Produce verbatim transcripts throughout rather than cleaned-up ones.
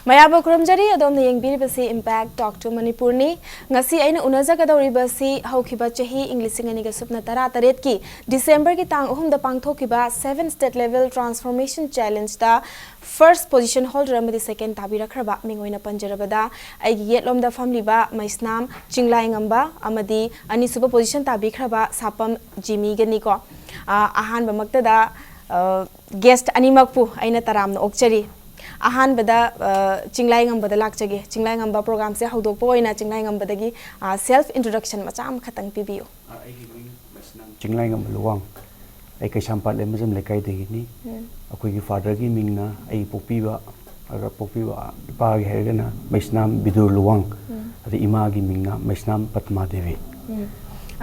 ꯃꯌꯥꯝꯕꯨ ꯈꯨꯔꯨꯝꯖꯔꯤ꯫ ꯑꯗꯣꯝꯅ ꯌꯦꯡꯕꯤꯔꯤꯕꯁꯤ Impact Talk to ꯃꯅꯤꯄꯨꯔꯅꯤ꯫ ꯉꯁꯤ ꯑꯩꯅ ꯎꯅꯖꯒꯗꯧꯔꯤꯕꯁꯤ ꯍꯧꯈꯤꯕ ꯆꯍꯤ ꯏꯪ ꯂꯤꯁꯤꯡ ꯑꯅꯤꯒ ꯁꯨꯞꯅ ꯇꯔꯥ ꯇꯔꯦꯠꯀꯤ ꯗꯤꯁꯦꯝꯕꯔꯒꯤ ꯇꯥꯡ ꯑꯍꯨꯝꯗ ꯄꯥꯡꯊꯣꯛꯈꯤꯕ Seven State Level Transformation Challengeꯇ first position holder ꯑꯃꯗꯤ second ꯇꯥꯕꯤꯔꯛꯈ꯭ꯔꯕ ꯃꯤꯡ ꯑꯣꯏꯅ ꯄꯟꯖꯔꯕꯗ, ꯑꯩꯒꯤ ꯌꯦꯠꯂꯣꯝꯗ ꯐꯝꯂꯤꯕ ꯃꯩꯁꯅꯥꯝ ꯆꯤꯡꯂꯥꯏꯉꯝꯕ ꯑꯃꯗꯤ ꯑꯅꯤꯁꯨꯕ position ꯇꯥꯕꯤꯈ꯭ꯔꯕ ꯁꯥꯄꯝ ꯖꯤꯃꯤꯒꯅꯤꯀꯣ꯫ ꯑ, ꯑꯍꯥꯟꯕꯃꯛꯇꯗ, ꯑ, guest ꯑꯅꯤꯃꯛꯄꯨ ꯑꯩꯅ ꯇꯔꯥꯝꯅ ꯑꯣꯛꯆꯔꯤ꯫ ꯑꯍꯥꯟꯕꯗ, ꯑ, ꯆꯤꯡꯂꯥꯏꯉꯝꯕꯗ ꯂꯥꯛꯆꯒꯦ꯫ ꯆꯤꯡꯂꯥꯏꯉꯝꯕ programꯁꯦ ꯍꯧꯗꯣꯛꯄ ꯑꯣꯏꯅ ꯆꯤꯡꯂꯥꯏꯉꯝꯕꯗꯒꯤ, ꯑ, self introduction ꯃꯆꯥ ꯑꯃꯈꯛꯇꯪ ꯄꯤꯕꯤꯌꯨ꯫ ꯑ, ꯑꯩꯒꯤ ꯃꯤꯡ ꯃꯩꯁꯅꯥꯝ ꯆꯤꯡꯂꯥꯏꯉꯝꯕ ꯂꯨꯋꯥꯡ꯫ ꯑꯩ ꯀꯩꯁꯥꯝꯄꯥꯠ ꯂꯩꯃꯖꯝ ꯂꯩꯀꯥꯏꯗꯒꯤꯅꯤ꯫ ꯎꯝ꯫ ꯑꯩꯈꯣꯏꯒꯤ fatherꯒꯤ ꯃꯤꯡꯅ ꯑꯩ ꯄꯣꯛꯄꯤꯕ, ꯑꯗ ꯄꯣꯛꯄꯤꯕ ꯏꯄꯥꯒꯤ ꯍꯥꯏꯔꯒꯅ ꯃꯩꯁꯅꯥꯝ ꯕꯤꯗꯨꯔ ꯂꯨꯋꯥꯡ, ꯎꯝ꯫ ꯑꯗ ꯏꯃꯥꯒꯤ ꯃꯤꯡꯅ ꯃꯩꯁꯅꯥꯝ ꯄꯗꯃꯥ ꯗꯦꯕꯤ꯫ ꯎꯝ꯫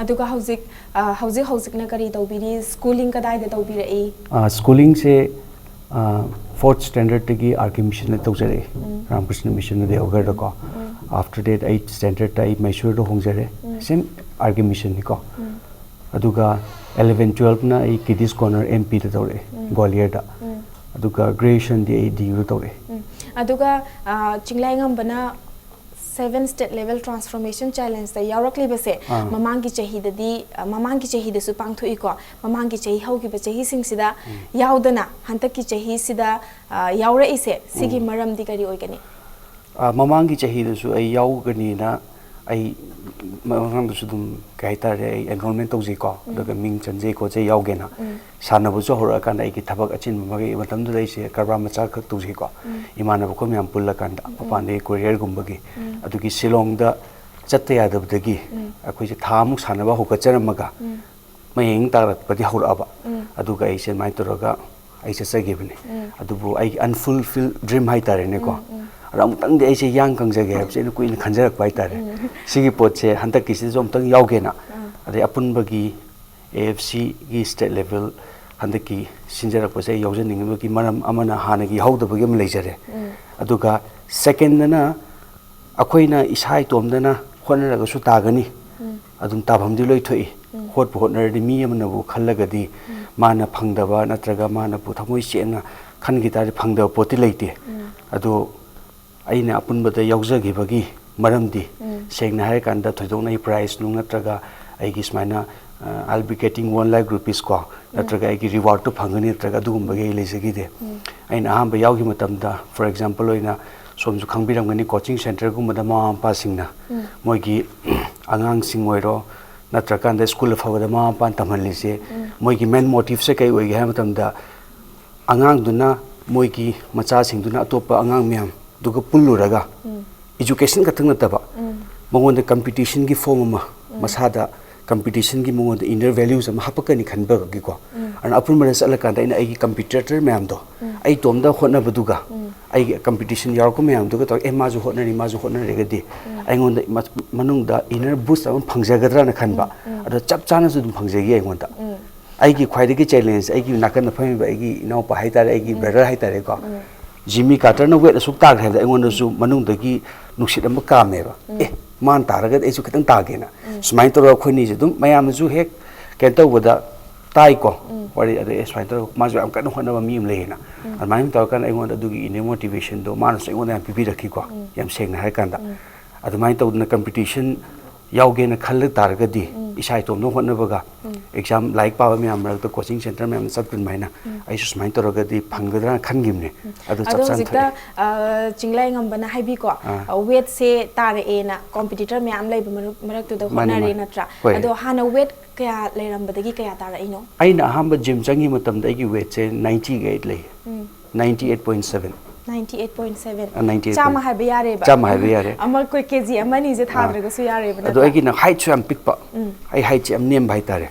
ꯑꯗꯨꯒ ꯍꯧꯖꯤꯛ, ꯑ, ꯍꯧꯖꯤꯛ ꯍꯧꯖꯤꯛꯅ ꯀꯔꯤ ꯇꯧꯕꯤꯔꯤ? Schooling ꯀꯗꯥꯏꯗ ꯇꯧꯕꯤꯔꯛꯏ? ꯑ, schoolingꯁꯦ, ꯑ, fourth standardꯇꯒꯤ R K Missionꯗ ꯇꯧꯖꯔꯛꯏ, ꯎꯝ꯫ ꯔꯥꯃꯀ꯭ꯔꯤꯁꯅ ꯃꯤꯁꯟ ꯗꯦꯋꯒꯔꯗꯀꯣ꯫ ꯎꯝ꯫ After that ꯑꯩ standardꯇ ꯑꯩ ꯃꯩꯁꯨꯔꯗ ꯍꯣꯡꯖꯔꯦ, ꯎꯝ꯫ Same R K Missionꯅꯤꯀꯣ꯫ ꯎꯝ꯫ ꯑꯗꯨꯒ eleven twelveꯅ ꯑꯩ Kiddies Corner M Pꯗ ꯇꯧꯔꯛꯑꯦ, ꯎꯝ꯫ ꯒ꯭ꯋꯥꯂꯤꯌꯔꯗ꯫ ꯎꯝ꯫ ꯑꯗꯨꯒ graduationꯗꯤ ꯑꯩ D Uꯗ ꯇꯧꯔꯛꯑꯦ꯫ ꯎꯝ꯫ ꯑꯗꯨꯒ, ꯑ, ꯆꯤꯡꯂꯥꯏꯉꯝꯕꯅ Seven State Level Transformation Challengeꯇ ꯌꯥꯎꯔꯛꯂꯤꯕꯁꯦ ꯑꯥ꯫ ꯃꯃꯥꯡꯒꯤ ꯆꯍꯤꯗꯗꯤ, ꯑ, ꯃꯃꯥꯡꯒꯤ ꯆꯍꯤꯗꯁꯨ ꯄꯥꯡꯊꯣꯛꯏꯀꯣ꯫ ꯃꯃꯥꯡꯒꯤ ꯆꯍꯤ ꯍꯧꯈꯤꯕ ꯆꯍꯤꯁꯤꯡꯁꯤꯗ ꯎꯝ꯫ ꯌꯥꯎꯗꯅ ꯍꯟꯗꯛꯀꯤ ꯆꯍꯤꯁꯤꯗ, ꯑ, ꯌꯥꯎꯔꯛꯏꯁꯦ, ꯁꯤꯒꯤ ꯎꯝ꯫ ꯃꯔꯝꯗꯤ ꯀꯔꯤ ꯑꯣꯏꯒꯅꯤ? ꯑ, ꯃꯃꯥꯡꯒꯤ ꯆꯍꯤꯗꯁꯨ ꯑꯩ ꯌꯥꯎꯒꯅꯤꯅ ꯑꯩ ꯃꯃꯥꯡꯗꯁꯨ ꯑꯗꯨꯝ, ꯀꯩ ꯍꯥꯏꯇꯥꯔꯦ, ꯑꯩ enrollment ꯇꯧꯖꯩꯀꯣ꯫ ꯎꯝ꯫ ꯑꯗꯨꯒ ꯃꯤꯡ ꯆꯟꯖꯩ ꯈꯣꯠꯆꯩ ꯌꯥꯎꯒꯦꯅ꯫ ꯎꯝ꯫ ꯁꯥꯟꯅꯕꯁꯨ ꯍꯧꯔꯛꯑꯀꯥꯟꯗ ꯑꯩꯒꯤ ꯊꯕꯛ ꯑꯆꯤꯟꯕ ꯑꯃꯒꯤ ꯃꯇꯝꯗꯨꯗ ꯑꯩꯁꯦ ꯀꯔꯕꯥꯔ ꯃꯆꯥ ꯈꯛ ꯇꯧꯖꯩꯀꯣ꯫ ꯎꯝ꯫ ꯏꯃꯥꯟꯅꯕ ꯑꯩꯈꯣꯏ ꯃꯌꯥꯝ ꯄꯨꯜꯂꯀꯥꯟꯗ ꯎꯝ꯫ ꯃꯄꯥꯟꯗꯒꯤ courierꯒꯨꯝꯕꯒꯤ꯫ ꯎꯝ꯫ ꯑꯗꯨꯒꯤ ꯁꯤꯂꯣꯡꯗ ꯆꯠꯇ ꯌꯥꯗꯕꯗꯒꯤ ꯎꯝ꯫ ꯑꯩꯈꯣꯏꯁꯦ ꯊꯥ ꯑꯃꯨꯛ ꯁꯥꯟꯅꯕ ꯍꯧꯒꯠꯆꯔꯝꯃꯒ ꯎꯝ꯫ ꯃꯌꯦꯡ ꯇꯥꯔꯛꯄꯗꯤ ꯍꯧꯔꯛꯑꯕ꯫ ꯎꯝ꯫ ꯑꯗꯨꯒ ꯑꯩꯁꯦ ꯑꯗꯨꯃꯥꯏꯅ ꯇꯧꯔꯒ ꯑꯩ ꯆꯠꯆꯈꯤꯕꯅꯤ꯫ ꯎꯝ꯫ ꯑꯗꯨꯕꯨ ꯑꯩꯒꯤ unfulfilled dream ꯍꯥꯏꯇꯥꯔꯦꯅꯦꯀꯣ꯫ ꯎꯝ, ꯎꯝ꯫ ꯑꯗ ꯑꯃꯨꯛꯇꯪꯗꯤ ꯑꯩꯁꯦ ꯌꯥꯡ ꯀꯪꯖꯒꯦ ꯍꯥꯏꯕꯁꯦ ꯑꯩꯅ ꯀꯨꯏꯅ ꯈꯟꯖꯔꯛꯄ ꯍꯥꯏꯇꯥꯔꯦ꯫ ꯎꯝ꯫ ꯁꯤꯒꯤ ꯄꯣꯠꯁꯦ ꯍꯟꯗꯛꯀꯤꯁꯤꯗꯁꯨ ꯑꯃꯨꯛꯇꯪ ꯌꯥꯎꯒꯦꯅ꯫ ꯑꯥ꯫ ꯑꯗꯩ ꯑꯄꯨꯟꯕꯒꯤ A F Cꯒꯤ state level ꯍꯟꯗꯛꯀꯤ ꯁꯤꯟꯖꯔꯛꯄꯁꯦ ꯑꯩ ꯌꯥꯎꯖꯅꯤꯡꯕꯒꯤ ꯃꯔꯝ ꯑꯃꯅ ꯍꯥꯟꯅꯒꯤ ꯌꯥꯎꯍꯧꯗꯕꯒꯤ ꯑꯃ ꯂꯩꯖꯔꯦ꯫ ꯎꯝ꯫ ꯑꯗꯨꯒ secondꯗꯅ ꯑꯩꯈꯣꯏꯅ ꯏꯁꯥ ꯏꯇꯣꯝꯗꯅ ꯍꯣꯠꯅꯔꯒꯁꯨ ꯇꯥꯒꯅꯤ꯫ ꯎꯝ꯫ ꯑꯗꯨꯝ ꯇꯥꯐꯝꯗꯤ ꯂꯣꯏ ꯊꯣꯛꯏ꯫ ꯎꯝ꯫ ꯍꯣꯠꯄꯨ ꯍꯣꯠꯅꯔꯗꯤ ꯃꯤ ꯑꯃꯅꯕꯨ ꯈꯜꯂꯒꯗꯤ ꯎꯝ꯫ ꯃꯥꯅ ꯐꯪꯗꯕ ꯅꯠꯇ꯭ꯔꯒ ꯃꯥꯅꯕꯨ ꯊꯃꯣꯏ ꯁꯦꯡꯅ ꯈꯟꯈꯤ ꯇꯥꯔꯗꯤ ꯐꯪꯗꯕ ꯄꯣꯠꯇꯤ ꯂꯩꯇꯦ꯫ ꯎꯝ꯫ ꯑꯗꯣ ꯑꯩꯅ ꯑꯄꯨꯟꯕꯗ ꯌꯥꯎꯖꯈꯤꯕꯒꯤ ꯃꯔꯝꯗꯤ, ꯁꯦꯡꯅ ꯍꯥꯏꯔꯀꯥꯟꯗ, ꯊꯣꯏꯗꯣꯛꯅ ꯑꯩ prize ꯅꯨꯡ ꯅꯠꯇ꯭ꯔꯒ ꯑꯩꯒꯤ ꯁꯨꯃꯥꯏꯅ, "I'll be getting one lakh rupees" ꯀꯣ, ꯅꯠꯇ꯭ꯔꯒ ꯑꯩꯒꯤ reward ꯇꯨ ꯐꯪꯒꯅꯤ ꯅꯠꯇ꯭ꯔꯒ ꯑꯗꯨꯒꯨꯝꯕꯒꯤ ꯑꯩ ꯂꯩꯖꯈꯤꯗꯦ꯫ ꯑꯩꯅ ꯑꯍꯥꯟꯕ ꯌꯥꯎꯈꯤꯕ ꯃꯇꯝꯗ, for example ꯑꯣꯏꯅ, ꯁꯣꯝꯁꯨ ꯈꯪꯕꯤꯔꯝꯒꯅꯤ, coaching centre ꯒꯨꯝꯕꯗ ꯃꯃꯥ ꯃꯄꯥꯁꯤꯡꯅ ꯃꯣꯏꯒꯤ ꯑꯉꯥꯡꯁꯤꯡ ꯑꯣꯏꯔꯣ, ꯅꯠꯇ꯭ꯔꯀꯥꯟꯗ school ꯑꯐꯕꯗ ꯃꯃꯥ ꯃꯄꯥꯅ ꯇꯝꯍꯜꯂꯤꯁꯦ, ꯃꯣꯏꯒꯤ main motive ꯁꯦ ꯀꯩ ꯑꯣꯏꯒꯦ ꯍꯥꯏꯕ ꯃꯇꯝꯗ, ꯑꯉꯥꯡꯗꯨꯅ, ꯃꯣꯏꯒꯤ ꯃꯆꯥꯁꯤꯡꯗꯨꯅ ꯑꯇꯣꯞꯄ ꯑꯉꯥꯡ ꯃꯌꯥꯝꯗꯨꯒ ꯄꯨꯜꯂꯨꯔꯒ, education ꯈꯛꯇꯪ ꯅꯠꯇꯕ, ꯃꯉꯣꯟꯗ competition ꯒꯤ form ꯑꯃ, ꯃꯁꯥꯗ competition ꯒꯤ ꯃꯉꯣꯟꯗ inner values ꯑꯃ ꯍꯥꯞꯄꯛꯀꯅꯤ ꯈꯟꯕꯒꯤꯀꯣ꯫ ꯑꯗꯨꯅ ꯑꯄꯨꯟꯕꯗ ꯆꯠꯂꯀꯥꯟꯗ ꯑꯩꯅ ꯑꯩꯒꯤ competitor ꯃꯌꯥꯝꯗꯣ, ꯑꯩ ꯏꯇꯣꯝꯗ ꯍꯣꯠꯅꯕꯗꯨꯒ, ꯑꯩꯒꯤ competition ꯌꯥꯎꯔꯛꯄ ꯃꯌꯥꯝꯗꯨꯒ ꯇꯧꯔꯒ, "ꯑꯦ, ꯃꯥꯁꯨ ꯍꯣꯠꯅꯔꯤ, ꯃꯥꯁꯨ ꯍꯣꯠꯅꯔꯒꯗꯤ ꯑꯩꯉꯣꯟꯗ ꯃ-, ꯃꯅꯨꯡꯗ inner boost ꯑꯃ ꯐꯪꯖꯒꯗ꯭ꯔꯥꯅ ꯈꯟꯕ꯫ ꯑꯗꯣ ꯆꯞ ꯆꯥꯅꯁꯨ ꯑꯗꯨꯝ ꯐꯪꯖꯈꯤ ꯑꯩꯉꯣꯟꯗ꯫ ꯑꯩꯒꯤ ꯈ꯭ꯋꯥꯏꯗꯒꯤ challenge, ꯑꯩꯒꯤ ꯅꯥꯀꯟꯗ ꯐꯝꯃꯤꯕ ꯑꯩꯒꯤ ꯏꯅꯥꯎꯄꯥ ꯍꯥꯏꯇꯥꯔꯦ, ꯑꯩꯒꯤ brother ꯍꯥꯏꯇꯥꯔꯦꯀꯣ, Jimmy Carter ꯅ weight ꯑꯁꯨꯛ ꯇꯥꯈ꯭ꯔꯦ ꯍꯥꯏꯕꯗ ꯑꯩꯉꯣꯟꯗꯁꯨ ꯃꯅꯨꯡꯗꯒꯤ ꯅꯨꯡꯁꯤꯠ ꯑꯃ ꯀꯥꯝꯃꯦꯕ꯫ "ꯑꯦ, ꯃꯥꯅ ꯇꯥꯔꯒꯗꯤ ꯑꯩꯁꯨ ꯈꯤꯇꯪ ꯇꯥꯒꯦꯅ"꯫ ꯁꯨꯃꯥꯏꯅ ꯇꯧꯔꯒ ꯑꯩꯈꯣꯏꯅꯤꯁꯦ ꯑꯗꯨꯝ ꯃꯌꯥꯝꯅꯁꯨ ꯍꯦꯛ ꯀꯩꯅꯣ ꯇꯧꯕꯗ ꯇꯥꯏꯀꯣ꯫ ꯋꯥꯔꯤ ꯑꯗꯨ, "ꯑꯦ, ꯁꯨꯃꯥꯏꯅ ꯇꯧꯔꯒ ꯃꯥꯁꯨ ꯌꯥꯝ ꯀꯟꯅ ꯍꯣꯠꯅꯕ ꯃꯤ ꯑꯃ ꯂꯩꯌꯦꯅ"꯫ ꯑꯗꯨꯃꯥꯏꯅ ꯇꯧꯔꯀꯥꯟꯗ ꯑꯩꯉꯣꯟꯗ ꯑꯗꯨꯒꯤ inner motivation ꯗꯣ ꯃꯥꯅꯁꯨ ꯑꯩꯉꯣꯟꯗ ꯌꯥꯝ ꯄꯤꯕꯤꯔꯛꯈꯤꯀꯣ꯫ ꯌꯥꯝ ꯁꯦꯡꯅ ꯍꯥꯏꯔꯀꯥꯟꯗ, ꯑꯗꯨꯃꯥꯏꯅ ꯇꯧꯗꯅ competition ꯌꯥꯎꯒꯦꯅ ꯈꯜꯂ ꯇꯥꯔꯒꯗꯤ, ꯏꯁꯥ ꯏꯇꯣꯝꯇ ꯍꯣꯠꯅꯕꯒ, exam, ꯂꯥꯏꯔꯤꯛ ꯄꯥꯕ ꯃꯌꯥꯝ ꯃꯔꯛꯇ coaching centre ꯃꯌꯥꯝꯗ ꯆꯠꯄ ꯑꯗꯨꯃꯥꯏꯅ, ꯑꯩꯁꯨ ꯁꯨꯃꯥꯏꯅ ꯇꯧꯔꯒꯗꯤ ꯐꯪꯒꯗ꯭ꯔꯥꯅ ꯈꯟꯈꯤꯕꯅꯦ꯫ ꯑꯗꯨ ꯆꯞ ꯑꯗꯣ ꯆꯥꯅ ꯍꯧꯖꯤꯛꯇ, ꯊꯣꯛꯑꯦ꯫ ꯑ, ꯆꯤꯡꯂꯩꯉꯝꯕꯅ ꯍꯥꯏꯕꯤꯀꯣ, ꯑꯥ꯫ ꯑ, weight ꯁꯦ ꯇꯥꯔꯛꯑꯦꯅ competitor ꯃꯌꯥꯝ ꯂꯩꯕ ꯃꯔꯛ-, ꯃꯔꯛꯇꯨꯗ ꯃꯥꯅꯦ, ꯍꯣꯠꯅꯔꯦ ꯃꯥꯅꯦ꯫ ꯅꯠꯇ꯭ꯔꯥ? ꯍꯣꯏ꯫ ꯑꯗꯣ ꯍꯥꯟꯅ weight ꯀꯌꯥ ꯂꯩꯔꯝꯕꯗꯒꯤ ꯀꯌꯥ ꯇꯥꯔꯛꯏꯅꯣ? ꯑꯩꯅ ꯑꯍꯥꯟꯕ gym ꯆꯪꯈꯤꯕ ꯃꯇꯝꯗ ꯑꯩꯒꯤ weight ꯁꯦ ninety eight ꯂꯩ꯫ Ninety eight point seven꯫ Ninety eight point seven꯫ ꯑ, ninety eight ꯆꯥꯝꯃ point ꯍꯥꯏꯕ ꯌꯥꯔꯦꯕ? ꯆꯥꯝꯃ ꯍꯥꯏꯕ ꯌꯥꯔꯦ꯫ ꯑꯃ ꯑꯩꯈꯣꯏ ꯀꯦꯖꯤ ꯑꯃ ꯑꯅꯤꯁꯦ ꯑꯥ꯫ ꯊꯥꯗ꯭ꯔꯒꯁꯨ ꯌꯥꯔꯦꯕ ꯑꯗꯣ ꯅꯠꯇ꯭ꯔꯥ? ꯑꯩꯒꯤꯅ height ꯁꯨ ꯌꯥꯝ ꯄꯤꯛꯄ꯫ ꯑꯩ height ꯁꯦ ꯌꯥꯝ ꯅꯦꯝꯕ ꯍꯥꯏꯇꯥꯔꯦ꯫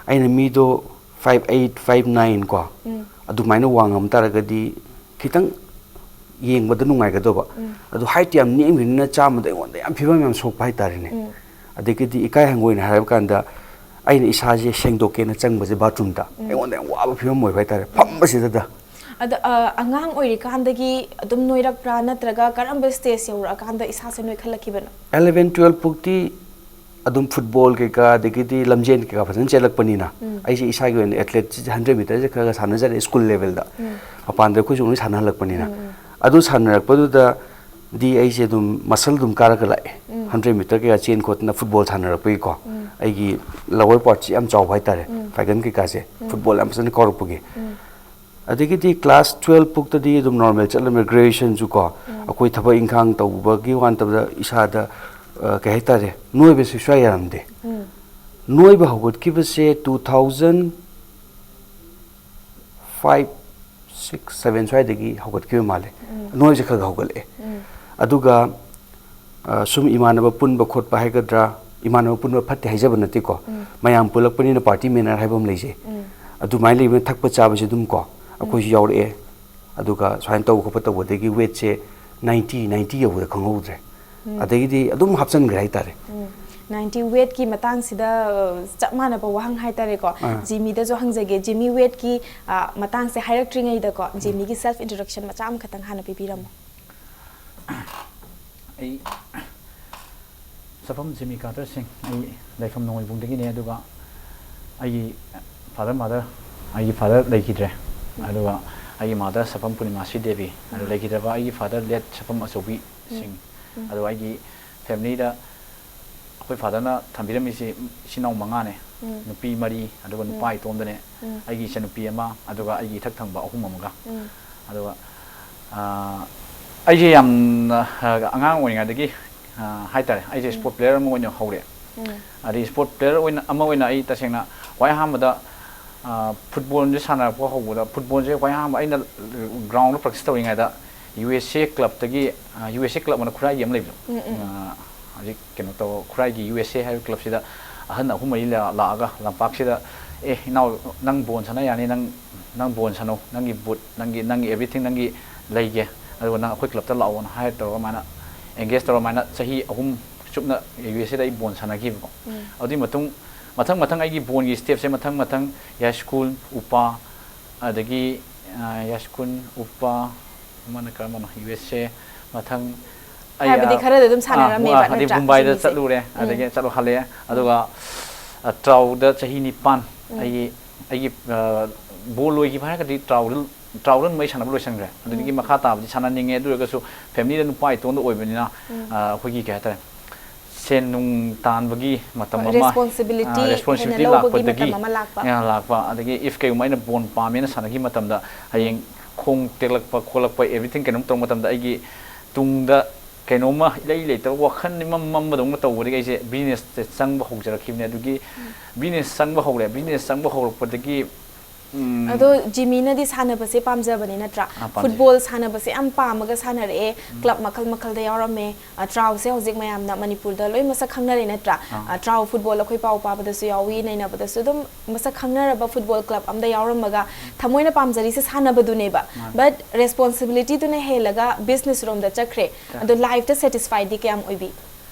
ꯑꯩꯅ ꯃꯤꯗꯣ five eight, five nine ꯀꯣ, ꯑꯗꯨꯃꯥꯏꯅ ꯋꯥꯡꯉꯝ ꯇꯥꯔꯒꯗꯤ ꯈꯤꯇꯪ ꯌꯦꯡꯕꯗ ꯅꯨꯡꯉꯥꯏꯒꯗꯧꯕ꯫ ꯑꯗꯣ height ꯌꯥꯝ ꯅꯦꯝꯈꯤꯕꯅꯤꯅ ꯆꯥꯝꯃꯗ ꯑꯩꯉꯣꯟꯗ ꯌꯥꯝ ꯐꯤꯕꯝ ꯌꯥꯝ ꯁꯣꯛꯄ ꯍꯥꯏꯇꯥꯔꯦꯅꯦ꯫ ꯑꯗꯒꯤꯗꯤ ꯏꯀꯥꯏ ꯍꯪꯒꯣꯏꯅ ꯍꯥꯏꯔꯕ ꯀꯥꯟꯗ ꯑꯩꯅ ꯏꯁꯥꯁꯦ ꯁꯦꯡꯗꯣꯛꯀꯦꯅ ꯆꯪꯕꯁꯦ bathroom ꯗ, ꯑꯩꯉꯣꯟꯗ ꯌꯥꯝ ꯋꯥꯕ ꯐꯤꯕꯝ ꯑꯣꯏꯕ ꯍꯥꯏꯇꯥꯔꯦ, ꯐꯝꯕꯁꯤꯗꯗ꯫ ꯑꯗ, ꯑ, ꯑꯉꯥꯡ ꯑꯣꯏꯔꯤꯀꯥꯟꯗꯒꯤ ꯑꯗꯨꯝ ꯅꯣꯏꯔꯛꯄ꯭ꯔꯥ, ꯅꯠꯇ꯭ꯔꯒ ꯀꯔꯝꯕ stage ꯌꯧꯔꯛꯑꯀꯥꯟꯗ ꯏꯁꯥꯁꯦ ꯅꯣꯏꯈꯠꯂꯛꯈꯤꯕꯅꯣ? Eleven twelve ꯐꯥꯎꯗꯤ ꯑꯗꯨꯝ football ꯀꯩꯀꯥ, ꯑꯗꯒꯤꯗꯤ ꯂꯝꯖꯦꯟ ꯀꯩꯀꯥ ꯐꯖꯅ ꯆꯦꯜꯂꯛꯄꯅꯤꯅ, ꯑꯩꯁꯦ ꯏꯁꯥꯒꯤ ꯑꯣꯏꯅ athlete ꯁꯤ hundred meter ꯁꯦ ꯈꯔ ꯈꯔ ꯁꯥꯟꯅꯖꯔꯛꯑꯦ school level ꯗ꯫ ꯃꯄꯥꯟꯗ ꯑꯩꯈꯣꯏꯁꯨ ꯂꯣꯏ ꯁꯥꯟꯅꯍꯜꯂꯛꯄꯅꯤꯅ꯫ ꯑꯗꯨ ꯁꯥꯟꯅꯔꯛꯄꯗꯨꯗ ꯗꯤ ꯑꯩꯁꯦ ꯑꯗꯨꯝ ꯃꯁꯜ ꯑꯗꯨꯝ ꯀꯥꯔꯒ ꯂꯥꯛꯑꯦ꯫ ꯍꯟꯗ꯭ꯔꯦꯠ ꯃꯤꯇꯔ ꯀꯩꯀꯥ ꯆꯦꯟ ꯈꯣꯠꯇꯅ ꯐꯨꯠꯕꯣꯜ ꯁꯥꯟꯅꯔꯛꯄꯒꯤꯀꯣ꯫ ꯑꯩꯒꯤ ꯂꯋꯔ ꯄꯥꯔꯠꯁꯤ ꯌꯥꯝ ꯆꯥꯎꯕ ꯍꯥꯏꯇꯥꯔꯦ, ꯐꯥꯏꯒꯟ ꯀꯩꯀꯥꯁꯦ꯫ ꯐꯨꯠꯕꯣꯜ ꯌꯥꯝ ꯐꯖꯅ ꯀꯥꯎꯔꯛꯄꯒꯤ꯫ ꯑꯗꯒꯤꯗꯤ ꯀ꯭ꯂꯥꯁ ꯇꯨꯌꯦꯜꯞ ꯐꯥꯎꯇꯗꯤ ꯑꯗꯨꯝ ꯅꯣꯔꯃꯦꯜ ꯆꯠꯂꯝꯃꯦ꯫ ꯒ꯭ꯔꯦꯖꯨꯑꯦꯁꯟꯁꯨ ꯀꯣ, ꯑꯩꯈꯣꯏ ꯊꯕꯛ ꯏꯪꯈꯥꯡ ꯇꯧꯕꯒꯤ ꯋꯥ ꯅꯠꯇꯕꯗ ꯏꯁꯥꯗ, ꯑ, ꯀꯩ ꯍꯥꯏꯇꯥꯔꯦ, ꯅꯣꯏꯕꯁꯤ ꯁꯨꯡꯌꯥ ꯌꯥꯔꯝꯗꯦ꯫ ꯅꯣꯏꯕ ꯍꯧꯒꯠꯈꯤꯕꯁꯦ two thousand five, six, seven ꯁ꯭ꯋꯥꯏꯗꯒꯤ ꯍꯧꯒꯠꯈꯤꯕ ꯃꯥꯜꯂꯦ꯫ ꯅꯣꯏꯕꯁꯦ ꯈꯔ ꯈꯔ ꯍꯧꯒꯠꯂꯛꯑꯦ꯫ ꯑꯗꯨꯒ, ꯑ, ꯁꯨꯝ ꯏꯃꯥꯟꯅꯕ ꯄꯨꯟꯕ ꯈꯣꯠꯄ ꯍꯥꯏꯒꯗ꯭ꯔꯥ, ꯏꯃꯥꯟꯅꯕ ꯄꯨꯟꯕ ꯐꯠꯇꯦ ꯍꯥꯏꯖꯕ ꯅꯠꯇꯦꯀꯣ, ꯃꯌꯥꯝ ꯄꯨꯜꯂꯛꯄꯅꯤꯅ ꯄꯥꯔꯇꯤ ꯃꯦꯅꯔ ꯍꯥꯏꯕ ꯑꯃ ꯂꯩꯖꯩ꯫ ꯑꯗꯨꯃꯥꯏꯅ ꯂꯩꯕꯅ ꯊꯛꯄ ꯆꯥꯕꯁꯦ ꯑꯗꯨꯝ ꯀꯣ, ꯑꯩꯈꯣꯏꯁꯨ ꯌꯥꯎꯔꯛꯑꯦ꯫ ꯑꯗꯨꯒ ꯁꯨꯃꯥꯏꯅ ꯇꯧꯕ ꯈꯣꯠꯄ ꯇꯧꯕꯗꯒꯤ ꯋꯦꯠꯁꯦ ꯅꯥꯏꯟꯇꯤ, ꯅꯥꯏꯟꯇꯤ ꯌꯧꯕꯗ ꯈꯪꯍꯧꯗ꯭ꯔꯦ꯫ ꯑꯗꯒꯤꯗꯤ ꯑꯗꯨꯝ ꯍꯥꯞꯆꯤꯟꯈ꯭ꯔꯦ ꯍꯥꯏꯇꯥꯔꯦ꯫ ꯅꯥꯏꯟꯇꯤ ꯋꯦꯠꯀꯤ ꯃꯇꯥꯡꯁꯤꯗ, ꯑ, ꯆꯞ ꯃꯥꯟꯅꯕ ꯋꯥꯍꯪ ꯍꯥꯏꯇꯥꯔꯦꯀꯣ꯫ ꯑꯥ꯫ ꯖꯤꯃꯤꯗꯁꯨ ꯍꯪꯖꯒꯦ, ꯖꯤꯃꯤ ꯋꯦꯠꯀꯤ, ꯑ, ꯃꯇꯥꯡꯁꯦ ꯍꯥꯏꯔꯛꯇ꯭ꯔꯤꯉꯩꯗꯀꯣ, ꯖꯤꯃꯤꯒꯤ ꯁꯦꯜꯐ ꯏꯟꯇ꯭ꯔꯣꯗꯛꯁꯟ ꯃꯆꯥ ꯑꯃꯈꯛꯇꯪ ꯍꯥꯟꯅ ꯄꯤꯕꯤꯔꯝꯃꯣ꯫ ꯑꯩ ꯁꯛꯐꯝ ꯖꯤꯃꯤ ꯀꯥꯔꯇꯔ ꯁꯤꯡ꯫ ꯑꯩ ꯂꯩꯐꯝ ꯅꯣꯡꯃꯩꯕꯨꯡꯗꯒꯤꯅꯦ꯫ ꯑꯗꯨꯒ ꯑꯩꯒꯤ ꯐꯥꯗꯔ ꯃꯥꯗꯔ, ꯑꯩꯒꯤ ꯐꯥꯗꯔ ꯂꯩꯈꯤꯗ꯭ꯔꯦ꯫ ꯑꯗꯨꯒ ꯑꯩꯒꯤ ꯃꯥꯗꯔ ꯁꯛꯐꯝ ꯄꯨꯔꯅꯤꯃꯥꯁꯤ ꯗꯦꯕꯤ꯫ ꯑꯗꯨ ꯂꯩꯈꯤꯗ꯭ꯔꯕ ꯑꯩꯒꯤ ꯐꯥꯗꯔ ꯂꯦꯠ ꯁꯛꯐꯝ ꯑꯆꯧꯕꯤ ꯁꯤꯡ꯫ ꯑꯗꯨꯒ ꯑꯩꯒꯤ ꯐꯦꯃꯤꯂꯤꯗ ꯑꯩꯈꯣꯏ ꯐꯥꯗꯔꯅ ꯊꯝꯕꯤꯔꯝꯃꯤꯁꯤ ꯏꯆꯤꯟ ꯏꯅꯥꯎ ꯃꯉꯥꯅꯦ꯫ ꯅꯨꯄꯤ ꯃꯔꯤ, ꯑꯗꯨꯒ ꯅꯨꯄꯥ ꯏꯇꯣꯝꯗꯅꯦ꯫ ꯑꯩꯒꯤ ꯏꯆꯟꯅꯨꯄꯤ ꯑꯃ, ꯑꯗꯨꯒ ꯑꯩꯒꯤ ꯏꯊꯛ ꯊꯪꯕ ꯑꯍꯨꯝ ꯑꯃꯒ꯫ ꯑꯗꯨꯒ, ꯑ, ꯑꯩꯁꯦ ꯌꯥꯝꯅ, ꯑ, ꯑꯉꯥꯡ ꯑꯣꯏꯔꯤꯉꯩꯗꯒꯤ, ꯑ, ꯍꯥꯏꯇꯥꯔꯦ, ꯑꯩꯁꯦ ꯁ꯭ꯄꯣꯔꯠ ꯄ꯭ꯂꯦꯌꯔ ꯑꯃ ꯑꯣꯏꯅ ꯍꯧꯔꯛꯑꯦ꯫ ꯑꯗꯩ ꯁ꯭ꯄꯣꯔꯠ ꯄ꯭ꯂꯦꯌꯔ ꯑꯣꯏꯅ, ꯑꯃ ꯑꯣꯏꯅ ꯑꯩ ꯇꯁꯦꯡꯅ ꯈ꯭ꯋꯥꯏ ꯑꯍꯥꯟꯕꯗ, ꯑ, ꯐꯨꯠꯕꯣꯜꯁꯦ ꯁꯥꯟꯅꯔꯛꯄ ꯍꯧꯕꯗ, ꯐꯨꯠꯕꯣꯜꯁꯦ ꯈ꯭ꯋꯥꯏ ꯑꯍꯥꯟꯕ ꯑꯩꯅ ꯒ꯭ꯔꯥꯎꯟꯗ ꯄ꯭ꯔꯦꯛꯇꯤꯁ ꯇꯧꯔꯤꯉꯩꯗ, ꯌꯨ ꯑꯦꯁ ꯑꯦ ꯀ꯭ꯂꯕꯇꯒꯤ, ꯑ, ꯌꯨ ꯑꯦꯁ ꯑꯦ ꯀ꯭ꯂꯕ ꯑꯅ ꯈꯨꯔꯥꯏꯒꯤ ꯑꯃ ꯂꯩꯕꯗꯣ, ꯑ, ꯍꯧꯖꯤꯛ ꯀꯩꯅꯣ ꯇꯧ, ꯈꯨꯔꯥꯏꯒꯤ ꯌꯨ ꯑꯦꯁ ꯑꯦ ꯍꯥꯏꯕ ꯀ꯭ꯂꯕꯁꯤꯗ ꯑꯍꯟ ꯑꯍꯨꯝ ꯃꯔꯤ ꯂꯥ-, ꯂꯥꯛꯑꯒ ꯂꯝꯄꯥꯛꯁꯤꯗ, "ꯑꯦ, ꯏꯅꯥꯎ, ꯅꯪ ꯕꯣꯜ ꯁꯥꯟꯅ ꯌꯥꯅꯤ, ꯅꯪ, ꯅꯪ ꯕꯣꯜ ꯁꯥꯟꯅꯧ, ꯅꯪꯒꯤ ꯕꯨꯠ, ꯅꯪꯒꯤ, ꯅꯪꯒꯤ ꯑꯦꯚ꯭ꯔꯤꯊꯤꯡ ꯅꯪꯒꯤ ꯂꯩꯒꯦ, ꯑꯗꯨꯒ ꯅꯪ ꯑꯩꯈꯣꯏ ꯀ꯭ꯂꯕꯇ ꯂꯥꯛꯑꯣꯅ" ꯍꯥꯏꯔ ꯇꯧꯔꯒ ꯑꯗꯨꯃꯥꯏꯅ ꯑꯦꯡꯒꯦꯖ ꯇꯧꯔꯒ ꯑꯗꯨꯃꯥꯏꯅ ꯆꯍꯤ ꯑꯍꯨꯝ ꯆꯨꯞꯅ ꯌꯨ ꯑꯦꯁ ꯑꯦꯗ ꯑꯩ ꯕꯣꯜ ꯁꯥꯟꯅꯈꯤꯕꯀꯣ꯫ ꯑꯗꯨꯒꯤ ꯃꯇꯨꯡ, ꯃꯊꯪ ꯃꯊꯪ ꯑꯩꯒꯤ ꯕꯣꯜꯒꯤ ꯁ꯭ꯇꯦꯞꯁꯦ ꯃꯊꯪ ꯃꯊꯪ ꯌꯥꯏ ꯁ꯭ꯀꯨꯜ, ꯎꯄꯥ, ꯑꯗꯒꯤ, ꯑ, ꯌꯥꯏ ꯁ꯭ꯀꯨꯜ, ꯎꯄꯥ, ꯑꯃꯅ ꯀꯔꯝꯕꯅꯣ, ꯌꯨ ꯑꯦꯁ ꯑꯦ, ꯃꯊꯪ ꯑꯩ, ꯍꯥꯏꯕꯗꯤ ꯑ, ꯈꯔꯗ ꯑꯗꯨꯝ ꯑ, ꯁꯥꯟꯅꯔꯝꯃꯦꯕ, ꯑ, ꯑꯗꯩ ꯅꯠꯇ꯭ꯔꯥ? ꯃꯨꯝꯕꯥꯏꯗ ꯖꯤꯝꯁꯦ꯫ ꯆꯠꯂꯨꯔꯦ, ꯑꯗꯒꯤ ꯆꯠꯂꯨ ꯍꯜꯂꯛꯑꯦ꯫ ꯑꯗꯨꯒ, ꯑ, ꯇ꯭ꯔꯥꯎꯗ ꯆꯍꯤ ꯅꯤꯄꯥꯟ ꯑꯩꯒꯤ ꯑꯩꯒꯤ ꯕꯣꯜ ꯂꯣꯏꯈꯤꯕ ꯍꯥꯏꯔꯒꯗꯤ ꯇ꯭ꯔꯥꯎꯗ ꯇ꯭ꯔꯥꯎꯗ ꯑꯗꯨꯝ ꯑꯩ ꯁꯥꯟꯅꯕ ꯂꯣꯏꯁꯟꯈ꯭ꯔꯦ꯫ ꯑꯗꯨꯗꯒꯤ ꯃꯈꯥ ꯇꯥꯕꯗꯤ ꯁꯥꯟꯅꯅꯤꯡꯉꯦ, ꯑꯗꯨ ꯑꯣꯏꯔꯒꯁꯨ ꯐꯦꯃꯤꯂꯤꯗ ꯅꯨꯄꯥ ꯏꯇꯣꯟꯗ ꯑꯣꯏꯕꯅꯤꯅ ꯑꯩꯈꯣꯏꯒꯤ ꯀꯩ ꯍꯥꯏꯇꯥꯔꯦ, ꯁꯦꯟ ꯅꯨꯡ ꯇꯥꯟꯕꯒꯤ ꯃꯇꯝ ꯑꯃ, responsibility ꯍꯦꯟꯅ responsibility ꯂꯧꯕꯒꯤ ꯂꯥꯛꯄꯗꯒꯤ ꯃꯇꯝ ꯑꯃ ꯂꯥꯛꯄ꯫ ꯑ, ꯂꯥꯛꯄ꯫ ꯑꯗꯒꯤ if ꯀꯩꯒꯨꯝꯕ ꯑꯩꯅ ꯕꯣꯜ ꯄꯥꯝꯃꯦꯅ ꯁꯥꯟꯅꯈꯤꯕ ꯃꯇꯝꯗ ꯍꯌꯦꯡ ꯈꯣꯡ ꯇꯦꯛꯂꯛꯄ ꯈꯣꯠꯂꯛꯄ, everything ꯀꯩꯅꯣꯝ ꯇꯧꯕ ꯃꯇꯝꯗ ꯑꯩꯒꯤ ꯇꯨꯡꯗ ꯀꯩꯅꯣꯝꯃ ꯏꯂꯩ ꯂꯩꯇꯕ, ꯋꯥꯈꯜ ꯏꯃꯝ ꯃꯝꯕꯗꯧꯅ ꯇꯧꯕꯗꯒꯤ ꯑꯩꯁꯦ businessꯇ ꯆꯪꯕ ꯍꯧꯖꯔꯛꯈꯤꯕꯅꯦ꯫ ꯑꯗꯨꯒꯤ business ꯆꯪꯕ ꯍꯧꯔꯦ꯫ Business ꯆꯪꯕ ꯍꯧꯔꯛꯄꯗꯒꯤ, ꯎꯝ, ꯑꯗꯣ ꯖꯤꯃꯤꯅꯗꯤ ꯁꯥꯟꯅꯕꯁꯦ ꯄꯥꯝꯖꯕꯅꯦ ꯅꯠꯇ꯭ꯔꯥ? ꯑꯥ, ꯄꯥꯝꯖꯩ꯫ ꯐꯨꯠꯕꯣꯜ ꯁꯥꯟꯅꯕꯁꯦ ꯌꯥꯝ ꯄꯥꯝꯃꯒ ꯁꯥꯟꯅꯔꯛꯑꯦ꯫ ꯎꯝ꯫ ꯀ꯭ꯂꯕ ꯃꯈꯜ ꯃꯈꯜꯗ ꯌꯥꯎꯔꯝꯃꯦ꯫ ꯑ, ꯇ꯭ꯔꯥꯎꯁꯦ ꯍꯧꯖꯤꯛ ꯃꯌꯥꯝꯅ ꯃꯅꯤꯄꯨꯔꯗ ꯂꯣꯏ ꯃꯁꯛ ꯈꯪꯅꯔꯦ ꯅꯠꯇ꯭ꯔꯥ? ꯑꯥ꯫ ꯑ, ꯇ꯭ꯔꯥꯎ ꯐꯨꯠꯕꯣꯜ ꯑꯩꯈꯣꯏ ꯄꯥꯎ ꯄꯥꯕꯗꯁꯨ ꯌꯥꯎꯏ, ꯅꯩꯅꯕꯗꯁꯨ ꯑꯗꯨꯝ ꯃꯁꯛ ꯈꯪꯅꯔꯕ ꯐꯨꯠꯕꯣꯜ ꯀ꯭ꯂꯕ ꯑꯝꯗ ꯌꯥꯎꯔꯝꯃꯒ ꯊꯃꯣꯏꯅ ꯄꯥꯝꯖꯔꯤꯁꯦ ꯁꯥꯟꯅꯕꯗꯨꯅꯦꯕ꯫ ꯃꯥꯅꯤ꯫ But responsibilityꯗꯨꯅ ꯍꯦꯜꯂꯒ business ꯔꯣꯝꯗ ꯆꯠꯈ꯭ꯔꯦ꯫ ꯆꯠꯈ꯭ꯔꯦ꯫ ꯑꯗꯣ lifeꯇ satisfyꯗꯤ ꯀꯌꯥꯝ ꯑꯣꯏꯕꯤ?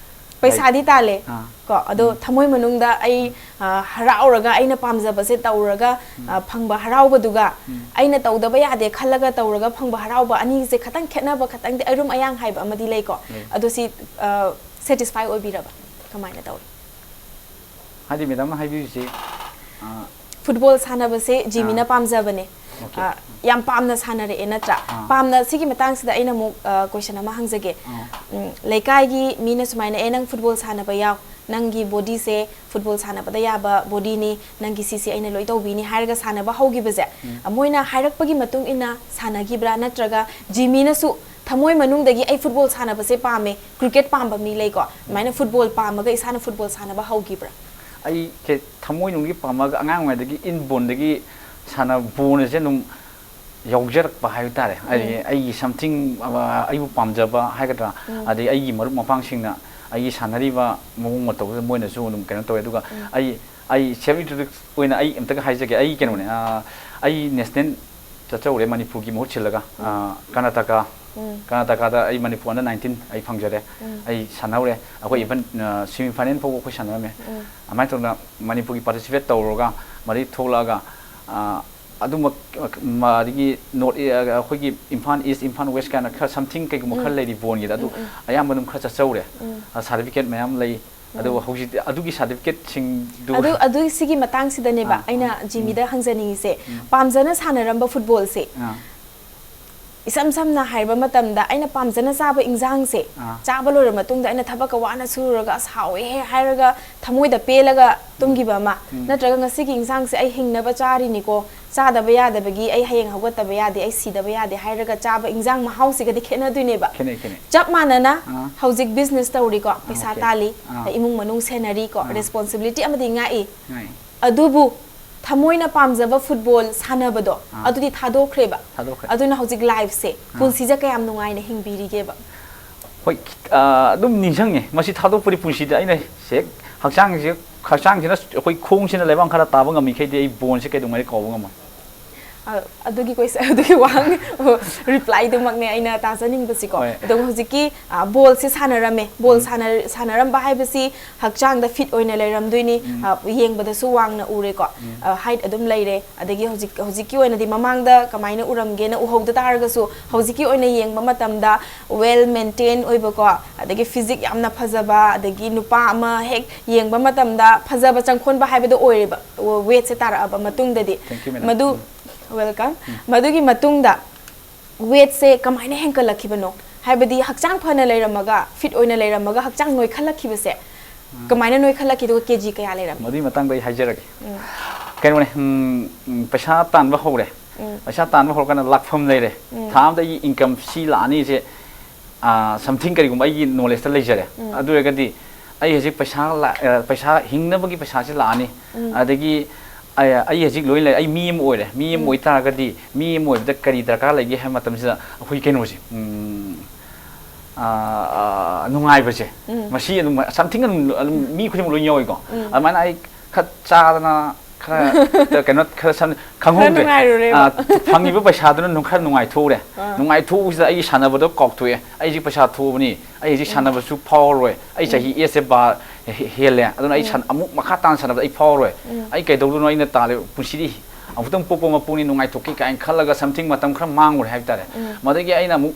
ꯄꯩꯁꯥꯗꯤ ꯇꯥꯜꯂꯦ꯫ ꯑꯥ꯫ ꯀꯣ, ꯑꯗꯣ ꯎꯝ꯫ ꯊꯃꯣꯏ ꯃꯅꯨꯡꯗ ꯑꯩ, ꯎꯝ꯫ ꯑ, ꯍꯔꯥꯎꯔꯒ ꯑꯩꯅ ꯄꯥꯝꯖꯕꯁꯦ ꯇꯧꯔꯒ, ꯎꯝ꯫ ꯑ, ꯐꯪꯕ ꯍꯔꯥꯎꯕꯗꯨꯒ ꯎꯝ꯫ ꯑꯩꯅ ꯇꯧꯗꯕ ꯌꯥꯗꯦ ꯈꯜꯂꯒ ꯇꯧꯔꯒ ꯐꯪꯕ ꯍꯔꯥꯎꯕ ꯑꯅꯤꯁꯦ ꯈꯇꯪ ꯈꯦꯠꯅꯕ, ꯈꯇꯪꯗꯤ ꯑꯔꯨꯝ ꯑꯌꯥꯡ ꯍꯥꯏꯕ ꯑꯃꯗꯤ ꯂꯩꯀꯣ꯫ ꯂꯩ꯫ ꯑꯗꯣ ꯁꯤ, ꯑ, satisfy ꯑꯣꯏꯕꯤꯔꯕ? ꯀꯃꯥꯏꯅ ꯇꯧꯏ? ꯍꯥꯏꯗꯤ ꯃꯦꯗꯥꯝꯅ ꯍꯥꯏꯕꯤꯔꯤꯁꯦ, ꯑ, ꯐꯨꯠꯕꯣꯜ ꯁꯥꯟꯅꯕꯁꯦ ꯖꯤꯃꯤꯅ ꯑꯥ꯫ ꯄꯥꯝꯖꯕꯅꯦ꯫ ꯑꯣꯀꯦ꯫ ꯑ, ꯌꯥꯝ ꯄꯥꯝꯅ ꯁꯥꯟꯅꯔꯛꯑꯦ ꯅꯠꯇ꯭ꯔꯥ? ꯑꯥ꯫ ꯄꯥꯝꯅ, ꯁꯤꯒꯤ ꯃꯇꯥꯡꯁꯤꯗ ꯑꯩꯅ ꯑꯃꯨꯛ, ꯑ, question ꯑꯃ ꯍꯪꯖꯒꯦ꯫ ꯑꯥ꯫ ꯎꯝ, ꯂꯩꯀꯥꯏꯒꯤ ꯃꯤꯅ ꯁꯨꯃꯥꯏꯅ, "ꯑꯦ, ꯅꯪ ꯐꯨꯠꯕꯣꯜ ꯁꯥꯟꯅꯕ ꯌꯥꯎ, ꯅꯪꯒꯤ bodyꯁꯦ ꯐꯨꯠꯕꯣꯜ ꯁꯥꯟꯅꯕꯗ ꯌꯥꯕ bodyꯅꯤ, ꯅꯪꯒꯤ ꯁꯤꯁꯦ ꯑꯩꯅ ꯂꯣꯏ ꯇꯧꯕꯤꯅꯤ" ꯍꯥꯏꯔꯒ ꯁꯥꯟꯅꯕ ꯍꯧꯈꯤꯕꯁꯦ, ꯎꯝ꯫ ꯑ, ꯃꯣꯏꯅ ꯍꯥꯏꯔꯛꯄꯒꯤ ꯃꯇꯨꯡ ꯏꯟꯅ ꯁꯥꯟꯅꯈꯤꯕ꯭ꯔꯥ, ꯅꯠꯇ꯭ꯔꯒ ꯖꯤꯃꯤꯅꯁꯨ ꯊꯃꯣꯏ ꯃꯅꯨꯡꯗꯒꯤ "ꯑꯩ ꯐꯨꯠꯕꯣꯜ ꯁꯥꯟꯅꯕꯁꯦ ꯄꯥꯝꯃꯦ"? ꯀ꯭ꯔꯤꯀꯦꯠ ꯄꯥꯝꯕ ꯃꯤ ꯂꯩꯀꯣ, ꯑꯗꯨꯃꯥꯏꯅ ꯐꯨꯠꯕꯣꯜ ꯄꯥꯝꯃꯒ ꯏꯁꯥꯅ ꯐꯨꯠꯕꯣꯜ ꯁꯥꯟꯅꯕ ꯍꯧꯈꯤꯕ꯭ꯔꯥ? ꯑꯩ ꯀꯦ-, ꯊꯃꯣꯏꯅꯨꯡꯒꯤ ꯄꯥꯝꯃꯒ ꯑꯉꯥꯡ ꯑꯣꯏꯔꯤꯉꯩꯗꯒꯤ inbornꯗꯒꯤ ꯁꯥꯟꯅ-, ballꯁꯦ ꯑꯗꯨꯝ ꯌꯥꯎꯖꯔꯛꯄ ꯍꯥꯏꯕ ꯇꯥꯔꯦ꯫ ꯎꯝ꯫ ꯑꯩ, ꯑꯩꯒꯤ something, ꯑ, ꯑꯩꯕꯨ ꯄꯥꯝꯖꯕ ꯍꯥꯏꯒꯗ꯭ꯔꯥ, ꯎꯝ꯫ ꯑꯗꯩ ꯑꯩꯒꯤ ꯃꯔꯨꯞ ꯃꯄꯥꯡꯁꯤꯡꯅ ꯑꯩꯒꯤ ꯁꯥꯟꯅꯔꯤꯕ ꯃꯑꯣꯡ ꯃꯇꯧꯗꯨꯗ ꯃꯣꯏꯅꯁꯨ ꯑꯗꯨꯝ ꯀꯩꯅꯣ ꯇꯧꯋꯦ꯫ ꯑꯗꯨꯒ ꯎꯝ꯫ ꯑꯩ, ꯑꯩ self introduce ꯑꯣꯏꯅ ꯑꯩ ꯑꯝꯇꯒ ꯍꯥꯏꯖꯒꯦ꯫ ꯑꯩ ꯀꯩꯅꯣꯅꯦ, ꯎꯝ꯫ ꯑ, ꯑꯩ national ꯆꯠꯆꯧꯔꯦ ꯃꯅꯤꯄꯨꯔꯒꯤ ꯃꯍꯨꯠ ꯁꯤꯜꯂꯒ, ꯎꯝ꯫ ꯑ, ꯀꯔꯅꯥꯇꯀꯥ, ꯎꯝ꯫ ꯀꯔꯅꯥꯇꯀꯥꯗ ꯑꯩ ꯃꯅꯤꯄꯨꯔ under nineteen ꯑꯩ ꯐꯪꯖꯔꯦ꯫ ꯎꯝ꯫ ꯑꯩ ꯁꯥꯟꯅꯍꯧꯔꯦ꯫ ꯑꯩꯈꯣꯏ ꯎꯝ꯫ Even, ꯑ, semi final ꯐꯥꯎꯕ ꯑꯩꯈꯣꯏ ꯁꯥꯟꯅꯔꯝꯃꯦ꯫ ꯎꯝ꯫ ꯑꯗꯨꯃꯥꯏꯅ ꯇꯧꯗꯅ ꯃꯅꯤꯄꯨꯔꯒꯤ participate ꯇꯧꯔꯨꯔꯒ ꯃꯗꯩ ꯊꯣꯛꯂꯛꯑꯒ, ꯑ, ꯑꯗꯨꯃꯛ, ꯃ-, ꯑꯗꯒꯤ North, ꯑ, ꯑꯩꯈꯣꯏꯒꯤ ꯏꯝꯐꯥꯜ East, ꯏꯝꯐꯥꯜ West ꯀꯥꯏꯅ ꯈꯔ something ꯀꯩꯒꯨꯝꯕ ꯈꯔ ꯎꯝ꯫ ꯂꯩꯔꯤ ballꯒꯤꯗ, ꯑꯗꯨ ꯎꯝ, ꯎꯝ꯫ ꯑꯌꯥꯝꯕ ꯑꯗꯨꯝ ꯈꯔ ꯆꯠꯆꯧꯔꯦ꯫ ꯎꯝ꯫ ꯑ, certificate ꯃꯌꯥꯝ ꯂꯩ꯫ ꯑꯗꯨꯕꯨ ꯍꯧꯖꯤꯛꯇꯤ ꯑꯗꯨꯒꯤ ꯁꯥꯔꯇꯤꯐꯤꯀꯦꯠꯁꯤꯡꯗꯨ ꯑꯗꯨ ꯑꯗꯨꯒꯤ ꯁꯤꯒꯤ ꯃꯇꯥꯡꯁꯤꯗꯅꯦꯕ ꯑꯥ, ꯑꯩꯅ ꯑꯥ, ꯖꯤꯃꯤꯗ ꯍꯪꯖꯅꯤꯡꯉꯤꯁꯦ꯫ ꯄꯥꯝꯖꯅ ꯁꯥꯟꯅꯔꯝꯕ ꯐꯨꯠꯕꯣꯜꯁꯦ, ꯑꯥ, ꯏꯁꯝ ꯁꯝꯅ ꯍꯥꯏꯔꯕ ꯃꯇꯝꯗ, ꯑꯩꯅ ꯄꯥꯝꯖꯅ ꯆꯥꯕ ꯏꯟꯖꯥꯡꯁꯦ ꯑꯥ. ꯆꯥꯕ ꯂꯣꯏꯔꯕ ꯃꯇꯨꯡꯗ ꯑꯩꯅ ꯊꯕꯛꯀ ꯋꯥꯅ ꯁꯨꯔꯨꯔꯒ "ꯑꯁ, ꯍꯥꯎꯋꯦꯍꯦ" ꯍꯥꯏꯔꯒ ꯊꯃꯣꯏꯗ ꯄꯦꯜꯂꯒ ꯇꯨꯝꯈꯤꯕ ꯑꯃ, ꯅꯠꯇ꯭ꯔꯒ "ꯉꯁꯤꯒꯤ ꯏꯟꯖꯥꯡꯁꯦ ꯑꯩ ꯍꯤꯡꯅꯕ ꯆꯥꯔꯤꯅꯤꯀꯣ, ꯆꯥꯗꯕ ꯌꯥꯗꯕꯒꯤ ꯑꯩ ꯍꯌꯦꯡ ꯍꯧꯒꯠꯇꯕ ꯌꯥꯗꯦ, ꯑꯩ ꯁꯤꯗꯕ ꯌꯥꯗꯦ" ꯍꯥꯏꯔꯒ ꯆꯥꯕ ꯏꯟꯖꯥꯡ ꯃꯍꯥꯎꯁꯤꯒꯗꯤ ꯈꯦꯠꯅꯗꯣꯏꯅꯦꯕ꯫ ꯈꯦꯠꯅꯩ, ꯈꯦꯠꯅꯩ꯫ ꯆꯞ ꯃꯥꯟꯅꯅ ꯑꯥ. ꯍꯧꯖꯤꯛ ꯕꯤꯖꯤꯅꯦꯁ ꯇꯧꯔꯤꯀꯣ, ꯄꯩꯁꯥ ꯑꯣꯀꯦ. ꯇꯥꯜꯂꯤ, ꯑꯥ. ꯏꯃꯨꯡ ꯃꯅꯨꯡ ꯁꯦꯟꯅꯔꯤꯀꯣ, ꯑꯥ. ꯔꯦꯁꯄꯣꯟꯁꯤꯕꯤꯂꯤꯇꯤ ꯑꯃꯗꯤ ꯉꯥꯛꯏ꯫ ꯉꯥꯏ. ꯑꯗꯨꯕꯨ ꯊꯃꯣꯏꯅ ꯄꯥꯝꯖꯕ ꯐꯨꯠꯕꯣꯜ ꯁꯥꯟꯅꯕꯗꯣ ꯑꯥ. ꯑꯗꯨꯗꯤ ꯊꯥꯗꯣꯛꯈ꯭ꯔꯦꯕ꯫ ꯊꯥꯗꯣꯛꯈ꯭ꯔꯦ. ꯑꯗꯨꯅ ꯍꯧꯖꯤꯛ ꯂꯥꯏꯐꯁꯦ, ꯑꯥ. ꯄꯨꯟꯁꯤꯁꯦ ꯀꯌꯥꯝ ꯅꯨꯡꯉꯥꯏꯅ ꯍꯤꯡꯕꯤꯔꯤꯒꯦꯕ? ꯍꯣꯏ, ꯈꯤꯠ-, ꯑ, ꯑꯗꯨꯝ ꯅꯤꯡꯁꯤꯡꯉꯦ꯫ ꯃꯁꯤ ꯊꯥꯗꯣꯛꯄꯗꯤ ꯄꯨꯟꯁꯤꯗ ꯑꯩꯅ ꯍꯦꯛ ꯍꯛꯆꯥꯡꯁꯦ, ꯍꯛꯆꯥꯡꯁꯤꯅ ꯑꯩꯈꯣꯏ ꯈꯣꯡꯁꯤꯅ ꯂꯩꯕꯥꯛ ꯈꯔ ꯇꯥꯕ ꯉꯝꯃꯤꯈꯩꯗꯤ ꯑꯩ ꯕꯣꯜꯁꯦ ꯀꯩꯗꯧꯉꯩꯗ ꯀꯥꯎꯕ ꯉꯝꯃꯣꯏ꯫ ꯑ, ꯑꯗꯨꯒꯤ ꯀꯣꯏꯁꯟ, ꯑꯗꯨꯒꯤ ꯋꯥꯍꯪ, ꯔꯤꯄ꯭ꯂꯥꯏꯗꯨꯃꯛꯅꯦ ꯑꯩꯅ ꯇꯥꯖꯅꯤꯡꯕꯁꯤꯀꯣ꯫ ꯍꯣꯏ. ꯑꯗꯨꯒ ꯍꯧꯖꯤꯛꯀꯤ, ꯑ, ꯕꯣꯜꯁꯦ ꯁꯥꯟꯅꯔꯝꯃꯦ꯫ ꯕꯣꯜ ꯎꯝ. ꯁꯥꯟꯅ-, ꯁꯥꯟꯅꯔꯝꯕ ꯍꯥꯏꯕꯁꯤ ꯍꯛꯆꯥꯡꯗ ꯐꯤꯠ ꯑꯣꯏꯅ ꯂꯩꯔꯝꯗꯣꯏꯅꯤ꯫ ꯎꯝ. ꯑ, ꯌꯦꯡꯕꯗꯁꯨ ꯋꯥꯡꯅ ꯎꯔꯦꯀꯣ꯫ ꯎꯝ. ꯑ, ꯍꯥꯏꯠ ꯑꯗꯨꯝ ꯂꯩꯔꯦ꯫ ꯑꯗꯒꯤ ꯍꯧꯖꯤꯛ, ꯍꯧꯖꯤꯛꯀꯤ ꯑꯣꯏꯅꯗꯤ ꯃꯃꯥꯡꯗ ꯀꯃꯥꯏꯅ ꯎꯔꯝꯒꯦꯅ ꯎꯍꯧꯗ ꯇꯥꯔꯒꯁꯨ, ꯍꯧꯖꯤꯛꯀꯤ ꯑꯣꯏꯅ ꯌꯦꯡꯕ ꯃꯇꯝꯗ ꯋꯦꯜ ꯃꯦꯟꯇꯦꯟ ꯑꯣꯏꯕꯀꯣ, ꯑꯗꯒꯤ ꯐꯤꯖꯤꯛ ꯌꯥꯝꯅ ꯐꯖꯕ, ꯑꯗꯒꯤ ꯅꯨꯄꯥ ꯑꯃ ꯍꯦꯛ ꯌꯦꯡꯕ ꯃꯇꯝꯗ ꯐꯖꯕ ꯆꯪꯈꯣꯟꯕ ꯍꯥꯏꯕꯗꯣ ꯑꯣꯏꯔꯦꯕ, ꯋꯦꯠꯁꯦ ꯇꯥꯔꯛꯑꯕ ꯃꯇꯨꯡꯗꯗꯤ꯫ Thank you, madam. ꯃꯗꯨ, ꯎꯝ. ꯋꯦꯜꯀꯝ꯫ ꯃꯗꯨꯒꯤ ꯃꯇꯨꯡꯗ ꯋꯦꯠꯁꯦ ꯀꯃꯥꯏꯅ ꯍꯦꯟꯒꯠꯂꯛꯈꯤꯕꯅꯣ? ꯍꯥꯏꯕꯗꯤ ꯍꯛꯆꯥꯡ ꯐꯅ ꯂꯩꯔꯝꯃꯒ, ꯐꯤꯠ ꯑꯣꯏꯅ ꯂꯩꯔꯝꯃꯒ ꯍꯛꯆꯥꯡ ꯅꯣꯏꯈꯠꯂꯛꯈꯤꯕꯁꯦ ꯀꯃꯥꯏꯅ ꯅꯣꯏꯈꯠꯂꯛꯈꯤ? ꯑꯗꯨꯒ ꯀꯦ ꯖꯤ ꯀꯌꯥ ꯂꯩꯔꯝꯃꯤ? ꯃꯗꯨꯒꯤ ꯃꯇꯥꯡꯗ ꯑꯩ ꯍꯥꯏꯖꯔꯒꯦ꯫ ꯎꯝ. ꯀꯩꯅꯣꯅꯦ, ꯎꯝ, ꯎꯝ, ꯄꯩꯁꯥ ꯇꯥꯟꯕ ꯍꯧꯔꯦ꯫ ꯎꯝ. ꯄꯩꯁꯥ ꯇꯥꯟꯕ ꯍꯧꯔꯀꯥꯟꯗ ꯂꯥꯛꯐꯝ ꯂꯩꯔꯦ꯫ ꯎꯝ. ꯊꯥ ꯑꯃꯗ ꯑꯩꯒꯤ ꯏꯟꯀꯝ ꯁꯤ ꯂꯥꯛꯑꯅꯤꯁꯦ, ꯑꯥ, ꯁꯝꯊꯤꯡ ꯀꯔꯤꯒꯨꯝꯕ ꯑꯩꯒꯤ ꯅꯣꯂꯦꯖꯇ ꯂꯩꯖꯔꯦ꯫ ꯎꯝ. ꯑꯗꯨ ꯑꯣꯏꯔꯒꯗꯤ ꯑꯩ ꯍꯧꯖꯤꯛ ꯄꯩꯁꯥ ꯂꯥꯛ-, ꯑ, ꯄꯩꯁꯥ ꯍꯤꯡꯅꯕꯒꯤ ꯄꯩꯁꯥꯁꯤ ꯂꯥꯛꯑꯅꯤ꯫ ꯎꯝ. ꯑꯗꯒꯤ ꯑꯩ, ꯑꯩ ꯍꯧꯖꯤꯛ ꯂꯣꯏ ꯂꯩ, ꯑꯩ ꯃꯤ ꯑꯃ ꯑꯣꯏꯔꯦ꯫ ꯃꯤ ꯑꯃ ꯎꯝ. ꯑꯣꯏꯇꯥꯔꯒꯗꯤ, ꯃꯤ ꯑꯃ ꯑꯣꯏꯕꯗ ꯀꯔꯤ ꯗꯔꯀꯥꯔ ꯂꯩꯒꯦ ꯍꯥꯏꯕ ꯃꯇꯝꯁꯤꯗ ꯑꯩꯈꯣꯏ ꯀꯩꯅꯣꯁꯦ, ꯎꯝ, ꯑꯥ, ꯑꯥ, ꯅꯨꯡꯉꯥꯏꯕꯁꯦ, ꯎꯝ. ꯃꯁꯤ ꯑꯗꯨꯝ something ꯑꯗꯨꯝ, ꯑꯗꯨꯝ ꯃꯤ ꯈꯨꯗꯤꯡꯃꯛ ꯂꯣꯏ ꯌꯥꯎꯏꯀꯣ꯫ ꯎꯝ. ꯑꯗꯨꯃꯥꯏꯅ ꯑꯩ ꯈꯔ ꯆꯥꯗꯅ, ꯈꯔ ꯀꯩꯅꯣ, ꯈꯔ ꯁꯝ-, ꯈꯪꯍꯧꯗ꯭ꯔꯦ꯫ ꯅꯨꯡꯉꯥꯏꯔꯨꯔꯦꯕ. ꯑꯥ, ꯐꯪꯉꯤꯕ ꯄꯩꯁꯥꯗꯨꯅ ꯑꯗꯨꯝ ꯈꯔ ꯅꯨꯡꯉꯥꯏꯊꯣꯛꯎꯔꯦ꯫ ꯑꯥ. ꯅꯨꯡꯉꯥꯏꯊꯣꯛꯎꯕꯁꯤꯗ ꯑꯩꯒꯤ ꯁꯥꯟꯅꯕꯗꯣ ꯀꯥꯎꯊꯣꯛꯑꯦ꯫ ꯑꯩꯁꯤ ꯄꯩꯁꯥ ꯊꯣꯛꯑꯕꯅꯤ, ꯑꯩ ꯍꯧꯖꯤꯛ ꯁꯥꯟꯅꯕꯁꯨ ꯐꯥꯎꯔꯔꯣꯏ, ꯑꯩ ꯆꯍꯤ ꯑꯦꯖꯁꯦ ꯕꯥ-, ꯍꯦ-, ꯍꯦꯜꯂꯦ, ꯑꯗꯨꯅ ꯑꯩ ꯁꯥꯟ-, ꯑꯃꯨꯛ ꯃꯈꯥ ꯇꯥꯅ ꯁꯥꯟꯅꯕꯗ ꯑꯩ ꯐꯥꯎꯔꯔꯣꯏ꯫ ꯎꯝ. ꯑꯩ ꯀꯩꯗꯧꯗꯣꯏꯅꯣ? ꯑꯩꯅ ꯇꯥꯜꯂꯤꯕ ꯄꯨꯟꯁꯤꯗꯤ ꯑꯃꯨꯛꯇꯪ ꯄꯣꯛꯄ ꯃꯄꯣꯛꯅꯤ, ꯅꯨꯡꯉꯥꯏꯊꯣꯛꯀꯦ ꯀꯥꯏꯅ ꯈꯜꯂꯒ something ꯃꯇꯝ ꯈꯔ ꯃꯥꯡꯉꯨꯔꯦ ꯍꯥꯏꯕ ꯇꯥꯔꯦ꯫ ꯎꯝ. ꯃꯗꯒꯤ ꯑꯩꯅ ꯑꯃꯨꯛ,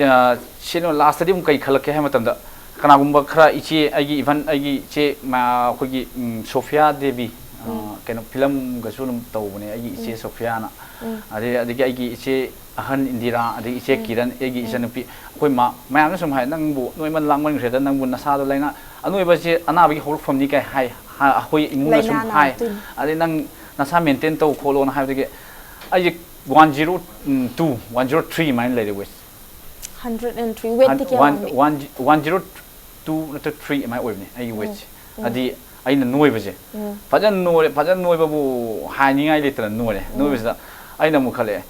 ꯑ, ꯁꯤꯅ ꯂꯥꯁꯇꯗꯤ ꯑꯃꯨꯛ ꯀꯩ ꯈꯜꯂꯛꯀꯦ ꯍꯥꯏꯕ ꯃꯇꯝꯗ, ꯀꯅꯥꯒꯨꯝꯕ ꯈꯔ ꯏꯆꯦ, ꯑꯩꯒꯤ, even ꯑꯩꯒꯤ ꯏꯆꯦ, ꯃꯥ, ꯑꯩꯈꯣꯏꯒꯤ, ꯎꯝ, ꯁꯣꯐꯤꯌꯥ ꯗꯦꯕꯤ, ꯑ, ꯎꯝ꯫ ꯀꯩꯅꯣ, ꯐꯤꯂꯝꯒꯁꯨ ꯑꯗꯨꯝ ꯇꯧꯕꯅꯦ ꯑꯩꯒꯤ ꯏꯆꯦ ꯎꯝ꯫ ꯁꯣꯐꯤꯌꯥꯅ꯫ ꯎꯝ꯫ ꯑꯗꯩ, ꯑꯗꯒꯤ ꯑꯩꯒꯤ ꯏꯆꯦ ꯑꯍꯟ ꯏꯟꯗꯤꯔꯥ, ꯑꯗꯒꯤ ꯏꯆꯦ ꯎꯝ꯫ ꯀꯤꯔꯟ, ꯑꯩꯒꯤ ꯎꯝ꯫ ꯏꯆꯟꯅꯨꯄꯤ, ꯑꯩꯈꯣꯏ ꯃꯥ, ꯃꯌꯥꯝꯅ ꯁꯨꯝ ꯍꯥꯏ, "ꯅꯪꯕꯨ ꯅꯣꯏꯃꯟ ꯂꯥꯡꯃꯟꯈ꯭ꯔꯦꯗ, ꯅꯪꯕꯨ ꯅꯁꯥꯗꯣ ꯂꯥꯏꯅꯥ, ꯑꯅꯣꯏꯕꯁꯦ ꯑꯅꯥꯕꯒꯤ ꯍꯧꯔꯛꯐꯝꯅꯤ" ꯀꯥꯏ ꯍꯥꯏ꯫ ꯍꯥ-, ꯑꯩꯈꯣꯏ ꯏꯃꯨꯡꯅ ꯁꯨꯝ ꯂꯥꯏꯅꯥ ꯍꯥꯏ꯫ ꯅꯥꯕꯗꯣꯏꯅꯤ꯫ ꯑꯗꯩ, "ꯅꯪ ꯅꯁꯥ ꯃꯦꯟꯇꯦꯟ ꯇꯧ ꯈꯣꯠꯂꯣꯅ" ꯍꯥꯏꯕꯗꯒꯤ ꯑꯩꯁꯦ one zero two, one zero three ꯑꯗꯨꯃꯥꯏꯅ ꯂꯩꯔꯦ ꯋꯦꯠ꯫ Hundred and three. ꯋꯦꯠꯇꯤ ꯀꯌꯥ ꯋꯥꯟ, ꯋꯥꯡꯕꯤ? ꯋꯥꯟ, ꯋꯥꯟ ꯖꯤꯔꯣ ꯇꯨ ꯅꯠꯇ꯭ꯔ ꯊ꯭ꯔꯤ ꯑꯗꯨꯃꯥꯏꯅ ꯑꯣꯏꯕꯅꯦ ꯑꯩꯒꯤ ꯎꯝ, ꯋꯦꯠꯁꯦ꯫ ꯎꯝ꯫ ꯍꯥꯏꯗꯤ ꯑꯩꯅ ꯅꯣꯏꯕꯁꯦ꯫ ꯎꯝ꯫ ꯐꯖꯅ ꯅꯣꯏꯔꯦ, ꯐꯖꯅ ꯅꯣꯏꯕꯕꯨ ꯍꯥꯏꯅꯤꯡꯉꯥꯏ ꯂꯩꯇꯅ ꯅꯣꯏꯔꯦ꯫ ꯎꯝ꯫ ꯅꯣꯏꯕꯁꯤꯗ ꯑꯩꯅ ꯑꯃꯨꯛ ꯈꯜꯂꯛꯑꯦ,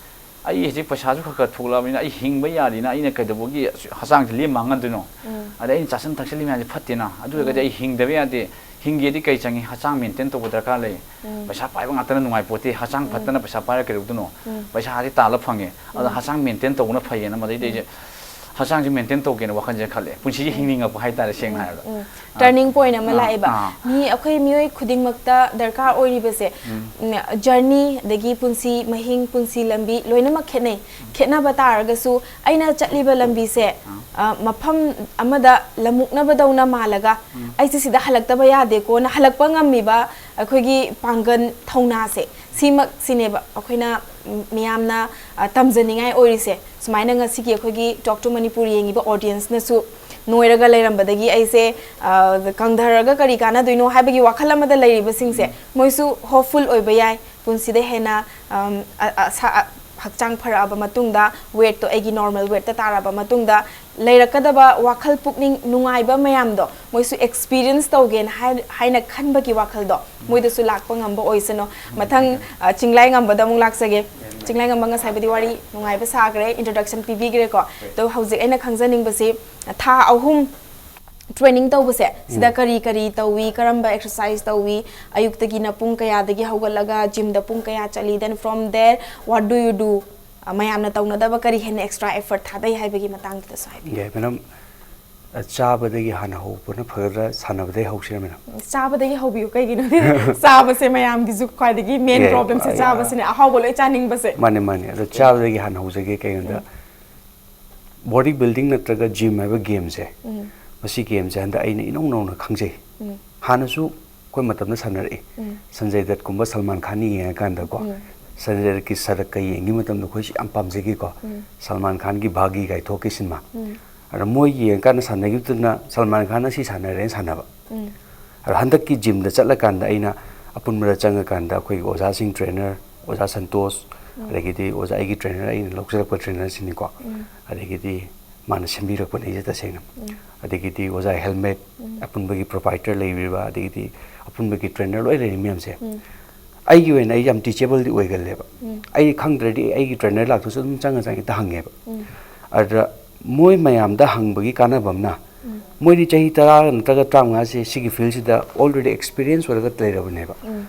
"ꯑꯩ ꯍꯧꯖꯤꯛ ꯄꯩꯁꯥꯁꯨ ꯈꯔ ꯈꯔ ꯊꯣꯛꯂꯛꯑꯕꯅꯤꯅ ꯑꯩ ꯍꯤꯡꯕ ꯌꯥꯔꯤꯅ ꯑꯩꯅ ꯀꯩꯗꯧꯕꯒꯤ ꯍꯛꯆꯥꯡꯁꯦ ꯂꯦꯝ ꯃꯥꯡꯍꯟꯗꯣꯏꯅꯣ? ꯎꯝ꯫ ꯑꯗꯩ ꯑꯩꯅ ꯆꯥꯁꯤꯟ ꯊꯛꯆꯜꯂꯤ ꯃꯌꯥꯝꯁꯦ ꯐꯠꯇꯦꯅ꯫ ꯑꯗꯨ ꯑꯣꯏꯔꯒꯗꯤ ꯎꯝ꯫ ꯑꯩ ꯍꯤꯡꯗꯕ ꯌꯥꯗꯦ꯫ ꯍꯤꯡꯒꯦꯗꯤ ꯀꯩ ꯆꯪꯉꯤ? ꯍꯛꯆꯥꯡ ꯃꯦꯟꯇꯦꯟ ꯇꯧꯕ ꯗꯔꯀꯥꯔ ꯂꯩ꯫ ꯎꯝ꯫ ꯄꯩꯁꯥ ꯄꯥꯏꯕ ꯉꯥꯛꯇꯅ ꯅꯨꯡꯉꯥꯏ ꯄꯣꯠꯇꯦ꯫ ꯍꯛꯆꯥꯡ ꯎꯝ꯫ ꯐꯠꯇꯅ ꯄꯩꯁꯥ ꯄꯥꯏꯔ ꯀꯩꯗꯧꯗꯣꯏꯅꯣ? ꯎꯝ꯫ ꯄꯩꯁꯥꯁꯤ ꯇꯥꯜꯂ ꯐꯪꯉꯦ꯫ ꯑꯗꯣ ꯎꯝ꯫ ꯍꯛꯆꯥꯡ ꯃꯦꯟꯇꯦꯟ ꯇꯧꯕꯅ ꯐꯩꯌꯦꯅ ꯃꯗꯩꯗꯤ ꯎꯝ꯫ ꯑꯩꯁꯦ ꯍꯛꯆꯥꯡꯁꯦ ꯃꯦꯟꯇꯦꯟ ꯇꯧꯒꯦꯅ ꯋꯥꯈꯜꯁꯦ ꯈꯜꯂꯦ꯫ ꯄꯨꯟꯁꯤꯁꯦ ꯎꯝ꯫ ꯍꯤꯡꯅꯤꯡꯉꯛꯄ ꯍꯥꯏꯇꯥꯔꯦ, ꯁꯦꯡꯅ ꯎꯝ, ꯍꯥꯏꯔꯕꯗ꯫ ꯎꯝ꯫ ꯑꯥ꯫ ꯇꯔꯅꯤꯡ ꯄꯣꯏꯟꯠ ꯑꯃ ꯑꯥ, ꯂꯥꯛꯑꯦꯕ꯫ ꯑꯥ꯫ ꯃꯤ, ꯑꯩꯈꯣꯏ ꯃꯤꯑꯣꯏ ꯈꯨꯗꯤꯡꯃꯛꯇ ꯗꯔꯀꯥꯔ ꯑꯣꯏꯔꯤꯕꯁꯦ, ꯎꯝ꯫ ꯎꯝ, ꯖꯔꯅꯤ, ꯑꯗꯒꯤ ꯄꯨꯟꯁꯤ ꯃꯍꯤꯡ, ꯄꯨꯟꯁꯤ ꯂꯝꯕꯤ ꯂꯣꯏꯅꯃꯛ ꯈꯦꯠꯅꯩ꯫ ꯈꯦꯠꯅꯕ ꯇꯥꯔꯒꯁꯨ ꯑꯩꯅ ꯆꯠꯂꯤꯕ ꯂꯝꯕꯤꯁꯦ, ꯑꯥ꯫ ꯑ, ꯃꯐꯝ ꯑꯃꯗ ꯂꯝꯃꯨꯛꯅꯕꯗꯧꯅ ꯃꯥꯜꯂꯒ ꯎꯝ꯫ ꯑꯩꯁꯦ ꯁꯤꯗ ꯍꯜꯂꯛꯇꯕ ꯌꯥꯗꯦꯀꯣꯅ ꯍꯜꯂꯛꯄ ꯉꯝꯃꯤꯕ ꯑꯩꯈꯣꯏꯒꯤ ꯄꯥꯡꯒꯜ ꯊꯧꯅꯥꯁꯦ, ꯁꯤꯃꯛ ꯁꯤꯅꯦꯕ ꯑꯩꯈꯣꯏꯅ, ꯎꯝ, ꯃꯤꯌꯥꯝꯅ, ꯑ, ꯇꯝꯖꯅꯤꯡꯉꯥꯏ ꯑꯣꯏꯔꯤꯁꯦ꯫ ꯁꯨꯃꯥꯏꯅ ꯉꯁꯤꯒꯤ ꯑꯩꯈꯣꯏꯒꯤ Talk to Manipur ꯌꯦꯡꯉꯤꯕ ꯑꯣꯗꯤꯌꯦꯟꯁꯅꯁꯨ ꯅꯣꯏꯔꯒ ꯂꯩꯔꯝꯕꯗꯒꯤ ꯑꯩꯁꯦ, ꯑ, ꯀꯪꯊꯔꯒ ꯀꯔꯤ ꯀꯥꯟꯅꯗꯣꯏꯅꯣ ꯍꯥꯏꯕꯒꯤ ꯋꯥꯈꯜ ꯑꯃꯗ ꯂꯩꯔꯤꯕꯁꯤꯡꯁꯦ, ꯎꯝ꯫ ꯃꯣꯏꯁꯨ ꯍꯣꯞꯐꯨꯜ ꯑꯣꯏꯕ ꯌꯥꯏ꯫ ꯄꯨꯟꯁꯤꯗ ꯍꯦꯟꯅ, ꯑꯝ, ꯑ, ꯑ, ꯁꯥ-, ꯑ, ꯍꯛꯆꯥꯡ ꯐꯔꯛꯑꯕ ꯃꯇꯨꯡꯗ, ꯋꯦꯠꯇꯣ ꯑꯩꯒꯤ ꯅꯣꯔꯃꯦꯜ ꯋꯦꯠꯇ ꯇꯥꯔꯛꯑꯕ ꯃꯇꯨꯡꯗ, ꯂꯩꯔꯛꯀꯗꯕ ꯋꯥꯈꯜ ꯄꯨꯛꯅꯤꯡ ꯅꯨꯡꯉꯥꯏꯕ ꯃꯌꯥꯝꯗꯣ ꯃꯣꯏꯁꯨ ꯑꯦꯛꯁꯄꯤꯔꯤꯌꯦꯟꯁ ꯇꯧꯒꯦꯅ ꯍꯥꯏ-, ꯍꯥꯏꯅ ꯈꯟꯕꯒꯤ ꯋꯥꯈꯜꯗꯣ ꯃꯣꯏꯗꯁꯨ ꯂꯥꯛꯄ ꯉꯝꯕ ꯑꯣꯏꯁꯅꯨ꯫ ꯃꯊꯪ, ꯑ, ꯆꯤꯡꯂꯥꯏꯉꯝꯕꯗ ꯑꯃꯨꯛ ꯂꯥꯛꯆꯒꯦ꯫ ꯆꯤꯡꯂꯥꯏꯉꯝꯕ ꯉꯁꯥꯏꯕꯨꯗꯤ ꯋꯥꯔꯤ ꯅꯨꯡꯉꯥꯏꯕ ꯁꯥꯈ꯭ꯔꯦ, ꯏꯟꯇ꯭ꯔꯣꯗꯛꯁꯟ ꯄꯤꯕꯤꯈ꯭ꯔꯦꯀꯣ꯫ ꯑꯗꯣ ꯍꯧꯖꯤꯛ ꯑꯩꯅ ꯈꯪꯖꯅꯤꯡꯕꯁꯤ, ꯊꯥ ꯑꯍꯨꯝ ꯇ꯭ꯔꯦꯅꯤꯡ ꯇꯧꯕꯁꯦ, ꯁꯤꯗ ꯎꯝ꯫ ꯀꯔꯤ ꯀꯔꯤ ꯇꯧꯏ, ꯀꯔꯝꯕ ꯑꯦꯛꯁꯔꯁꯥꯏꯁ ꯇꯧꯏ, ꯑꯌꯨꯛꯇꯒꯤꯅ ꯄꯨꯡ ꯀꯌꯥꯗꯒꯤ ꯍꯧꯒꯠꯂꯒ ꯖꯤꯝꯗ ꯄꯨꯡ ꯀꯌꯥ ꯆꯠꯂꯤ, then from there what do you do? ꯑ, ꯃꯌꯥꯝꯅ ꯇꯧꯅꯗꯕ ꯀꯔꯤ ꯍꯦꯟꯅ ꯑꯦꯛꯁꯇ꯭ꯔꯥ ꯑꯦꯐꯔꯠ ꯊꯥꯗꯩ ꯍꯥꯏꯕꯒꯤ ꯃꯇꯥꯡꯗꯨꯗꯁꯨ ꯍꯥꯏꯕꯤꯌꯨ꯫ ꯌꯥꯏ, ꯃꯦꯗꯥꯝ, ꯑ, ꯆꯥꯕꯗꯒꯤ ꯍꯥꯟꯅ ꯍꯧꯕꯅ ꯐꯒꯗ꯭ꯔꯥ, ꯁꯥꯟꯅꯕꯗꯒꯤ ꯍꯧꯁꯤꯔꯥ, ꯃꯦꯗꯥꯝ? ꯆꯥꯕꯗꯒꯤ ꯍꯧꯕꯤꯌꯨ, ꯀꯩꯒꯤꯅꯣꯗꯤ ꯆꯥꯕꯁꯦ ꯃꯌꯥꯝꯒꯤꯁꯨ ꯈ꯭ꯋꯥꯏꯗꯒꯤ ꯃꯦꯟ ꯌꯥꯏ, ꯄ꯭ꯔꯣꯕ꯭ꯂꯦꯝꯁꯦ, ꯑ, ꯆꯥꯕꯁꯤꯅꯦ, ꯑꯍꯥꯎꯕ ꯂꯣꯏ ꯆꯥꯅꯤꯡꯕꯁꯦ꯫ ꯃꯥꯅꯦ, ꯃꯥꯅꯦ꯫ ꯑꯗꯣ ꯆꯥꯕꯗꯒꯤ ꯍꯥꯟꯅ ꯍꯧꯖꯒꯦ꯫ ꯀꯩꯒꯤꯅꯣꯗ, ꯎꯝ꯫ ꯕꯣꯗꯤ ꯕꯤꯜꯗꯤꯡ ꯅꯠꯇ꯭ꯔꯒ ꯖꯤꯝ ꯍꯥꯏꯕ ꯒꯦꯝꯁꯦ ꯎꯝ꯫ ꯃꯁꯤ ꯒꯦꯝꯁꯦ ꯍꯟꯗꯛ ꯑꯩꯅ ꯏꯅꯧ ꯅꯧꯅ ꯈꯪꯖꯩ꯫ ꯍꯥꯟꯅꯁꯨ ꯑꯩꯈꯣꯏ ꯃꯇꯝꯗ ꯁꯥꯟꯅꯔꯛꯏ꯫ ꯁꯟꯖꯌ ꯗꯠꯀꯨꯝꯕ ꯁꯜꯃꯥꯟ ꯈꯥꯟꯒ ꯌꯦꯡꯉꯀꯥꯟꯗꯀꯣ, ꯁꯟꯖꯌ ꯗꯠꯀꯤ ꯁꯔꯛꯀ ꯌꯦꯡꯈꯤꯕ ꯃꯇꯝꯗ ꯑꯩꯈꯣꯏꯁꯤ ꯌꯥꯝ ꯄꯥꯝꯖꯈꯤꯀꯣ꯫ ꯁꯜꯃꯥꯟ ꯈꯥꯟꯒꯤ ꯚꯥꯒꯤ ꯀꯥꯏ ꯊꯣꯛꯈꯤ ꯁꯤꯅꯦꯃꯥ꯫ ꯑꯗ ꯃꯣꯏ ꯌꯦꯡꯉꯀꯥꯟꯗ ꯁꯥꯟꯅꯈꯤꯕꯗꯨꯅ ꯁꯜꯃꯥꯟ ꯈꯥꯟꯅ ꯁꯤ ꯁꯥꯟꯅꯔꯦꯅ ꯁꯥꯟꯅꯕ꯫ ꯑꯗꯣ ꯍꯟꯗꯛꯀꯤ ꯖꯤꯝꯗ ꯆꯠꯂꯀꯥꯟꯗ ꯑꯩꯅ ꯑꯄꯨꯟꯕꯗ ꯆꯪꯉꯀꯥꯟꯗ ꯑꯩꯈꯣꯏꯒꯤ ꯑꯣꯖꯥꯁꯤꯡ, ꯇ꯭ꯔꯦꯅꯔ ꯑꯣꯖꯥ ꯁꯟꯇꯣꯁ, ꯑꯗꯒꯤꯗꯤ ꯑꯣꯖꯥ, ꯑꯩꯒꯤ ꯇ꯭ꯔꯦꯅꯔ, ꯑꯩꯅ ꯂꯧꯖꯔꯛꯄ ꯇ꯭ꯔꯦꯅꯔꯁꯤꯡꯅꯤꯀꯣ꯫ ꯑꯗꯒꯤꯗꯤ ꯃꯥꯅ ꯁꯦꯝꯕꯤꯔꯛꯄꯅꯦ ꯑꯩꯁꯦ ꯇꯁꯦꯡꯅ꯫ ꯑꯗꯒꯤꯗꯤ ꯑꯣꯖꯥ ꯍꯦꯜꯃꯦꯠ, ꯑꯄꯨꯟꯕꯒꯤ ꯄ꯭ꯔꯣꯄꯥꯏꯇꯔ ꯂꯩꯕꯤꯕ, ꯑꯗꯒꯤꯗꯤ ꯑꯄꯨꯟꯕꯒꯤ ꯇ꯭ꯔꯦꯅꯔ ꯂꯣꯏ ꯂꯩꯔꯤ ꯃꯌꯥꯝꯁꯦ꯫ ꯑꯩꯒꯤ ꯑꯣꯏꯅ ꯑꯩ ꯌꯥꯝ ꯇꯤꯆꯦꯕꯜꯗꯤ ꯑꯣꯏꯒꯜꯂꯦꯕ꯫ ꯑꯩ ꯈꯪꯗ꯭ꯔꯗꯤ ꯑꯩꯒꯤ ꯇ꯭ꯔꯦꯅꯔ ꯂꯥꯛꯇꯨꯁꯨ ꯑꯗꯨꯝ ꯆꯪꯉ ꯆꯪꯉ ꯍꯦꯛꯇ ꯍꯪꯉꯦꯕ꯫ ꯑꯗꯨꯗ ꯃꯣꯏ ꯃꯌꯥꯝꯗ ꯍꯪꯕꯒꯤ ꯀꯥꯟꯅꯕ ꯑꯃꯅ, ꯃꯣꯏꯗꯤ ꯆꯍꯤ ꯇꯔꯥ ꯅꯠꯇ꯭ꯔꯒ ꯇꯔꯥꯃꯉꯥꯁꯦ ꯁꯤꯒꯤ ꯐꯤꯜꯁꯤꯗ ꯑꯣꯜꯔꯦꯗꯤ ꯑꯦꯛꯁꯄꯤꯔꯤꯌꯦꯟꯁ ꯑꯣꯏꯔꯒ ꯂꯩꯔꯕꯅꯦꯕ꯫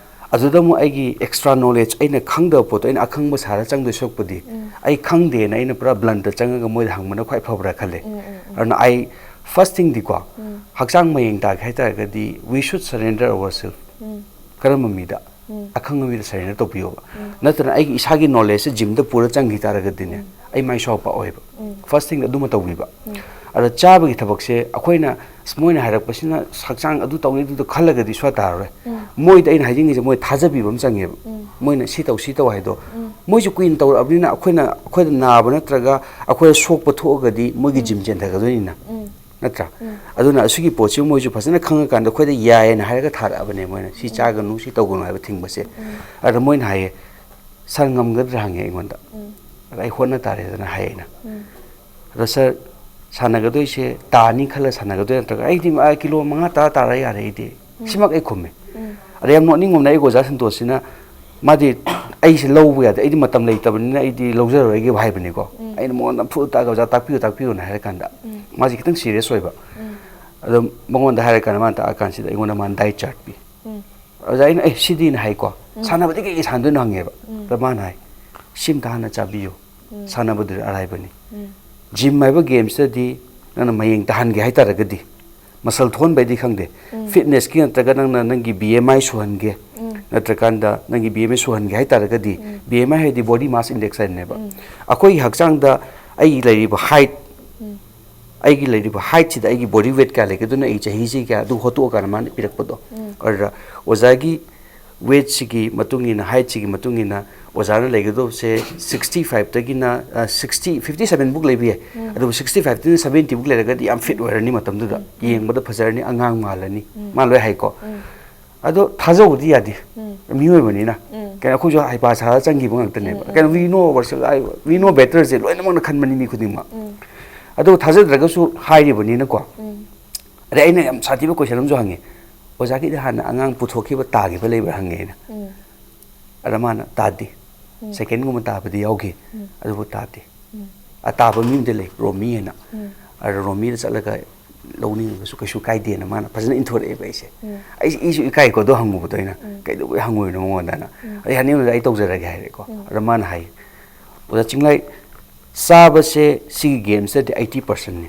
ꯑꯗꯨꯗ ꯑꯃꯨꯛ ꯑꯩꯒꯤ ꯑꯦꯛꯁꯇ꯭ꯔꯥ ꯅꯣꯂꯦꯖ, ꯑꯩꯅ ꯈꯪꯗꯕ ꯄꯣꯠꯇꯣ ꯑꯩꯅ ꯑꯈꯪꯕ ꯁꯥꯔ ꯆꯪꯗꯣꯏ ꯁꯔꯨꯛꯄꯨꯗꯤ, ꯑꯩ ꯈꯪꯗꯦꯅ ꯑꯩꯅ ꯄꯨꯔꯥ ꯕ꯭ꯂꯟꯗ ꯆꯪꯉꯒ ꯃꯣꯏꯗ ꯍꯪꯕꯅ ꯈ꯭ꯋꯥꯏ ꯐꯕ꯭ꯔꯥ ꯈꯜꯂꯦ꯫ ꯑꯗꯨꯅ ꯑꯩ ꯐꯥꯔꯁ ꯊꯤꯡꯗꯤꯀꯣ, ꯍꯛꯆꯥꯡ ꯃꯌꯦꯡ ꯇꯥꯒꯦ ꯍꯥꯏ ꯇꯥꯔꯒꯗꯤ we should surrender ourselves꯫ ꯀꯔꯝꯕ ꯃꯤꯗ? ꯑꯈꯪꯕ ꯃꯤꯗ ꯁꯔꯦꯟꯗꯔ ꯇꯧꯕꯤꯌꯣꯕ꯫ ꯅꯠꯇꯅ ꯑꯩꯒꯤ ꯏꯁꯥꯒꯤ ꯅꯣꯂꯦꯖꯁꯦ ꯖꯤꯝꯗ ꯄꯨꯔ ꯆꯪꯈꯤ ꯇꯥꯔꯒꯗꯤꯅꯦ, ꯑꯩ ꯃꯥꯏ ꯁꯣꯛꯄ ꯑꯣꯏꯕ꯫ ꯐꯥꯔꯁ ꯊꯤꯡ ꯑꯗꯨꯃ ꯇꯧꯕꯤꯕ꯫ ꯑꯗ ꯆꯥꯕꯒꯤ ꯊꯕꯛꯁꯦ ꯑꯩꯈꯣꯏꯅ, ꯑꯁ, ꯃꯣꯏꯅ ꯍꯥꯏꯔꯛꯄꯁꯤꯅ ꯍꯛꯆꯥꯡ ꯑꯗꯨ ꯇꯧꯅꯤ ꯑꯗꯨꯗ ꯈꯜꯂꯒꯗꯤ ꯁꯨꯡꯌꯥ ꯇꯥꯔꯔꯣꯏ꯫ ꯃꯣꯏꯗ ꯑꯩꯅ ꯍꯥꯏꯖꯅꯤꯡꯉꯤꯁꯦ ꯃꯣꯏ ꯊꯥꯖꯕꯤꯕ ꯑꯃ ꯆꯪꯉꯦꯕ꯫ ꯃꯣꯏꯅ ꯁꯤ ꯇꯧ, ꯁꯤ ꯇꯧ ꯍꯥꯏꯗꯣ, ꯃꯣꯏꯁꯨ ꯀꯨꯏꯅ ꯇꯧꯔꯛꯑꯕꯅꯤꯅ ꯑꯩꯈꯣꯏꯅ, ꯑꯩꯈꯣꯏꯗ ꯅꯥꯕ ꯅꯠꯇ꯭ꯔꯒ ꯑꯩꯈꯣꯏꯗ ꯁꯣꯛꯄ ꯊꯣꯛꯑꯒꯗꯤ ꯃꯣꯏꯒꯤ ꯖꯤꯝ ꯆꯦꯟꯊꯒꯗꯣꯏꯅꯤꯅ꯫ ꯅꯠꯇ꯭ꯔꯥ? ꯑꯗꯨꯅ ꯑꯁꯤꯒꯤ ꯄꯣꯠꯁꯤ ꯃꯣꯏꯁꯨ ꯐꯖꯅ ꯈꯪꯉꯀꯥꯟꯗ ꯑꯩꯈꯣꯏꯗ ꯌꯥꯏꯌꯦꯅ ꯍꯥꯏꯔꯒ ꯊꯥꯔꯛꯑꯕꯅꯦ ꯃꯣꯏꯅ, "ꯁꯤ ꯆꯥꯒꯅꯨ, ꯁꯤ ꯇꯧꯒꯅꯨ" ꯍꯥꯏꯕ ꯊꯤꯡꯕꯁꯦ꯫ ꯑꯗ ꯃꯣꯏꯅ ꯍꯥꯏꯌꯦ, "ꯁꯥꯔ, ꯉꯝꯒꯗ꯭ꯔꯥ?" ꯍꯪꯉꯦ ꯑꯩꯉꯣꯟꯗ꯫ ꯑꯗ ꯑꯩ ꯍꯣꯠꯅ ꯇꯥꯔꯦꯗꯅ ꯍꯥꯏꯌꯦ ꯑꯩꯅ꯫ ꯑꯗ, "ꯁꯥꯔ, ꯁꯥꯟꯅꯒꯗꯣꯏꯁꯦ ꯇꯥꯅꯤ ꯈꯜꯂ ꯁꯥꯟꯅꯒꯗꯣꯏ ꯅꯠꯇ꯭ꯔꯒ?" "ꯑꯩꯗꯤ, ꯑ, ꯀꯤꯂꯣ ꯃꯉꯥ ꯇꯔꯥ ꯇꯥꯔ ꯌꯥꯔꯦ ꯑꯩꯗꯤ꯫" ꯁꯤꯃꯛ ꯑꯩ ꯈꯨꯝꯃꯦ꯫ ꯑꯗ ꯌꯥꯝ ꯅꯣꯛꯅꯤꯡꯕ ꯑꯃꯅ, ꯑꯩꯒꯤ ꯑꯣꯖꯥ ꯁꯟꯇꯣꯁꯁꯤꯅ, ꯃꯥꯗꯤ ꯑꯩꯁꯦ ꯂꯧꯕ ꯌꯥꯗꯦ, "ꯑꯩꯗꯤ ꯃꯇꯝ ꯂꯩꯇꯕꯅꯤꯅ ꯑꯩꯗꯤ ꯂꯧꯖꯔꯔꯣꯏꯒꯦꯕꯨ" ꯍꯥꯏꯕꯅꯤꯀꯣ꯫ ꯑꯩꯅ ꯃꯉꯣꯟꯗ ꯐꯨ ꯇꯥꯛꯑꯒ, "ꯑꯣꯖꯥ, ꯇꯥꯛꯄꯤꯌꯨ, ꯇꯥꯛꯄꯤꯌꯨꯅ" ꯍꯥꯏꯔꯀꯥꯟꯗ ꯃꯥꯁꯦ ꯈꯤꯇꯪ ꯁꯤꯔꯤꯌꯁ ꯑꯣꯏꯕ꯫ ꯑꯗꯣ ꯃꯉꯣꯟꯗ ꯍꯥꯏꯔꯀꯥꯟꯗ ꯃꯥꯅ ꯇꯥꯛꯑꯀꯥꯟꯁꯤꯗ ꯑꯩꯉꯣꯟꯗ ꯃꯥꯅ ꯗꯥꯏꯠ ꯆꯥꯔꯠ ꯄꯤ꯫ ꯑꯣꯖꯥ, ꯑꯩꯅ, "ꯑꯦ, ꯁꯤꯗꯤꯅ" ꯍꯥꯏꯀꯣ, "ꯁꯥꯟꯅꯕꯗꯤ ꯀꯩꯀꯩ ꯁꯥꯟꯅꯗꯣꯏꯅꯣ?" ꯍꯪꯉꯦꯕ꯫ ꯑꯗ ꯃꯥꯅ ꯍꯥꯏ, "ꯁꯤꯝꯇ ꯍꯥꯟꯅ ꯆꯥꯕꯤꯌꯨ, ꯁꯥꯟꯅꯕꯗꯨꯗꯤ ꯑꯔꯥꯏꯕꯅꯤ꯫" ꯖꯤꯝ ꯍꯥꯏꯕ ꯒꯦꯝꯁꯤꯗꯗꯤ ꯅꯪꯅ ꯃꯌꯦꯡ ꯇꯥꯍꯟꯒꯦ ꯍꯥꯏꯇꯥꯔꯒꯗꯤ, ꯃꯁꯜ ꯊꯣꯛꯍꯟꯕꯩꯗꯤ ꯈꯪꯗꯦ, ꯐꯤꯠꯅꯦꯁꯀꯤ ꯅꯠꯇ꯭ꯔꯒ ꯅꯪꯅ ꯅꯪꯒꯤ ꯕꯤ ꯑꯦꯝ ꯑꯥꯏ ꯁꯨꯍꯟꯒꯦ, ꯅꯠꯇ꯭ꯔꯀꯥꯟꯗ ꯅꯪꯒꯤ ꯕꯤ ꯑꯦꯝ ꯑꯥꯏ ꯁꯨꯍꯟꯒꯦ ꯍꯥꯏꯇꯥꯔꯒꯗꯤ, ꯕꯤ ꯑꯦꯝ ꯑꯥꯏ ꯍꯥꯏꯗꯤ ꯕꯣꯗꯤ ꯃꯥꯁ ꯏꯟꯗꯦꯛꯁ ꯍꯥꯏꯅꯦꯕ꯫ ꯑꯩꯈꯣꯏꯒꯤ ꯍꯛꯆꯥꯡꯗ ꯑꯩꯒꯤ ꯂꯩꯔꯤꯕ ꯍꯥꯏꯠ, ꯑꯩꯒꯤ ꯂꯩꯔꯤꯕ ꯍꯥꯏꯠꯁꯤꯗ ꯑꯩꯒꯤ ꯕꯣꯗꯤ ꯋꯦꯠ ꯀꯌꯥ ꯂꯩꯒꯦ, ꯑꯗꯨꯅ ꯑꯩ ꯆꯍꯤꯁꯤ ꯀꯌꯥ, ꯑꯗꯨ ꯍꯣꯠꯇꯣꯛꯑꯀꯥꯟꯗ ꯃꯥꯅ ꯄꯤꯔꯛꯄꯗꯣ꯫ ꯑꯗꯨꯗ ꯑꯣꯖꯥꯒꯤ ꯋꯦꯠꯁꯤꯒꯤ ꯃꯇꯨꯡ ꯏꯟꯅ, ꯍꯥꯏꯠꯁꯤꯒꯤ ꯃꯇꯨꯡ ꯏꯟꯅ ꯑꯣꯖꯥꯅ ꯂꯩꯒꯗꯧꯕꯁꯦ ꯁꯤꯛꯁꯇꯤ ꯐꯥꯏꯚꯇꯒꯤꯅ ꯁꯤꯛꯁꯇꯤ, ꯐꯤꯐꯇꯤ ꯁꯚꯦꯟ ꯕꯨꯛ ꯂꯩꯕ ꯌꯥꯏ꯫ ꯑꯗꯨꯕꯨ ꯁꯤꯛꯁꯇꯤ ꯐꯥꯏꯚꯇꯒꯤꯅ ꯁꯚꯦꯟꯇꯤ ꯕꯨꯛ ꯂꯩꯔꯒꯗꯤ ꯌꯥꯝ ꯐꯤꯠ ꯑꯣꯏꯔꯅꯤ ꯃꯇꯝꯗꯨꯗ꯫ ꯌꯦꯡꯕꯗ ꯐꯖꯔꯅꯤ, ꯑꯉꯥꯡ ꯃꯥꯜꯂꯅꯤ꯫ ꯃꯥ ꯂꯣꯏ ꯍꯥꯏꯀꯣ꯫ ꯑꯗꯣ ꯊꯥꯖꯧꯕꯗꯤ ꯌꯥꯗꯦ꯫ ꯃꯤꯑꯣꯏꯕꯅꯤꯅ꯫ ꯀꯩꯅꯣ, ꯑꯩꯈꯣꯏꯁꯨ ꯍꯩꯄꯥ ꯁꯥꯔꯒ ꯆꯪꯈꯤꯕ ꯉꯥꯛꯇꯅꯦꯕ꯫ ꯀꯩꯅꯣ, "We know ourselves, I, we know betterꯁꯦ ꯂꯣꯏꯅꯃꯛꯅ ꯈꯟꯕꯅꯤ ꯃꯤ ꯈꯨꯗꯤꯡꯃꯛ꯫ ꯑꯗꯨ ꯊꯥꯖꯗ꯭ꯔꯒꯁꯨ ꯍꯥꯏꯔꯤꯕꯅꯤꯅꯀꯣ꯫ ꯑꯗꯩ ꯑꯩꯅ ꯌꯥꯝ ꯁꯥꯊꯤꯕ ꯀꯣꯏꯁꯟ ꯑꯃꯁꯨ ꯍꯪꯉꯦ, "ꯑꯣꯖꯥꯒꯤꯗꯤ ꯍꯥꯟꯅ ꯑꯉꯥꯡ ꯄꯨꯊꯣꯛꯈꯤꯕ, ꯇꯥꯈꯤꯕ ꯂꯩꯕ꯭ꯔꯥ?" ꯍꯪꯉꯦ ꯑꯩꯅ꯫ ꯑꯗ ꯃꯥꯅ, "ꯇꯥꯗꯦ꯫ ꯁꯦꯀꯦꯟꯒꯨꯝꯕ ꯇꯥꯕꯗꯤ ꯌꯥꯎꯈꯤ, ꯑꯗꯨꯕꯨ ꯇꯥꯗꯦ꯫ ꯑꯇꯥꯕ ꯃꯤ ꯑꯃꯗꯤ ꯂꯩ, ꯔꯣꯃꯤ ꯍꯥꯏꯅ꯫ ꯑꯗ ꯔꯣꯃꯤꯗ ꯆꯠꯂꯒ ꯂꯧꯅꯤꯡꯉꯒꯁꯨ ꯀꯩꯁꯨ ꯀꯥꯏꯗꯦꯅ ꯃꯥꯅ ꯐꯖꯅ ꯏꯟꯊꯣꯔꯛꯑꯦꯕ ꯑꯩꯁꯦ꯫ ꯑꯩꯁꯦ ꯏꯁꯨ ꯏꯀꯥꯏꯀꯣ ꯑꯗꯣ ꯍꯪꯉꯨꯕꯗꯣ ꯑꯩꯅ꯫ ꯀꯩꯗꯧꯕꯩ ꯍꯪꯉꯣꯏꯅꯣ ꯃꯉꯣꯟꯗꯅ? ꯑꯩ ꯍꯥꯏꯅꯤꯡꯕꯗ ꯑꯩ ꯇꯧꯖꯔꯒꯦ ꯍꯥꯏꯔꯦꯀꯣ꯫ ꯑꯗ ꯃꯥꯅ ꯍꯥꯏ, "ꯑꯣꯖꯥ ꯆꯤꯡꯂꯥꯏ, ꯆꯥꯕꯁꯦ ꯁꯤꯒꯤ ꯒꯦꯝꯁꯤꯗꯗꯤ ꯑꯩꯠꯇꯤ ꯄꯥꯔꯁꯦꯟꯅꯤ꯫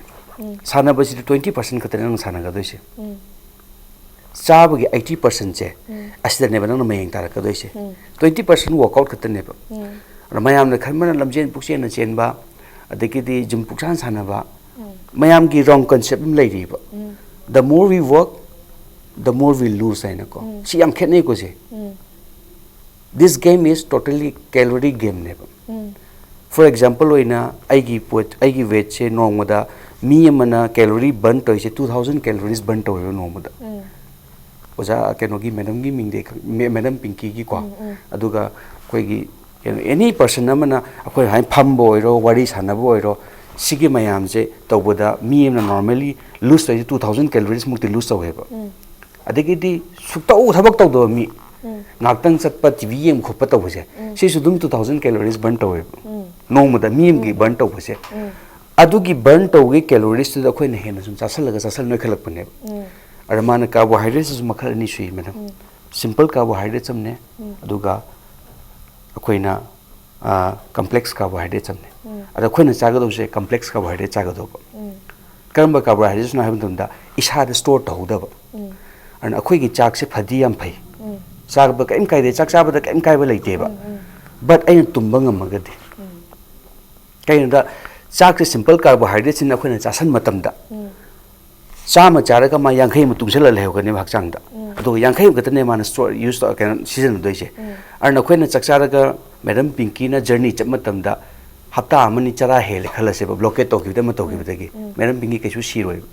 ꯁꯥꯟꯅꯕꯁꯤꯗꯤ ꯇ꯭ꯋꯦꯟꯇꯤ ꯄꯥꯔꯁꯦꯟ ꯈꯛꯇꯅꯦ ꯅꯪꯅ ꯁꯥꯟꯅꯒꯗꯣꯏꯁꯦ꯫ ꯆꯥꯕꯒꯤ ꯑꯩꯠꯇꯤ ꯄꯥꯔꯁꯦꯟꯁꯦ ꯑꯁꯤꯗꯅꯦꯕ ꯅꯪꯅ ꯃꯌꯦꯡ ꯇꯥꯔꯛꯀꯗꯣꯏꯁꯦ꯫ ꯇ꯭ꯋꯦꯟꯇꯤ ꯄꯥꯔꯁꯦꯟ ꯋꯥꯛꯑꯥꯎꯠ ꯈꯛꯇꯅꯦꯕ꯫ ꯑꯗ ꯃꯌꯥꯝꯅ ꯈꯟꯕꯅ ꯂꯝꯖꯦꯟ ꯄꯨꯛꯆꯦꯟꯅ ꯆꯦꯟꯕ, ꯑꯗꯒꯤꯗꯤ ꯖꯤꯝ ꯄꯨꯛꯁꯥꯟ ꯁꯥꯟꯅꯕ, ꯃꯌꯥꯝꯒꯤ ꯔꯣꯡ ꯀꯟꯁꯦꯞ ꯑꯃ ꯂꯩꯔꯤꯕ꯫ The more we work, the more we lose ꯍꯥꯏꯅꯀꯣ꯫ ꯁꯤ ꯌꯥꯝ ꯈꯦꯠꯅꯩꯀꯣ ꯁꯦ꯫ This game is totally calorie gameꯅꯦꯕ꯫ For example ꯑꯣꯏꯅ ꯑꯩꯒꯤ ꯄꯣꯠ, ꯑꯩꯒꯤ ꯋꯦꯠꯁꯦ ꯅꯣꯡꯃꯗ ꯃꯤ ꯑꯃꯅ calorie burn ꯇꯧꯔꯤꯁꯦ, two thousand calories burn ꯇꯧꯋꯦꯕ ꯅꯣꯡꯃꯗ꯫ ꯑꯣꯖꯥ ꯀꯩꯅꯣꯒꯤ ꯃꯦꯗꯝꯒꯤ ꯃꯤꯡꯗꯤ ꯑꯩ ꯈꯪ-, ꯃꯦ-, ꯃꯦꯗꯝ ꯄꯤꯡꯀꯤꯒꯤꯀꯣ꯫ ꯑꯗꯨꯒ ꯑꯩꯈꯣꯏꯒꯤ ꯀꯩꯅꯣ, ꯑꯦꯅꯤ ꯄꯔꯁꯟ ꯑꯃꯅ ꯑꯩꯈꯣꯏ ꯍꯥꯏꯅ ꯐꯝꯕ ꯑꯣꯏꯔꯣ, ꯋꯥꯔꯤ ꯁꯥꯟꯅꯕ ꯑꯣꯏꯔꯣ, ꯁꯤꯒꯤ ꯃꯌꯥꯝꯁꯦ ꯇꯧꯕꯗ ꯃꯤ ꯑꯃꯅ normally lose ꯇꯧꯔꯤꯁꯦ two thousand calories ꯃꯨꯛꯇꯤ lose ꯇꯧꯋꯦꯕ꯫ ꯑꯗꯒꯤꯗꯤ ꯁꯨꯛꯇꯧ ꯊꯕꯛ ꯇꯧꯗꯕ ꯃꯤ, ꯉꯥꯛꯇꯪ ꯆꯠꯄ, ꯇꯤ ꯚꯤ ꯌꯦꯡꯕ ꯈꯣꯠꯄ ꯇꯧꯕꯁꯦ, ꯁꯤꯁꯨ ꯑꯗꯨꯝ two thousand calories burn ꯇꯧꯋꯦꯕ꯫ ꯅꯣꯡꯃꯗ ꯃꯤ ꯑꯃꯒꯤ burn ꯇꯧꯕꯁꯦ꯫ ꯑꯗꯨꯒꯤ burn ꯇꯧꯕꯒꯤ calories ꯇꯨꯗ ꯑꯩꯈꯣꯏꯅ ꯍꯦꯟꯅ ꯁꯨꯝ ꯆꯥꯁꯤꯜꯂꯒ ꯆꯥꯁꯤꯜꯂ ꯅꯣꯏꯈꯠꯂꯛꯄꯅꯦꯕ꯫ ꯑꯗ ꯃꯥꯅ carbohydrate ꯁꯤꯁꯨ ꯃꯈꯜ ꯑꯅꯤ ꯁꯨꯏ, ꯃꯦꯗꯝ꯫ Simple carbohydrate ꯑꯃꯅꯦ, ꯑꯗꯨꯒ ꯑꯩꯈꯣꯏꯅ, ꯑ, complex carbohydrate ꯑꯃꯅꯦ꯫ ꯑꯗ ꯑꯩꯈꯣꯏꯅ ꯆꯥꯒꯗꯧꯕꯁꯦ complex carbohydrate ꯆꯥꯒꯗꯧꯕ꯫ ꯀꯔꯝꯕ carbohydrate ꯅꯣ ꯍꯥꯏꯕ ꯃꯇꯝꯗ ꯏꯁꯥꯗ store ꯇꯧꯍꯧꯗꯕ꯫ ꯑꯗꯨꯅ ꯑꯩꯈꯣꯏꯒꯤ ꯆꯥꯛꯁꯦ ꯐꯗꯤ ꯌꯥꯝ ꯐꯩ꯫ ꯆꯥꯕ ꯀꯔꯤꯝ ꯀꯥꯏꯗꯦ, ꯆꯥꯛ ꯆꯥꯕꯗ ꯀꯔꯤꯝ ꯀꯥꯏꯕ ꯂꯩꯇꯦꯕ꯫ But ꯑꯩꯅ ꯇꯨꯝꯕ ꯉꯝꯃꯒꯗꯤ꯫ ꯀꯩꯒꯤꯅꯣꯗ, ꯆꯥꯛꯁꯦ, ꯁꯤꯝꯄꯜ ꯀꯥꯔꯕꯣꯍꯥꯏꯗ꯭ꯔꯦꯠꯁꯤꯅ ꯑꯩꯈꯣꯏꯅ ꯆꯥꯁꯟꯕ ꯃꯇꯝꯗ, ꯆꯥꯝꯃ ꯆꯥꯔꯒ ꯃꯥ ꯌꯥꯡꯈꯩ ꯑꯃ ꯇꯨꯡꯁꯤꯜꯂ ꯂꯩꯍꯧꯒꯅꯦꯕ ꯍꯛꯆꯥꯡꯗ꯫ ꯑꯗꯨꯒ ꯌꯥꯡꯈꯩ ꯑꯃ ꯈꯛꯇꯅꯦ ꯃꯥꯅ ꯁ꯭ꯇꯣꯔ, ꯌꯨꯁ ꯇꯧ, ꯀꯩꯅꯣ, ꯁꯤꯖꯤꯟꯅꯗꯣꯏꯁꯦ꯫ ꯑꯗꯨꯅ ꯑꯩꯈꯣꯏꯅ ꯆꯥꯛ ꯆꯥꯔꯒ ꯃꯦꯗꯝ ꯄꯤꯡꯀꯤꯅ ꯖꯔꯅꯤ ꯆꯠꯄ ꯃꯇꯝꯗ ꯍꯞꯇꯥ ꯑꯃꯅꯤ ꯆꯔꯥ ꯍꯦꯜꯂꯦ ꯈꯜꯂꯁꯦꯕ, ꯕ꯭ꯂꯣꯀꯦꯠ ꯇꯧꯈꯤꯕꯗ ꯑꯃ ꯇꯧꯈꯤꯕꯗꯒꯤ, ꯃꯦꯗꯝ ꯄꯤꯡꯀꯤ ꯀꯩꯁꯨ ꯁꯤꯔꯣꯏꯕ꯫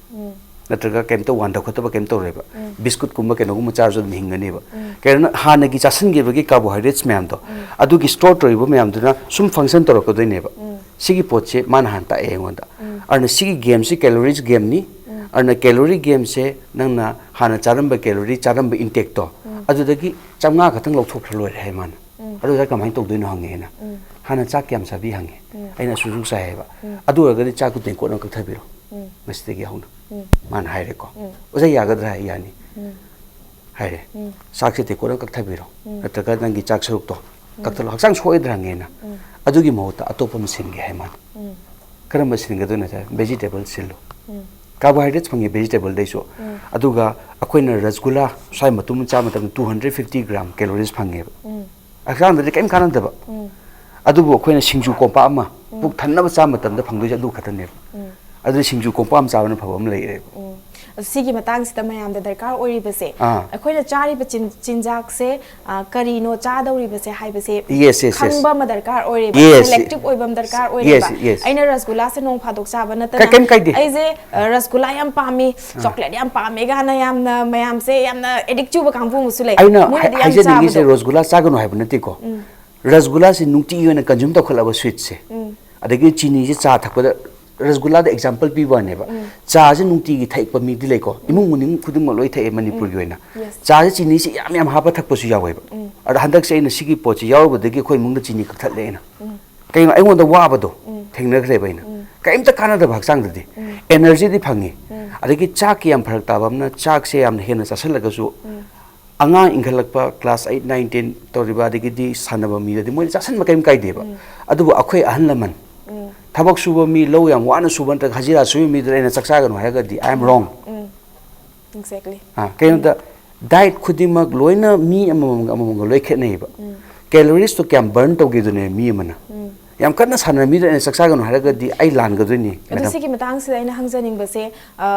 ꯅꯠꯇ꯭ꯔꯒ ꯀꯩꯝꯇ ꯋꯥꯟꯊ ꯈꯣꯠꯊꯕ ꯀꯩꯝ ꯇꯧꯔꯣꯏꯕ꯫ ꯕꯤꯁꯀꯨꯠꯀꯨꯝꯕ ꯀꯩꯅꯣꯒꯨꯝꯕ ꯆꯥꯔꯁꯨ ꯑꯗꯨꯝ ꯍꯤꯡꯒꯅꯦꯕ꯫ ꯀꯩꯅꯣꯅ ꯍꯥꯟꯅꯒꯤ ꯆꯥꯁꯤꯟꯈꯤꯕꯒꯤ ꯀꯥꯔꯕꯣꯍꯥꯏꯗ꯭ꯔꯦꯠꯁ ꯃꯌꯥꯝꯗꯣ, ꯑꯗꯨꯒꯤ ꯁ꯭ꯇꯣꯔ ꯇꯧꯔꯤꯕ ꯃꯌꯥꯝꯗꯨꯅ ꯁꯨꯝ ꯐꯪꯁꯟ ꯇꯧꯔꯛꯀꯗꯣꯏꯅꯦꯕ꯫ ꯁꯤꯒꯤ ꯄꯣꯠꯁꯦ ꯃꯥꯅ ꯍꯥꯟꯅ ꯇꯥꯛꯑꯦ ꯑꯩꯉꯣꯟꯗ꯫ ꯑꯗꯨꯅ ꯁꯤꯒꯤ ꯒꯦꯝꯁꯤ ꯀꯦꯂꯣꯔꯤꯁ ꯒꯦꯝꯅꯤ꯫ ꯑꯗꯨꯅ ꯀꯦꯂꯣꯔꯤ ꯒꯦꯝꯁꯦ ꯅꯪꯅ ꯍꯥꯟꯅ ꯆꯥꯔꯝꯕ ꯀꯦꯂꯣꯔꯤ, ꯆꯥꯔꯝꯕ ꯏꯟꯇꯦꯛꯇꯣ, ꯑꯗꯨꯗꯒꯤ ꯆꯥꯝꯃꯉꯥ ꯈꯛꯇꯪ ꯂꯧꯊꯣꯛꯈ꯭ꯔ ꯂꯣꯏꯔꯦ ꯍꯥꯏ ꯃꯥꯅ꯫ ꯑꯗꯨ ꯑꯣꯖꯥ ꯀꯃꯥꯏꯅ ꯇꯧꯗꯣꯏꯅꯣ ꯍꯪꯉꯦ ꯑꯩꯅ꯫ ꯍꯥꯟꯅ ꯆꯥꯛ ꯀꯌꯥꯝ ꯆꯥꯕꯤ ꯍꯪꯉꯦ꯫ ꯑꯩꯅ ꯑꯁꯨꯛ ꯑꯁꯨꯛ ꯆꯥꯏ ꯍꯥꯏꯕ꯫ ꯑꯗꯨ ꯑꯣꯏꯔꯒꯗꯤ ꯆꯥꯛꯇꯨ ꯇꯦꯡꯀꯣꯠ ꯑꯃ ꯀꯛꯊꯕꯤꯔꯣ꯫ ꯉꯁꯤꯗꯒꯤ ꯍꯧꯅ꯫ ꯃꯥꯅ ꯍꯥꯏꯔꯦꯀꯣ꯫ ꯑꯣꯖꯥ ꯌꯥꯒꯗ꯭ꯔꯥ ꯍꯥꯏ, ꯌꯥꯅꯤ꯫ ꯍꯥꯏꯔꯦ꯫ ꯆꯥꯛꯁꯦ ꯇꯦꯡꯀꯣꯠ ꯑꯃ ꯀꯛꯊꯕꯤꯔꯣ꯫ ꯅꯠꯇ꯭ꯔꯒ ꯅꯪꯒꯤ ꯆꯥꯛ ꯁꯔꯨꯛꯇꯣ ꯀꯛꯊꯠꯂꯣ꯫ ꯍꯛꯆꯥꯡ ꯁꯣꯛꯑꯣꯏꯗ꯭ꯔꯥ ꯍꯪꯉꯦꯅ꯫ ꯑꯗꯨꯒꯤ ꯃꯍꯨꯠꯇ ꯑꯇꯣꯞꯄ ꯑꯃ ꯁꯤꯟꯒꯦ ꯍꯥꯏ ꯃꯥꯅ꯫ ꯀꯔꯝꯕ ꯁꯤꯟꯒꯗꯣꯏꯅꯣ ꯍꯥꯏ, ꯚꯦꯖꯤꯇꯦꯕꯜ ꯁꯤꯜꯂꯣ꯫ ꯀꯥꯔꯕꯣꯍꯥꯏꯗ꯭ꯔꯦꯠꯁ ꯐꯪꯉꯦ ꯚꯦꯖꯤꯇꯦꯕꯜꯗꯩꯁꯨ꯫ ꯑꯗꯨꯒ ꯑꯩꯈꯣꯏꯅ ꯔꯁꯒꯨꯂꯥ ꯁ꯭ꯋꯥꯏ ꯃꯇꯨꯝ ꯑꯃ ꯆꯥꯕ ꯃꯇꯝꯗ two hundred fifty gram calories ꯐꯪꯉꯦꯕ꯫ ꯍꯛꯆꯥꯡꯗꯗꯤ ꯀꯔꯤꯝ ꯀꯥꯟꯅꯗꯕ꯫ ꯑꯗꯨꯕꯨ ꯑꯩꯈꯣꯏꯅ ꯁꯤꯡꯖꯨ ꯀꯣꯝꯄꯥꯛ ꯑꯃ ꯄꯨꯛ ꯊꯟꯅꯕ ꯆꯥꯕ ꯃꯇꯝꯗ ꯐꯪꯗꯣꯏꯁꯦ ꯑꯗꯨ ꯈꯛꯇꯅꯦꯕ꯫ ꯑꯗꯨꯅ ꯁꯤꯡꯖꯨ ꯀꯣꯝꯄꯥꯛ ꯑꯃ ꯆꯥꯕꯅ ꯐꯕ ꯑꯃ ꯂꯩꯔꯦꯕ꯫ ꯁꯤꯒꯤ ꯃꯇꯥꯡꯁꯤꯗ ꯃꯌꯥꯝꯗ ꯗꯔꯀꯥꯔ ꯑꯣꯏꯔꯤꯕꯁꯦ, ꯑꯥ꯫ ꯑꯩꯈꯣꯏꯅ ꯆꯥꯔꯤꯕ ꯆꯤꯟ- ꯆꯤꯟꯖꯥꯛꯁꯦ, ꯑ, ꯀꯔꯤꯅꯣ ꯆꯥꯗꯧꯔꯤꯕꯁꯦ ꯍꯥꯏꯕꯁꯦ Yes, yes, yes. ꯈꯪꯕ ꯑꯃ ꯗꯔꯀꯥꯔ ꯑꯣꯏꯔꯦꯕ꯫ Yes. ꯁꯦꯂꯦꯛꯇꯤꯚ ꯑꯣꯏꯕ ꯑꯃ ꯗꯔꯀꯥꯔ ꯑꯣꯏꯔꯦꯕ꯫ Yes, yes. ꯑꯩꯅ ꯔꯁꯒꯨꯂꯥꯁꯦ ꯅꯣꯡ ꯐꯥꯗꯣꯛ ꯆꯥꯕ ꯅꯠꯇꯅ, ꯀꯩꯝ ꯀꯥꯏꯗꯦ꯫ ꯑꯩꯁꯦ, ꯑ, ꯔꯁꯒꯨꯂꯥ ꯌꯥꯝ ꯄꯥꯝꯃꯤ, ꯆꯣꯀ꯭ꯂꯦꯠ ꯌꯥꯝ ꯄꯥꯝꯃꯤ ꯀꯥꯏꯅ ꯌꯥꯝꯅ ꯃꯌꯥꯝꯁꯦ ꯌꯥꯝꯅ ꯑꯦꯗꯤꯛ ꯆꯨꯕ ꯀꯥꯡꯕꯨ ꯑꯃꯁꯨ ꯂꯩ꯫ ꯑꯩꯅ ꯃꯣꯏꯅꯗꯤ ꯌꯥꯝ ꯍꯥꯏꯖꯅꯤꯡꯉꯤꯁꯦ ꯆꯥꯕꯗꯣ꯫ ꯔꯣꯁꯒꯨꯂꯥ ꯆꯥꯒꯅꯨ ꯍꯥꯏꯕ ꯅꯠꯇꯦꯀꯣ꯫ ꯔꯁꯒꯨꯂꯥꯁꯦ ꯅꯨꯡꯇꯤꯒꯤ ꯑꯣꯏꯅ ꯀꯟꯖꯨꯝ ꯇꯧꯈꯠꯂꯕ ꯁ꯭ꯋꯤꯠꯁꯦ, ꯑꯗꯒꯤ ꯆꯤꯅꯤꯁꯦ ꯆꯥ ꯊꯛꯄꯗ, ꯔꯁꯒꯨꯂꯥꯗ ꯑꯦꯛꯖꯥꯝꯄꯜ ꯄꯤꯕ ꯋꯥꯅꯦꯕ꯫ ꯆꯥꯁꯦ ꯅꯨꯡꯇꯤꯒꯤ ꯊꯛꯄ ꯃꯤꯗꯤ ꯂꯩꯀꯣ, ꯏꯃꯨꯡ ꯃꯅꯨꯡ ꯈꯨꯗꯤꯡꯃꯛ ꯂꯣꯏ ꯊꯛꯑꯦ ꯃꯅꯤꯄꯨꯔꯒꯤ ꯑꯣꯏꯅ꯫ Yes. ꯆꯥꯁꯦ ꯆꯤꯅꯤꯁꯦ ꯌꯥꯝ ꯌꯥꯝ ꯍꯥꯞꯄ ꯊꯛꯄꯁꯨ ꯌꯥꯎꯋꯦꯕ꯫ ꯑꯗ ꯍꯟꯗꯛꯁꯦ ꯑꯩꯅ ꯁꯤꯒꯤ ꯄꯣꯠꯁꯦ ꯌꯥꯎꯔꯨꯕꯗꯒꯤ ꯑꯩꯈꯣꯏ ꯏꯃꯨꯡꯗ ꯆꯤꯅꯤ ꯀꯛꯊꯠꯂꯦ ꯑꯩꯅ꯫ ꯀꯩꯅꯣ, ꯑꯩꯉꯣꯟꯗ ꯋꯥꯕꯗꯣ ꯊꯦꯡꯅꯈ꯭ꯔꯦꯕ ꯑꯩꯅ꯫ ꯀꯔꯤꯝꯇ ꯀꯥꯟꯅꯗꯕ ꯍꯛꯆꯥꯡꯗꯗꯤ꯫ ꯑꯦꯅꯔꯖꯤꯗꯤ ꯐꯪꯉꯤ꯫ ꯑꯗꯒꯤ ꯆꯥꯛꯀꯤ ꯌꯥꯝ ꯐꯔꯛ ꯇꯥꯕ ꯑꯃꯅ, ꯆꯥꯛꯁꯦ ꯌꯥꯝꯅ ꯍꯦꯟꯅ ꯆꯥꯁꯤꯜꯂꯒꯁꯨ ꯑꯉꯥꯡ ꯏꯟꯈꯠꯂꯛꯄ, class eight, nine, ten ꯇꯧꯔꯤꯕ, ꯑꯗꯒꯤꯗꯤ ꯁꯥꯟꯅꯕ ꯃꯤꯗꯗꯤ ꯃꯣꯏꯅ ꯆꯥꯁꯤꯟꯕ ꯀꯔꯤꯝ ꯀꯥꯏꯗꯦꯕ꯫ ꯑꯗꯨꯕꯨ ꯑꯩꯈꯣꯏ ꯑꯍꯜ ꯂꯃꯟ, ꯊꯕꯛ ꯁꯨꯕ ꯃꯤ, ꯂꯧ ꯌꯥꯝ ꯋꯥꯅ ꯁꯨꯕ ꯅꯠꯇ꯭ꯔꯒ ꯍꯖꯤꯔꯥ ꯁꯨꯕ ꯃꯤꯗꯨꯗ ꯑꯩꯅ ꯆꯥꯛ ꯆꯥꯒꯅꯨ ꯍꯥꯏꯔꯒꯗꯤ, I am wrong꯫ Exactly. ꯑꯥ, ꯀꯩꯅꯣꯗ, ꯗꯥꯏꯠ ꯈꯨꯗꯤꯡꯃꯛ ꯂꯣꯏꯅ ꯃꯤ ꯑꯃꯃꯝꯒ ꯑꯃꯃꯝꯒ ꯂꯣꯏ ꯈꯦꯠꯅꯩꯌꯦꯕ꯫ ꯀꯦꯂꯣꯔꯤꯁꯇꯣ ꯀꯌꯥꯝ ꯕꯔꯟ ꯇꯧꯒꯦꯗꯨꯅꯦ ꯃꯤ ꯑꯃꯅ꯫ ꯌꯥꯝ ꯀꯟꯅ ꯁꯥꯟꯅꯔꯝꯃꯤꯗ ꯑꯩꯅ ꯆꯥꯛ ꯆꯥꯒꯅꯨ ꯍꯥꯏꯔꯒꯗꯤ ꯑꯩ ꯂꯥꯟꯒꯗꯣꯏꯅꯤ, ꯑꯗꯨ madam꯫ ꯁꯤꯒꯤ ꯃꯇꯥꯡꯁꯤꯗ ꯑꯩꯅ ꯍꯪꯖꯅꯤꯡꯕꯁꯦ, ꯑ,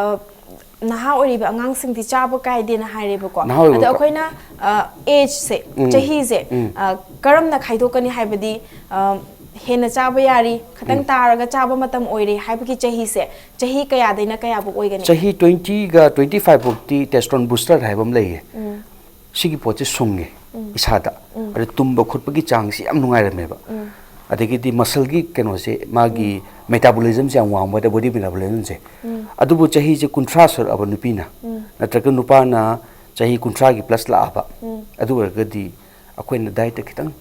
ꯅꯍꯥ ꯑꯣꯏꯔꯤꯕ ꯑꯉꯥꯡꯁꯤꯡꯗꯤ ꯆꯥꯕ ꯀꯥꯏꯗꯦꯅ ꯍꯥꯏꯔꯦꯕꯀꯣ꯫ ꯅꯍꯥ ꯑꯣꯏꯕ ꯑꯗꯣ ꯀꯣ- ꯑꯩꯈꯣꯏꯅ ꯑꯦꯖꯁꯦ, ꯎꯝ꯫ ꯆꯍꯤꯁꯦ, ꯎꯝ꯫ ꯑ, ꯀꯔꯝꯅ ꯈꯥꯏꯗꯣꯛꯀꯅꯤ ꯍꯥꯏꯕꯗꯤ, ꯑ, ꯍꯦꯟꯅ ꯆꯥꯕ ꯌꯥꯔꯤ, ꯈꯤꯇꯪ ꯎꯝ꯫ ꯇꯥꯔꯒ ꯆꯥꯕ ꯃꯇꯝ ꯑꯣꯏꯔꯦ ꯍꯥꯏꯕꯒꯤ ꯆꯍꯤꯁꯦ, ꯆꯍꯤ ꯀꯌꯥꯗꯩꯅ ꯀꯌꯥꯕꯨꯛ ꯑꯣꯏꯒꯅꯤ? ꯆꯍꯤ twenty ꯒ twenty five ꯐꯥꯎꯕꯇꯤ testosterone booster ꯍꯥꯏꯕ ꯑꯃ ꯂꯩꯌꯦ꯫ ꯎꯝ꯫ ꯁꯤꯒꯤ ꯄꯣꯠꯁꯦ ꯁꯨꯡꯉꯦ ꯎꯝ꯫ ꯏꯁꯥꯗ꯫ ꯎꯝ꯫ ꯑꯗ ꯇꯨꯝꯕ ꯈꯣꯠꯄꯒꯤ ꯆꯥꯡꯁꯤ ꯌꯥꯝ ꯅꯨꯡꯉꯥꯏꯔꯝꯃꯦꯕ꯫ ꯎꯝ꯫ ꯑꯗꯒꯤꯗꯤ muscle ꯒꯤ ꯀꯩꯅꯣꯁꯦ, ꯃꯥꯒꯤ metabolism ꯁꯦ ꯌꯥꯝ ꯋꯥꯡꯕ ꯍꯥꯏꯇꯥꯔꯦ, body metabolism ꯁꯦ꯫ ꯎꯝ꯫ ꯑꯗꯨꯕꯨ ꯆꯍꯤꯁꯦ ꯀꯨꯟꯊ꯭ꯔꯥ ꯁꯨꯔꯛꯑꯕ ꯅꯨꯄꯤꯅ, ꯎꯝ꯫ ꯅꯠꯇ꯭ꯔꯒ ꯅꯨꯄꯥꯅ ꯆꯍꯤ ꯀꯨꯟꯊ꯭ꯔꯥꯒꯤ plus ꯂꯥꯛꯑꯕ, ꯎꯝ꯫ ꯑꯗꯨ ꯑꯣꯏꯔꯒꯗꯤ ꯑꯩꯈꯣꯏꯅ diet ꯇ ꯈꯤꯇꯪ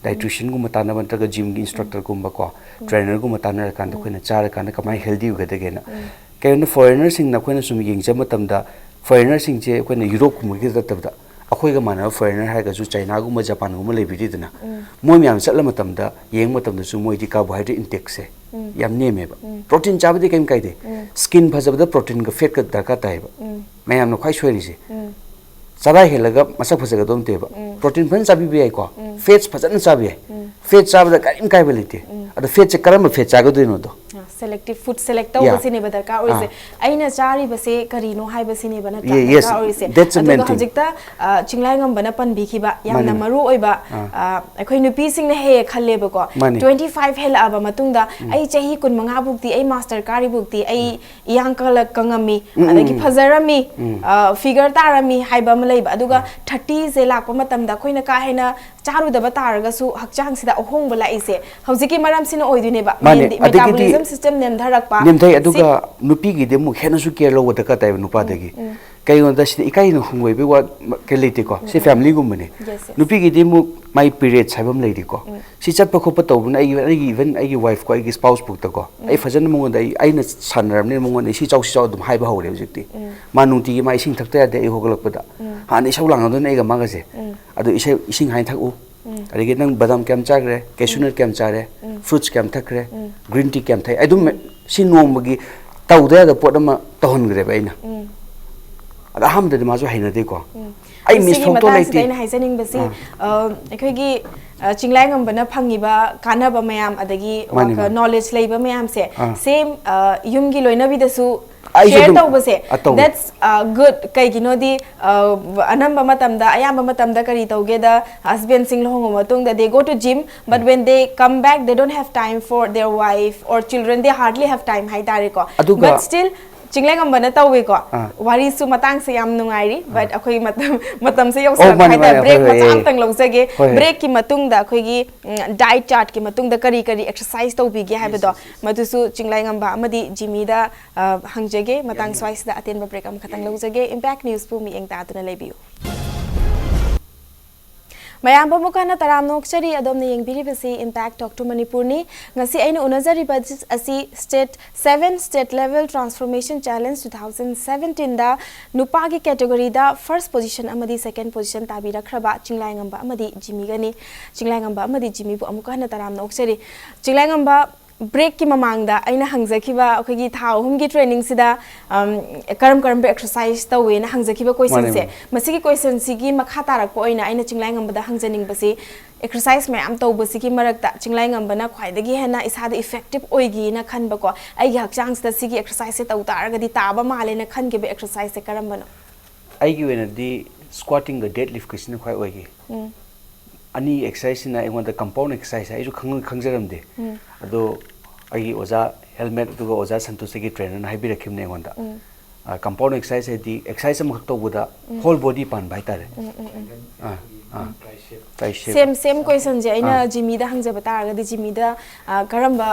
dietitian ꯒꯨꯝꯕ ꯇꯥꯟꯅꯕ ꯅꯠꯇ꯭ꯔꯒ gym ꯒꯤ instructor ꯒꯨꯝꯕ ꯀꯣ, ꯎꯝ꯫ trainer ꯒꯨꯝꯕ ꯇꯥꯟꯅꯔꯀꯥꯟꯗ ꯎꯝ꯫ ꯑꯩꯈꯣꯏꯅ ꯆꯥꯔꯀꯥꯟꯗ ꯀꯃꯥꯏꯅ healthy ꯑꯣꯏꯒꯗꯒꯦꯅ꯫ ꯎꯝ꯫ ꯀꯩꯒꯤꯅꯣ, foreigner ꯁꯤꯡꯅ ꯑꯩꯈꯣꯏꯅ ꯁꯨꯝ ꯌꯦꯡꯖꯕ ꯃꯇꯝꯗ, foreigner ꯁꯤꯡꯁꯦ ꯑꯩꯈꯣꯏꯅ Europe ꯀꯨꯝꯕꯒꯤ ꯅꯠꯇꯕꯗ, ꯑꯩꯈꯣꯏꯒ ꯃꯥꯟꯅꯕ foreigner ꯍꯥꯏꯔꯒꯁꯨ China ꯒꯨꯝꯕ, Japan ꯒꯨꯝꯕ ꯂꯩꯕꯤꯔꯤꯗꯅ, ꯎꯝ꯫ ꯃꯣꯏ ꯃꯌꯥꯝ ꯆꯠꯂ ꯃꯇꯝꯗ, ꯌꯦꯡꯕ ꯃꯇꯝꯗꯁꯨ ꯃꯣꯏꯗꯤ carbohydrate intake ꯁꯦ ꯎꯝ꯫ ꯌꯥꯝ ꯅꯦꯝꯃꯦꯕ꯫ ꯎꯝ꯫ Protein ꯆꯥꯕꯗꯤ ꯀꯩꯝ ꯀꯥꯏꯗꯦ꯫ ꯎꯝ꯫ Skin ꯐꯖꯕꯗ protein ꯒ fat ꯀ ꯗꯔꯀꯥꯔ ꯇꯥꯏꯌꯦꯕ꯫ ꯎꯝ꯫ ꯃꯌꯥꯝꯅ ꯈ꯭ꯋꯥꯏ ꯁꯣꯏꯔꯤꯁꯦ꯫ ꯎꯝ꯫ ꯆꯔꯥ ꯍꯦꯜꯂꯒ ꯃꯁꯛ ꯐꯖꯒꯗꯧ ꯅꯠꯇꯦꯕ꯫ ꯎꯝ꯫ Protein ꯐꯖꯅ ꯆꯥꯕꯤꯕ ꯌꯥꯏꯀꯣ꯫ ꯎꯝ꯫ Fats ꯐꯖꯅ ꯆꯥꯕ ꯌꯥꯏ꯫ ꯎꯝ꯫ Fat ꯆꯥꯕꯗ ꯀꯔꯤꯝ ꯀꯥꯏꯕ ꯂꯩꯇꯦ꯫ ꯎꯝ꯫ ꯑꯗꯣ fat ꯁꯦ ꯀꯔꯝꯕ fat ꯆꯥꯒꯗꯣꯏꯅꯣꯗꯣ꯫ ꯑ, selective food select ꯇꯧꯕꯁꯤꯅꯦꯕ ꯗꯔꯀꯥꯔ ꯑꯣꯏꯁꯦ꯫ ꯑꯩꯅ ꯆꯥꯔꯤꯕꯁꯦ ꯀꯔꯤꯅꯣ ꯍꯥꯏꯕꯁꯤꯅꯦꯕ ꯅꯠꯇ꯭ꯔꯥ? Yes, ꯗꯔꯀꯥꯔ ꯑꯣꯏꯔꯤꯁꯦ꯫ That's the main thing. ꯑꯗꯨꯒ ꯍꯧꯖꯤꯛꯇ, ꯑ, ꯆꯤꯡꯂꯥꯏꯉꯝꯕꯅ ꯄꯟꯕꯤꯈꯤꯕ ꯌꯥꯝꯅ ꯃꯔꯨ ꯑꯣꯏꯕ, ꯑ, ꯑꯩꯈꯣꯏ ꯅꯨꯄꯤꯁꯤꯡꯅ ꯍꯦꯛ ꯍꯦꯛ ꯈꯜꯂꯦꯕꯀꯣ꯫ ꯃꯥꯅꯤ꯫ Twenty five ꯍꯦꯜꯂꯛꯑꯕ ꯃꯇꯨꯡꯗ, "ꯑꯩ ꯆꯍꯤ ꯀꯨꯟꯃꯉꯥ ꯐꯥꯎꯗꯤ, ꯑꯩ master ꯀꯥꯔꯤꯐꯥꯎꯗꯤ ꯑꯩ ꯏꯌꯥꯡ ꯀꯂꯛ ꯀꯪꯉꯝꯃꯤ, ꯑꯗꯒꯤ ꯐꯖꯔꯝꯃꯤ, ꯑ, figure ꯇꯥꯔꯝꯃꯤ" ꯍꯥꯏꯕ ꯑꯃ ꯂꯩꯕ꯫ ꯑꯗꯨꯒ thirty ꯁꯦ ꯂꯥꯛꯄ ꯃꯇꯝꯗ ꯑꯩꯈꯣꯏꯅ ꯀꯥ ꯍꯦꯟꯅ ꯆꯥꯔꯨꯗꯕ ꯇꯥꯔꯒꯁꯨ ꯍꯛꯆꯥꯡꯁꯤꯗ ꯑꯍꯣꯡꯕ ꯂꯥꯛꯏꯁꯦ ꯍꯧꯖꯤꯛꯀꯤ ꯃꯔꯝꯁꯤꯅ ꯑꯣꯏꯗꯣꯏꯅꯦꯕ꯫ ꯃꯥꯅꯦ, ꯃꯦꯟꯗꯤ-, ꯑꯗꯒꯤꯗꯤ metabolism system ꯅꯦꯝꯊꯔꯛꯄ꯫ ꯅꯦꯝꯊꯩ, ꯁꯤ ꯑꯗꯨꯒ ꯅꯨꯄꯤꯒꯤꯗꯤ ꯑꯃꯨꯛ ꯍꯦꯟꯅꯁꯨ care ꯂꯧꯕ ꯗꯔꯀꯥꯔ ꯇꯥꯏꯕ ꯅꯨꯄꯥꯗꯒꯤ꯫ ꯎꯝ꯫ ꯀꯩꯒꯤꯅꯣꯗ ꯁꯤꯗ ꯏꯀꯥꯏꯅ ꯍꯪꯒꯣꯏꯕꯒꯤ ꯋꯥ ꯀꯩ ꯂꯩꯇꯦꯀꯣ꯫ ꯁꯤ family ꯒꯨꯝꯕꯅꯦ꯫ Yes, yes. ꯅꯨꯄꯤꯒꯤꯗꯤ ꯑꯃꯨꯛ ꯃꯥꯏ periods ꯍꯥꯏꯕ ꯑꯃ ꯂꯩꯔꯤꯀꯣ꯫ ꯎꯝ꯫ ꯁꯤ ꯆꯠꯄ ꯈꯣꯠꯄ ꯇꯧꯕꯅ ꯑꯩꯒꯤ, ꯑꯩꯒꯤ even ꯑꯩꯒꯤ wife ꯀꯣ, ꯑꯩꯒꯤ spouse ꯐꯥꯎꯗꯀꯣ꯫ ꯎꯝ꯫ ꯑꯩ ꯐꯖꯅ ꯃꯉꯣꯟꯗ, ꯑꯩ, ꯑꯩꯅ ꯁꯥꯟꯅꯔꯕꯅꯤꯅ ꯃꯉꯣꯟꯗ ꯑꯩ ꯁꯤ ꯆꯥꯎ, ꯁꯤ ꯆꯥꯎ ꯑꯗꯨꯝ ꯍꯥꯏꯕ ꯍꯧꯔꯦ ꯍꯧꯖꯤꯛꯇꯤ꯫ ꯎꯝ꯫ ꯃꯥ ꯅꯨꯡꯇꯤꯒꯤ ꯃꯥ ꯏꯁꯤꯡ ꯊꯛꯇ ꯌꯥꯗꯦ ꯑꯩ ꯍꯧꯒꯠꯂꯛꯄꯗ꯫ ꯎꯝ꯫ ꯍꯥꯟꯅ ꯏꯁꯧ ꯂꯥꯡꯅꯗꯣꯏꯅꯦ ꯑꯩꯒ ꯃꯥꯒꯁꯦ꯫ ꯎꯝ꯫ ꯑꯗꯨ ꯏꯁꯩ, ꯏꯁꯤꯡ ꯍꯥꯏꯅ ꯊꯛꯎ꯫ ꯎꯝ꯫ ꯑꯗꯒꯤ ꯅꯪ ꯕꯗꯥꯝ ꯀꯌꯥꯝ ꯆꯥꯈ꯭ꯔꯦ, cashew nut ꯀꯌꯥꯝ ꯆꯥꯔꯦ, ꯎꯝ꯫ Fruits ꯀꯌꯥꯝ ꯊꯛꯈ꯭ꯔꯦ, ꯎꯝ꯫ Green tea ꯀꯌꯥꯝ ꯊꯛꯑꯦ, ꯑꯗꯨꯝ ꯁꯤ ꯅꯣꯡꯃꯒꯤ ꯇꯧꯗ ꯌꯥꯗꯕ ꯄꯣꯠ ꯑꯃ ꯇꯧꯍꯟꯈ꯭ꯔꯦꯕ ꯑꯩꯅ꯫ ꯎꯝ꯫ ꯑꯗ ꯑꯍꯥꯟꯕꯗꯗꯤ ꯃꯥꯁꯨ ꯍꯩꯅꯗꯦꯀꯣ꯫ ꯎꯝ꯫ ꯑꯩ miss ꯁꯤꯒꯤ ꯇꯧꯗꯧ ꯃꯇꯥꯡꯁꯤꯗ ꯂꯩꯇꯦ꯫ ꯑꯩꯅ ꯍꯥꯏꯖꯅꯤꯡꯕꯁꯤ ꯑ, ꯑꯩꯈꯣꯏꯒꯤ ꯑ, ꯆꯤꯡꯂꯥꯏꯉꯝꯕꯅ ꯐꯪꯉꯤꯕ ꯀꯥꯟꯅꯕ ꯃꯌꯥꯝ ꯑꯗꯒꯤ ꯃꯥꯅꯤ, ꯃꯥꯅꯤ꯫ ꯅꯣꯂꯦꯖ ꯂꯩꯕ ꯃꯌꯥꯝꯁꯦ ꯑꯥ꯫ ꯁꯦꯝ ꯌꯨꯝꯒꯤ ꯂꯣꯏꯅꯕꯤꯗꯁꯨ ꯑꯩꯁꯨ ꯁꯦꯌꯔ ꯑꯗꯨꯝ ꯇꯧꯕꯁꯦ ꯑ, ꯇꯧꯋꯦ꯫ That's good. ꯀꯩꯒꯤꯅꯣꯗꯤ ꯑ, ꯑꯅꯝꯕ ꯃꯇꯝꯗ ꯑꯌꯥꯝꯕ ꯃꯇꯝꯗ ꯀꯔꯤ ꯇꯧꯒꯦꯗ ꯍꯁꯕꯦꯟꯁꯤꯡ ꯂꯨꯍꯣꯡꯉꯕ ꯃꯇꯨꯡꯗ they go to gym, but when they come back they don't have time for their wife or children, they hardly have time ꯍꯥꯏꯇꯥꯔꯦꯀꯣ. ꯑꯗꯨꯒ But still ꯆꯤꯡꯂꯩꯉꯝꯕꯅ ꯇꯧꯋꯦꯀꯣ. ꯑꯥ꯫ ꯋꯥꯔꯤꯁꯨ ꯃꯇꯥꯡꯁꯦ ꯌꯥꯝ ꯅꯨꯡꯉꯥꯏꯔꯤ, but ꯑꯩꯈꯣꯏꯒꯤ ꯃꯇꯝ ꯃꯇꯝꯁꯦ ꯑꯣ, ꯌꯧꯁꯤꯜꯂꯛꯄ ꯃꯥꯅꯤ, ꯍꯥꯏꯇꯥꯔꯦ. ꯃꯥꯅꯤ, ꯕ꯭ꯔꯦꯛ ꯍꯣꯏ, ꯃꯆꯥ ꯍꯣꯏ, ꯑꯃꯇꯪ ꯂꯧꯖꯒꯦ. ꯍꯣꯏ, ꯍꯣꯏ꯫ ꯕ꯭ꯔꯦꯛꯀꯤ ꯃꯇꯨꯡꯗ ꯑꯩꯈꯣꯏꯒꯤ ꯗꯥꯏꯠ ꯆꯥꯔꯠꯀꯤ ꯃꯇꯨꯡꯗ ꯀꯔꯤ ꯀꯔꯤ ꯑꯦꯛꯁꯔꯁꯥꯏꯁ ꯇꯧꯕꯤꯒꯦ ꯍꯥꯏꯕꯗꯣ ꯃꯗꯨꯁꯨ ꯆꯤꯡꯂꯩꯉꯝꯕ ꯑꯃꯗꯤ ꯖꯤꯃꯤꯗ ꯑ, ꯍꯪꯖꯒꯦ. ꯃꯇꯥꯡ ꯁ꯭ꯋꯥꯏꯁꯤꯗ ꯑꯇꯦꯟꯕ ꯕ꯭ꯔꯦꯛ ꯑꯃꯈꯛꯇꯪ ꯂꯧꯖꯒꯦ. ꯏꯝꯄꯦꯛ ꯅ꯭ꯌꯨꯁꯄꯨ ꯃꯤꯠꯌꯦꯡ ꯇꯥꯗꯨꯅ ꯂꯩꯕꯤꯌꯨ. ꯃꯌꯥꯝ ꯄꯨꯝꯅꯃꯛ ꯍꯟꯅ ꯇꯔꯥꯝꯅ ꯑꯣꯛꯆꯔꯤ꯫ ꯑꯗꯣꯝꯅ ꯌꯦꯡꯕꯤꯔꯤꯕꯁꯤ ꯏꯝꯄꯦꯛ ꯇꯣꯛ ꯇꯨ ꯃꯅꯤꯄꯨꯔꯅꯤ꯫ ꯉꯁꯤ ꯑꯩꯅ ꯎꯅꯖꯔꯤꯕ ꯑꯁꯤ state seven State Level Transformation Challenge two thousand seventeen ꯗ ꯅꯨꯄꯥꯒꯤ ꯀꯦꯇꯦꯒꯣꯔꯤꯗ ꯐꯥꯔꯁ ꯄꯣꯖꯤꯁꯟ ꯑꯃꯗꯤ ꯁꯦꯀꯦꯟ ꯄꯣꯖꯤꯁꯟ ꯇꯥꯕꯤꯔꯛꯈ꯭ꯔꯕ ꯆꯤꯡꯂꯥꯏꯉꯝꯕ ꯑꯃꯗꯤ ꯖꯤꯃꯤꯒꯅꯤ꯫ ꯆꯤꯡꯂꯥꯏꯉꯝꯕ ꯑꯃꯗꯤ ꯖꯤꯃꯤꯕꯨ ꯑꯃꯨꯛꯀ ꯍꯟꯅ ꯇꯔꯥꯝꯅ ꯑꯣꯛꯆꯔꯤ꯫ ꯆꯤꯡꯂꯥꯏꯉꯝꯕ, ꯕ꯭ꯔꯦꯛꯀꯤ ꯃꯃꯥꯡꯗ ꯑꯩꯅ ꯍꯪꯖꯈꯤꯕ ꯑꯩꯈꯣꯏꯒꯤ ꯊꯥ ꯑꯍꯨꯝꯒꯤ ꯇ꯭ꯔꯦꯅꯤꯡꯁꯤꯗ ꯑꯝ, ꯀꯔꯝ ꯀꯔꯝꯕ ꯑꯦꯛꯁꯔꯁꯥꯏꯁ ꯇꯧꯋꯦꯅ ꯍꯪꯖꯈꯤꯕ ꯀꯣꯏꯁꯟꯁꯦ, ꯃꯥꯅꯦ꯫ ꯃꯁꯤꯒꯤ ꯀꯣꯏꯁꯟꯁꯤꯒꯤ ꯃꯈꯥ ꯇꯥꯔꯛꯄ ꯑꯣꯏꯅ ꯑꯩꯅ ꯆꯤꯡꯂꯥꯏꯉꯝꯕꯗ ꯍꯪꯖꯅꯤꯡꯕꯁꯤ, ꯑꯦꯛꯁꯔꯁꯥꯏꯁ ꯃꯌꯥꯝ ꯇꯧꯕꯁꯤꯒꯤ ꯃꯔꯛꯇ ꯆꯤꯡꯂꯥꯏꯉꯝꯕꯅ ꯈ꯭ꯋꯥꯏꯗꯒꯤ ꯍꯦꯟꯅ ꯏꯁꯥꯗ ꯏꯐꯦꯛꯇꯤꯞ ꯑꯣꯏꯒꯤꯅ ꯈꯟꯕꯀꯣ, ꯑꯩꯒꯤ ꯍꯛꯆꯥꯡꯁꯤꯗ ꯁꯤꯒꯤ ꯑꯦꯛꯁꯔꯁꯥꯏꯁꯁꯦ ꯇꯧ ꯇꯥꯔꯒꯗꯤ ꯇꯥꯕ ꯃꯥꯜꯂꯦꯅ ꯈꯟꯈꯤꯕ ꯑꯦꯛꯁꯔꯁꯥꯏꯁꯁꯦ ꯀꯔꯝꯕꯅꯣ? ꯑꯩꯒꯤ ꯑꯣꯏꯅꯗꯤ ꯁ꯭ꯀ꯭ꯋꯥꯇꯤꯡꯒ ꯗꯦꯠ ꯂꯤꯐꯀꯁꯤꯅ ꯈ꯭ꯋꯥꯏ ꯑꯣꯏꯈꯤ꯫ ꯎꯝ, ꯑꯅꯤ ꯑꯦꯛꯁꯔꯁꯥꯏꯁꯁꯤꯅ ꯑꯩꯉꯣꯟꯗ ꯀꯝꯄꯥꯎꯟ ꯑꯦꯛꯁꯔꯁꯥꯏꯁ ꯑꯩꯁꯨ ꯈꯪ- ꯈꯪꯖꯔꯝꯗꯦ꯫ ꯎꯝ, ꯑꯗꯣ ꯑꯩꯒꯤ ꯑꯣꯖꯥ ꯍꯦꯜꯃꯦꯠ ꯑꯗꯨꯒ ꯑꯣꯖꯥ ꯁꯟꯇꯣꯁꯇꯒꯤ ꯇ꯭ꯔꯦꯅꯔꯅ ꯍꯥꯏꯕꯤꯔꯛꯈꯤꯕꯅꯦ ꯑꯩꯉꯣꯟꯗ꯫ ꯎꯝ, ꯑ, ꯀꯝꯄꯥꯎꯟ ꯑꯦꯛꯁꯔꯁꯥꯏꯁ ꯍꯥꯏꯗꯤ ꯑꯦꯛꯁꯔꯁꯥꯏꯁ ꯑꯃꯈꯛ ꯇꯧꯕꯗ ꯍꯣꯜ ꯕꯣꯗꯤ ꯄꯥꯟꯕ ꯍꯥꯏꯇꯥꯔꯦ꯫ ꯎꯝ, ꯎꯝ, ꯎꯝ꯫ ꯑꯥ, ꯑꯥ, ꯇ꯭ꯔꯥꯏꯁꯦꯞ꯫ ꯁꯦꯝ ꯁꯦꯝ ꯀꯣꯏꯁꯟꯁꯦ ꯑꯩꯅ ꯑꯥ꯫ ꯖꯤꯃꯤꯗ ꯍꯪꯖꯕ ꯇꯥꯔꯒꯗꯤ ꯖꯤꯃꯤꯗ ꯑ, ꯀꯔꯝꯕ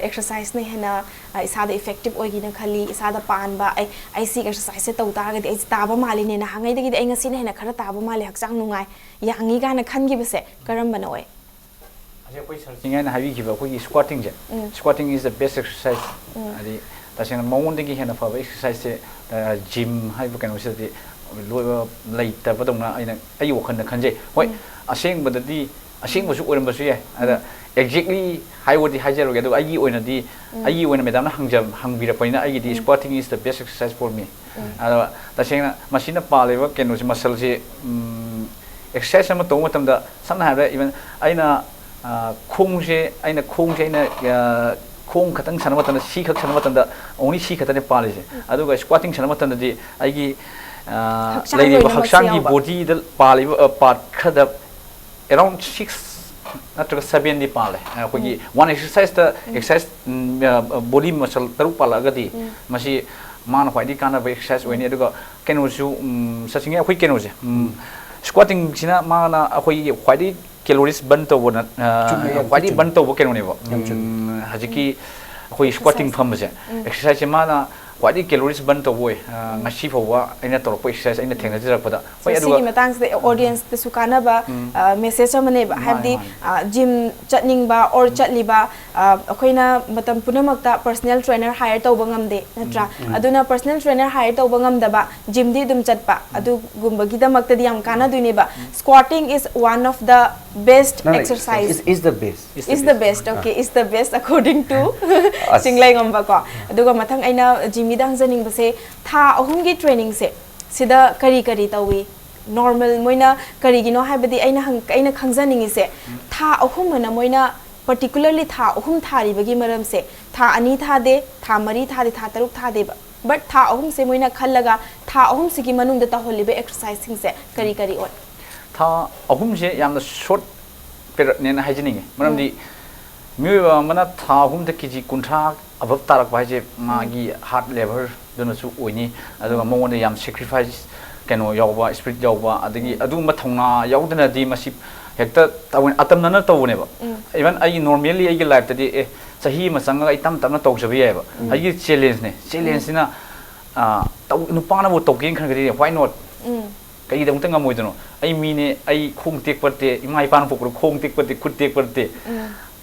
ꯑꯦꯛꯁꯔꯁꯥꯏꯁꯅ ꯍꯦꯟꯅ ꯑ, ꯏꯁꯥꯗ ꯏꯐꯦꯛꯇꯤꯞ ꯑꯣꯏꯒꯦꯅ ꯈꯜꯂꯤ, ꯏꯁꯥꯗ ꯄꯥꯟꯕ, ꯑꯩ ꯑꯩ ꯁꯤ ꯑꯦꯛꯁꯔꯁꯥꯏꯁꯁꯦ ꯇꯧ ꯇꯥꯔꯒꯗꯤ ꯑꯩꯁꯦ ꯇꯥꯕ ꯃꯥꯜꯂꯤꯅꯦꯅ ꯍꯪꯉꯩꯗꯒꯤꯗꯤ ꯑꯩ ꯉꯁꯤꯅ ꯍꯦꯟꯅ ꯈꯔ ꯇꯥꯕ ꯃꯥꯜꯂꯤ, ꯍꯛꯆꯥꯡ ꯅꯨꯡꯉꯥꯏ, ꯌꯥꯡꯉꯤ ꯀꯥꯏꯅ ꯈꯟꯈꯤꯕꯁꯦ ꯀꯔꯝꯕꯅ ꯑꯣꯏ? ꯍꯧꯖꯤꯛ ꯑꯩꯈꯣꯏ ꯁꯔ ꯆꯤꯡꯉꯥꯏꯅ ꯍꯥꯏꯕꯤꯈꯤꯕ ꯑꯩꯈꯣꯏꯒꯤ squatting say, um. Squatting is the best exercise꯫ ꯎꯝ꯫ ꯍꯥꯏꯗꯤ ꯇꯁꯦꯡꯅ ꯃꯉꯣꯟꯗꯒꯤ ꯍꯦꯟꯅ ꯐꯕ ꯑꯦꯛꯁꯔꯁꯥꯏꯁꯁꯦ ꯖꯤꯝ ꯍꯥꯏꯕ ꯀꯩꯅꯣꯁꯤꯗꯗꯤ ꯂꯣꯏꯕ ꯂꯩꯇꯕꯗꯧꯅ ꯑꯩꯅ ꯑꯩꯒꯤ ꯋꯥꯈꯜꯗ ꯈꯟꯖꯩ꯫ ꯍꯣꯏ, ꯎꯝ꯫ ꯑꯁꯦꯡꯕꯗꯗꯤ ꯑꯁꯦꯡꯕꯁꯨ ꯑꯣꯏꯔꯝꯕꯁꯨ ꯌꯥꯏ꯫ ꯑꯗ exactly ꯍꯥꯏꯕꯗꯤ ꯍꯥꯏꯖꯔꯣꯏꯒꯦ, ꯑꯗꯨꯒ ꯑꯩꯒꯤ ꯑꯣꯏꯅꯗꯤ, ꯑꯩꯒꯤ ꯑꯣꯏꯅ ꯃꯦꯗꯥꯝꯅ ꯍꯪꯖ-, ꯍꯪꯕꯤꯔꯛꯄꯅꯤꯅ ꯑꯩꯒꯤꯗꯤ squatting is the best exercise for me꯫ ꯑꯗꯣ ꯇꯁꯦꯡꯅ ꯃꯁꯤꯅ ꯄꯥꯜꯂꯤꯕ ꯀꯩꯅꯣꯁꯦ, ꯃꯁꯜꯁꯦ, exercise ꯑꯃ ꯇꯧꯕ ꯃꯇꯝꯗ, ꯁꯝꯅ ꯍꯥꯏꯔꯕꯗ, even ꯑꯩꯅ, ꯑ, ꯈꯣꯡꯁꯦ, ꯑꯩꯅ ꯈꯣꯡꯁꯦ ꯑꯩꯅ, ꯑ, ꯈꯣꯡ ꯈꯛꯇꯪ ꯁꯥꯟꯅꯕ ꯃꯇꯝꯗ, ꯁꯤꯈꯛ ꯁꯥꯟꯅꯕ ꯃꯇꯝꯗ only ꯁꯤ ꯈꯛꯇꯅꯦ ꯄꯥꯜꯂꯤꯁꯦ꯫ ꯑꯗꯨꯒ squatting ꯁꯥꯟꯅꯕ ꯃꯇꯝꯗꯗꯤ ꯑꯩꯒꯤ, ꯑ, ꯍꯛꯆꯥꯡ ꯂꯩꯔꯤꯕ ꯂꯣꯏꯅꯃꯛꯁꯦ ꯍꯛꯆꯥꯡꯒꯤ ꯌꯥꯎꯕ꯫ Bodyꯗ ꯄꯥꯜꯂꯤꯕ, ꯑ, part ꯈꯔꯗ around six ꯅꯠꯇ꯭ꯔꯒ sevenꯗꯤ ꯄꯥꯜꯂꯦ꯫ ꯑꯩꯈꯣꯏꯒꯤ one exerciseꯇ exercise, ꯎꯝ, ꯑ, body muscle ꯇꯔꯨꯛ ꯄꯥꯜꯂꯛꯑꯒꯗꯤ ꯃꯁꯤ ꯃꯥꯅ ꯈ꯭ꯋꯥꯏꯗꯒꯤ ꯀꯥꯟꯅꯕ exercise ꯑꯣꯏꯅꯤ꯫ ꯑꯗꯨꯒ ꯀꯩꯅꯣꯁꯨ, ꯎꯝ, ꯁꯆꯤꯟꯒꯤ ꯑꯩꯈꯣꯏ ꯀꯩꯅꯣꯁꯦ, ꯎꯝ, squattingꯁꯤꯅ ꯃꯥꯅ ꯑꯩꯈꯣꯏꯒꯤ ꯈ꯭ꯋꯥꯏꯗꯒꯤ calories burn ꯇꯧꯕ ꯅ-, ꯑ, ꯆꯨꯝꯃꯦ, ꯌꯥꯝ ꯈ꯭ꯋꯥꯏꯗꯒꯤ ꯆꯨꯝꯃꯦ꯫ Burn ꯇꯧꯕ ꯀꯩꯅꯣꯅꯦꯕ꯫ ꯌꯥꯝ ꯆꯨꯝꯃꯦ꯫ ꯎꯝ, ꯍꯧꯖꯤꯛꯀꯤ ꯑꯩꯈꯣꯏ squatting ꯐꯝꯕꯁꯦ, exerciseꯁꯦ ꯃꯥꯅ ꯈ꯭ꯋꯥꯏꯗꯒꯤ calories burn ꯇꯧꯕ ꯑꯣꯏ꯫ ꯑ, ꯉꯁꯤ ꯐꯥꯎꯕ ꯑꯩꯅ ꯇꯧꯔꯛꯄ exercise ꯑꯩꯅ ꯊꯦꯡꯅꯖꯔꯛꯄꯗ꯫ ꯍꯣꯏ, ꯑꯗꯨꯒ ꯁꯤꯒꯤ ꯃꯇꯥꯡꯁꯤꯗ audienceꯇꯁꯨ ꯀꯥꯟꯅꯕ, ꯎꯝ꯫ ꯑ, message ꯑꯃꯅꯦꯕ꯫ ꯃꯥꯅꯦ, ꯍꯥꯏꯕꯗꯤ, ꯃꯥꯅꯦ꯫ ꯑ, gym ꯆꯠꯅꯤꯡꯕ or ꯆꯠꯂꯤꯕ, ꯑ, ꯑꯩꯈꯣꯏꯅ ꯃꯇꯝ ꯄꯨꯝꯅꯃꯛꯇ personal trainer hire ꯇꯧꯕ ꯉꯝꯗꯦ, ꯅꯠꯇ꯭ꯔꯥ? ꯎꯝ, ꯎꯝ꯫ ꯑꯗꯨꯅ personal trainer hire ꯇꯧꯕ ꯉꯝꯗꯕ, gymꯗꯤ ꯑꯗꯨꯝ ꯆꯠꯄ, ꯑꯗꯨꯒꯨꯝꯕꯒꯤꯗꯃꯛꯇꯗꯤ ꯌꯥꯝ ꯀꯥꯟꯅꯗꯣꯏꯅꯦꯕ꯫ Squatting is one of the best No, no, exercise. Is, is the best. Is the best, okay, is the best according to ꯑꯁ꯫ ꯆꯤꯡꯂꯩꯉꯝꯕ ꯀꯣ꯫ ꯑꯗꯨꯒ ꯃꯊꯪ ꯑꯩꯅ ꯖꯤꯃꯤꯗ ꯍꯪꯖꯅꯤꯡꯕꯁꯦ, ꯊꯥ ꯑꯍꯨꯝꯒꯤ trainingꯁꯦ ꯁꯤꯗ ꯀꯔꯤ ꯀꯔꯤ ꯇꯧꯏ? Normal ꯃꯣꯏꯅ ꯀꯔꯤꯒꯤꯅꯣ ꯍꯥꯏꯕꯗꯤ ꯑꯩꯅ ꯍꯪ-, ꯑꯩꯅ ꯈꯪꯖꯅꯤꯡꯉꯤꯁꯦ, ꯊꯥ ꯑꯍꯨꯝ ꯑꯅ ꯃꯣꯏꯅ particularly ꯊꯥ ꯑꯍꯨꯝ ꯊꯥꯔꯤꯕꯒꯤ ꯃꯔꯝꯁꯦ, ꯊꯥ ꯑꯅꯤ ꯊꯥꯗꯦ, ꯊꯥ ꯃꯔꯤ ꯊꯥꯗꯦ, ꯊꯥ ꯇꯔꯨꯛ ꯊꯥꯗꯦꯕ, but ꯊꯥ ꯑꯍꯨꯝꯁꯦ ꯃꯣꯏꯅ ꯈꯜꯂꯒ ꯊꯥ ꯑꯍꯨꯝꯁꯤꯒꯤ ꯃꯅꯨꯡꯗ ꯇꯧꯍꯜꯂꯤꯕ exerciseꯁꯤꯡꯁꯦ ꯀꯔꯤ ꯀꯔꯤ ꯑꯣꯏ? ꯊꯥ ꯑꯍꯨꯝꯁꯦ ꯌꯥꯝꯅ short periodꯅꯦꯅ ꯍꯥꯏꯖꯅꯤꯡꯉꯤ꯫ ꯃꯔꯝꯗꯤ ꯃꯤꯑꯣꯏꯕ ꯑꯃꯅ ꯊꯥ ꯑꯍꯨꯝꯗ ꯀꯦꯖꯤ ꯀꯨꯟꯊ꯭ꯔꯥ above ꯇꯥꯔꯛꯄ ꯍꯥꯏꯁꯦ ꯃꯥꯒꯤ heart labourꯗꯨꯅꯁꯨ ꯑꯣꯏꯅꯤ꯫ ꯑꯗꯨꯒ ꯃꯉꯣꯟꯗ ꯌꯥꯝ sacrifice, ꯀꯩꯅꯣ ꯌꯥꯎꯕ, spirit ꯌꯥꯎꯕ, ꯑꯗꯒꯤ ꯑꯗꯨꯒꯨꯝꯕ ꯊꯧꯅꯥ ꯌꯥꯎꯗꯅꯗꯤ ꯃꯁꯤ ꯍꯦꯛꯇ ꯇꯧ-, ꯑꯇꯝꯅꯅ ꯇꯧꯕꯅꯦꯕ꯫ Even ꯑꯩꯒꯤ normally ꯑꯩꯒꯤ lifeꯇꯗꯤ, ꯑꯦ, ꯆꯍꯤ ꯑꯃ ꯆꯪꯉꯒ ꯑꯩ ꯇꯞ ꯇꯞꯅ ꯇꯧꯖꯕ ꯌꯥꯏꯑꯕ꯫ ꯍꯧꯖꯤꯛꯀꯤ challengeꯅꯦ꯫ Challengeꯁꯤꯅ, ꯑ, ꯇꯧ-, ꯅꯨꯄꯥꯅꯕꯨ ꯇꯧꯒꯦꯅ ꯈꯟꯈ꯭ꯔꯗꯤ, why not? ꯀꯩꯒꯤꯗꯃꯛꯇ ꯉꯝꯃꯣꯏꯗꯣꯏꯅꯣ? ꯑꯩ ꯃꯤꯅꯦ, ꯑꯩ ꯈꯣꯡ ꯇꯦꯛꯄ ꯅꯠꯇꯦ, ꯏꯃꯥ ꯏꯄꯥꯅ ꯄꯣꯛꯄꯗ ꯈꯣꯡ ꯇꯦꯛꯄ ꯅꯠꯇꯦ, ꯈꯨꯠ ꯇꯦꯛꯄ ꯅꯠꯇꯦ꯫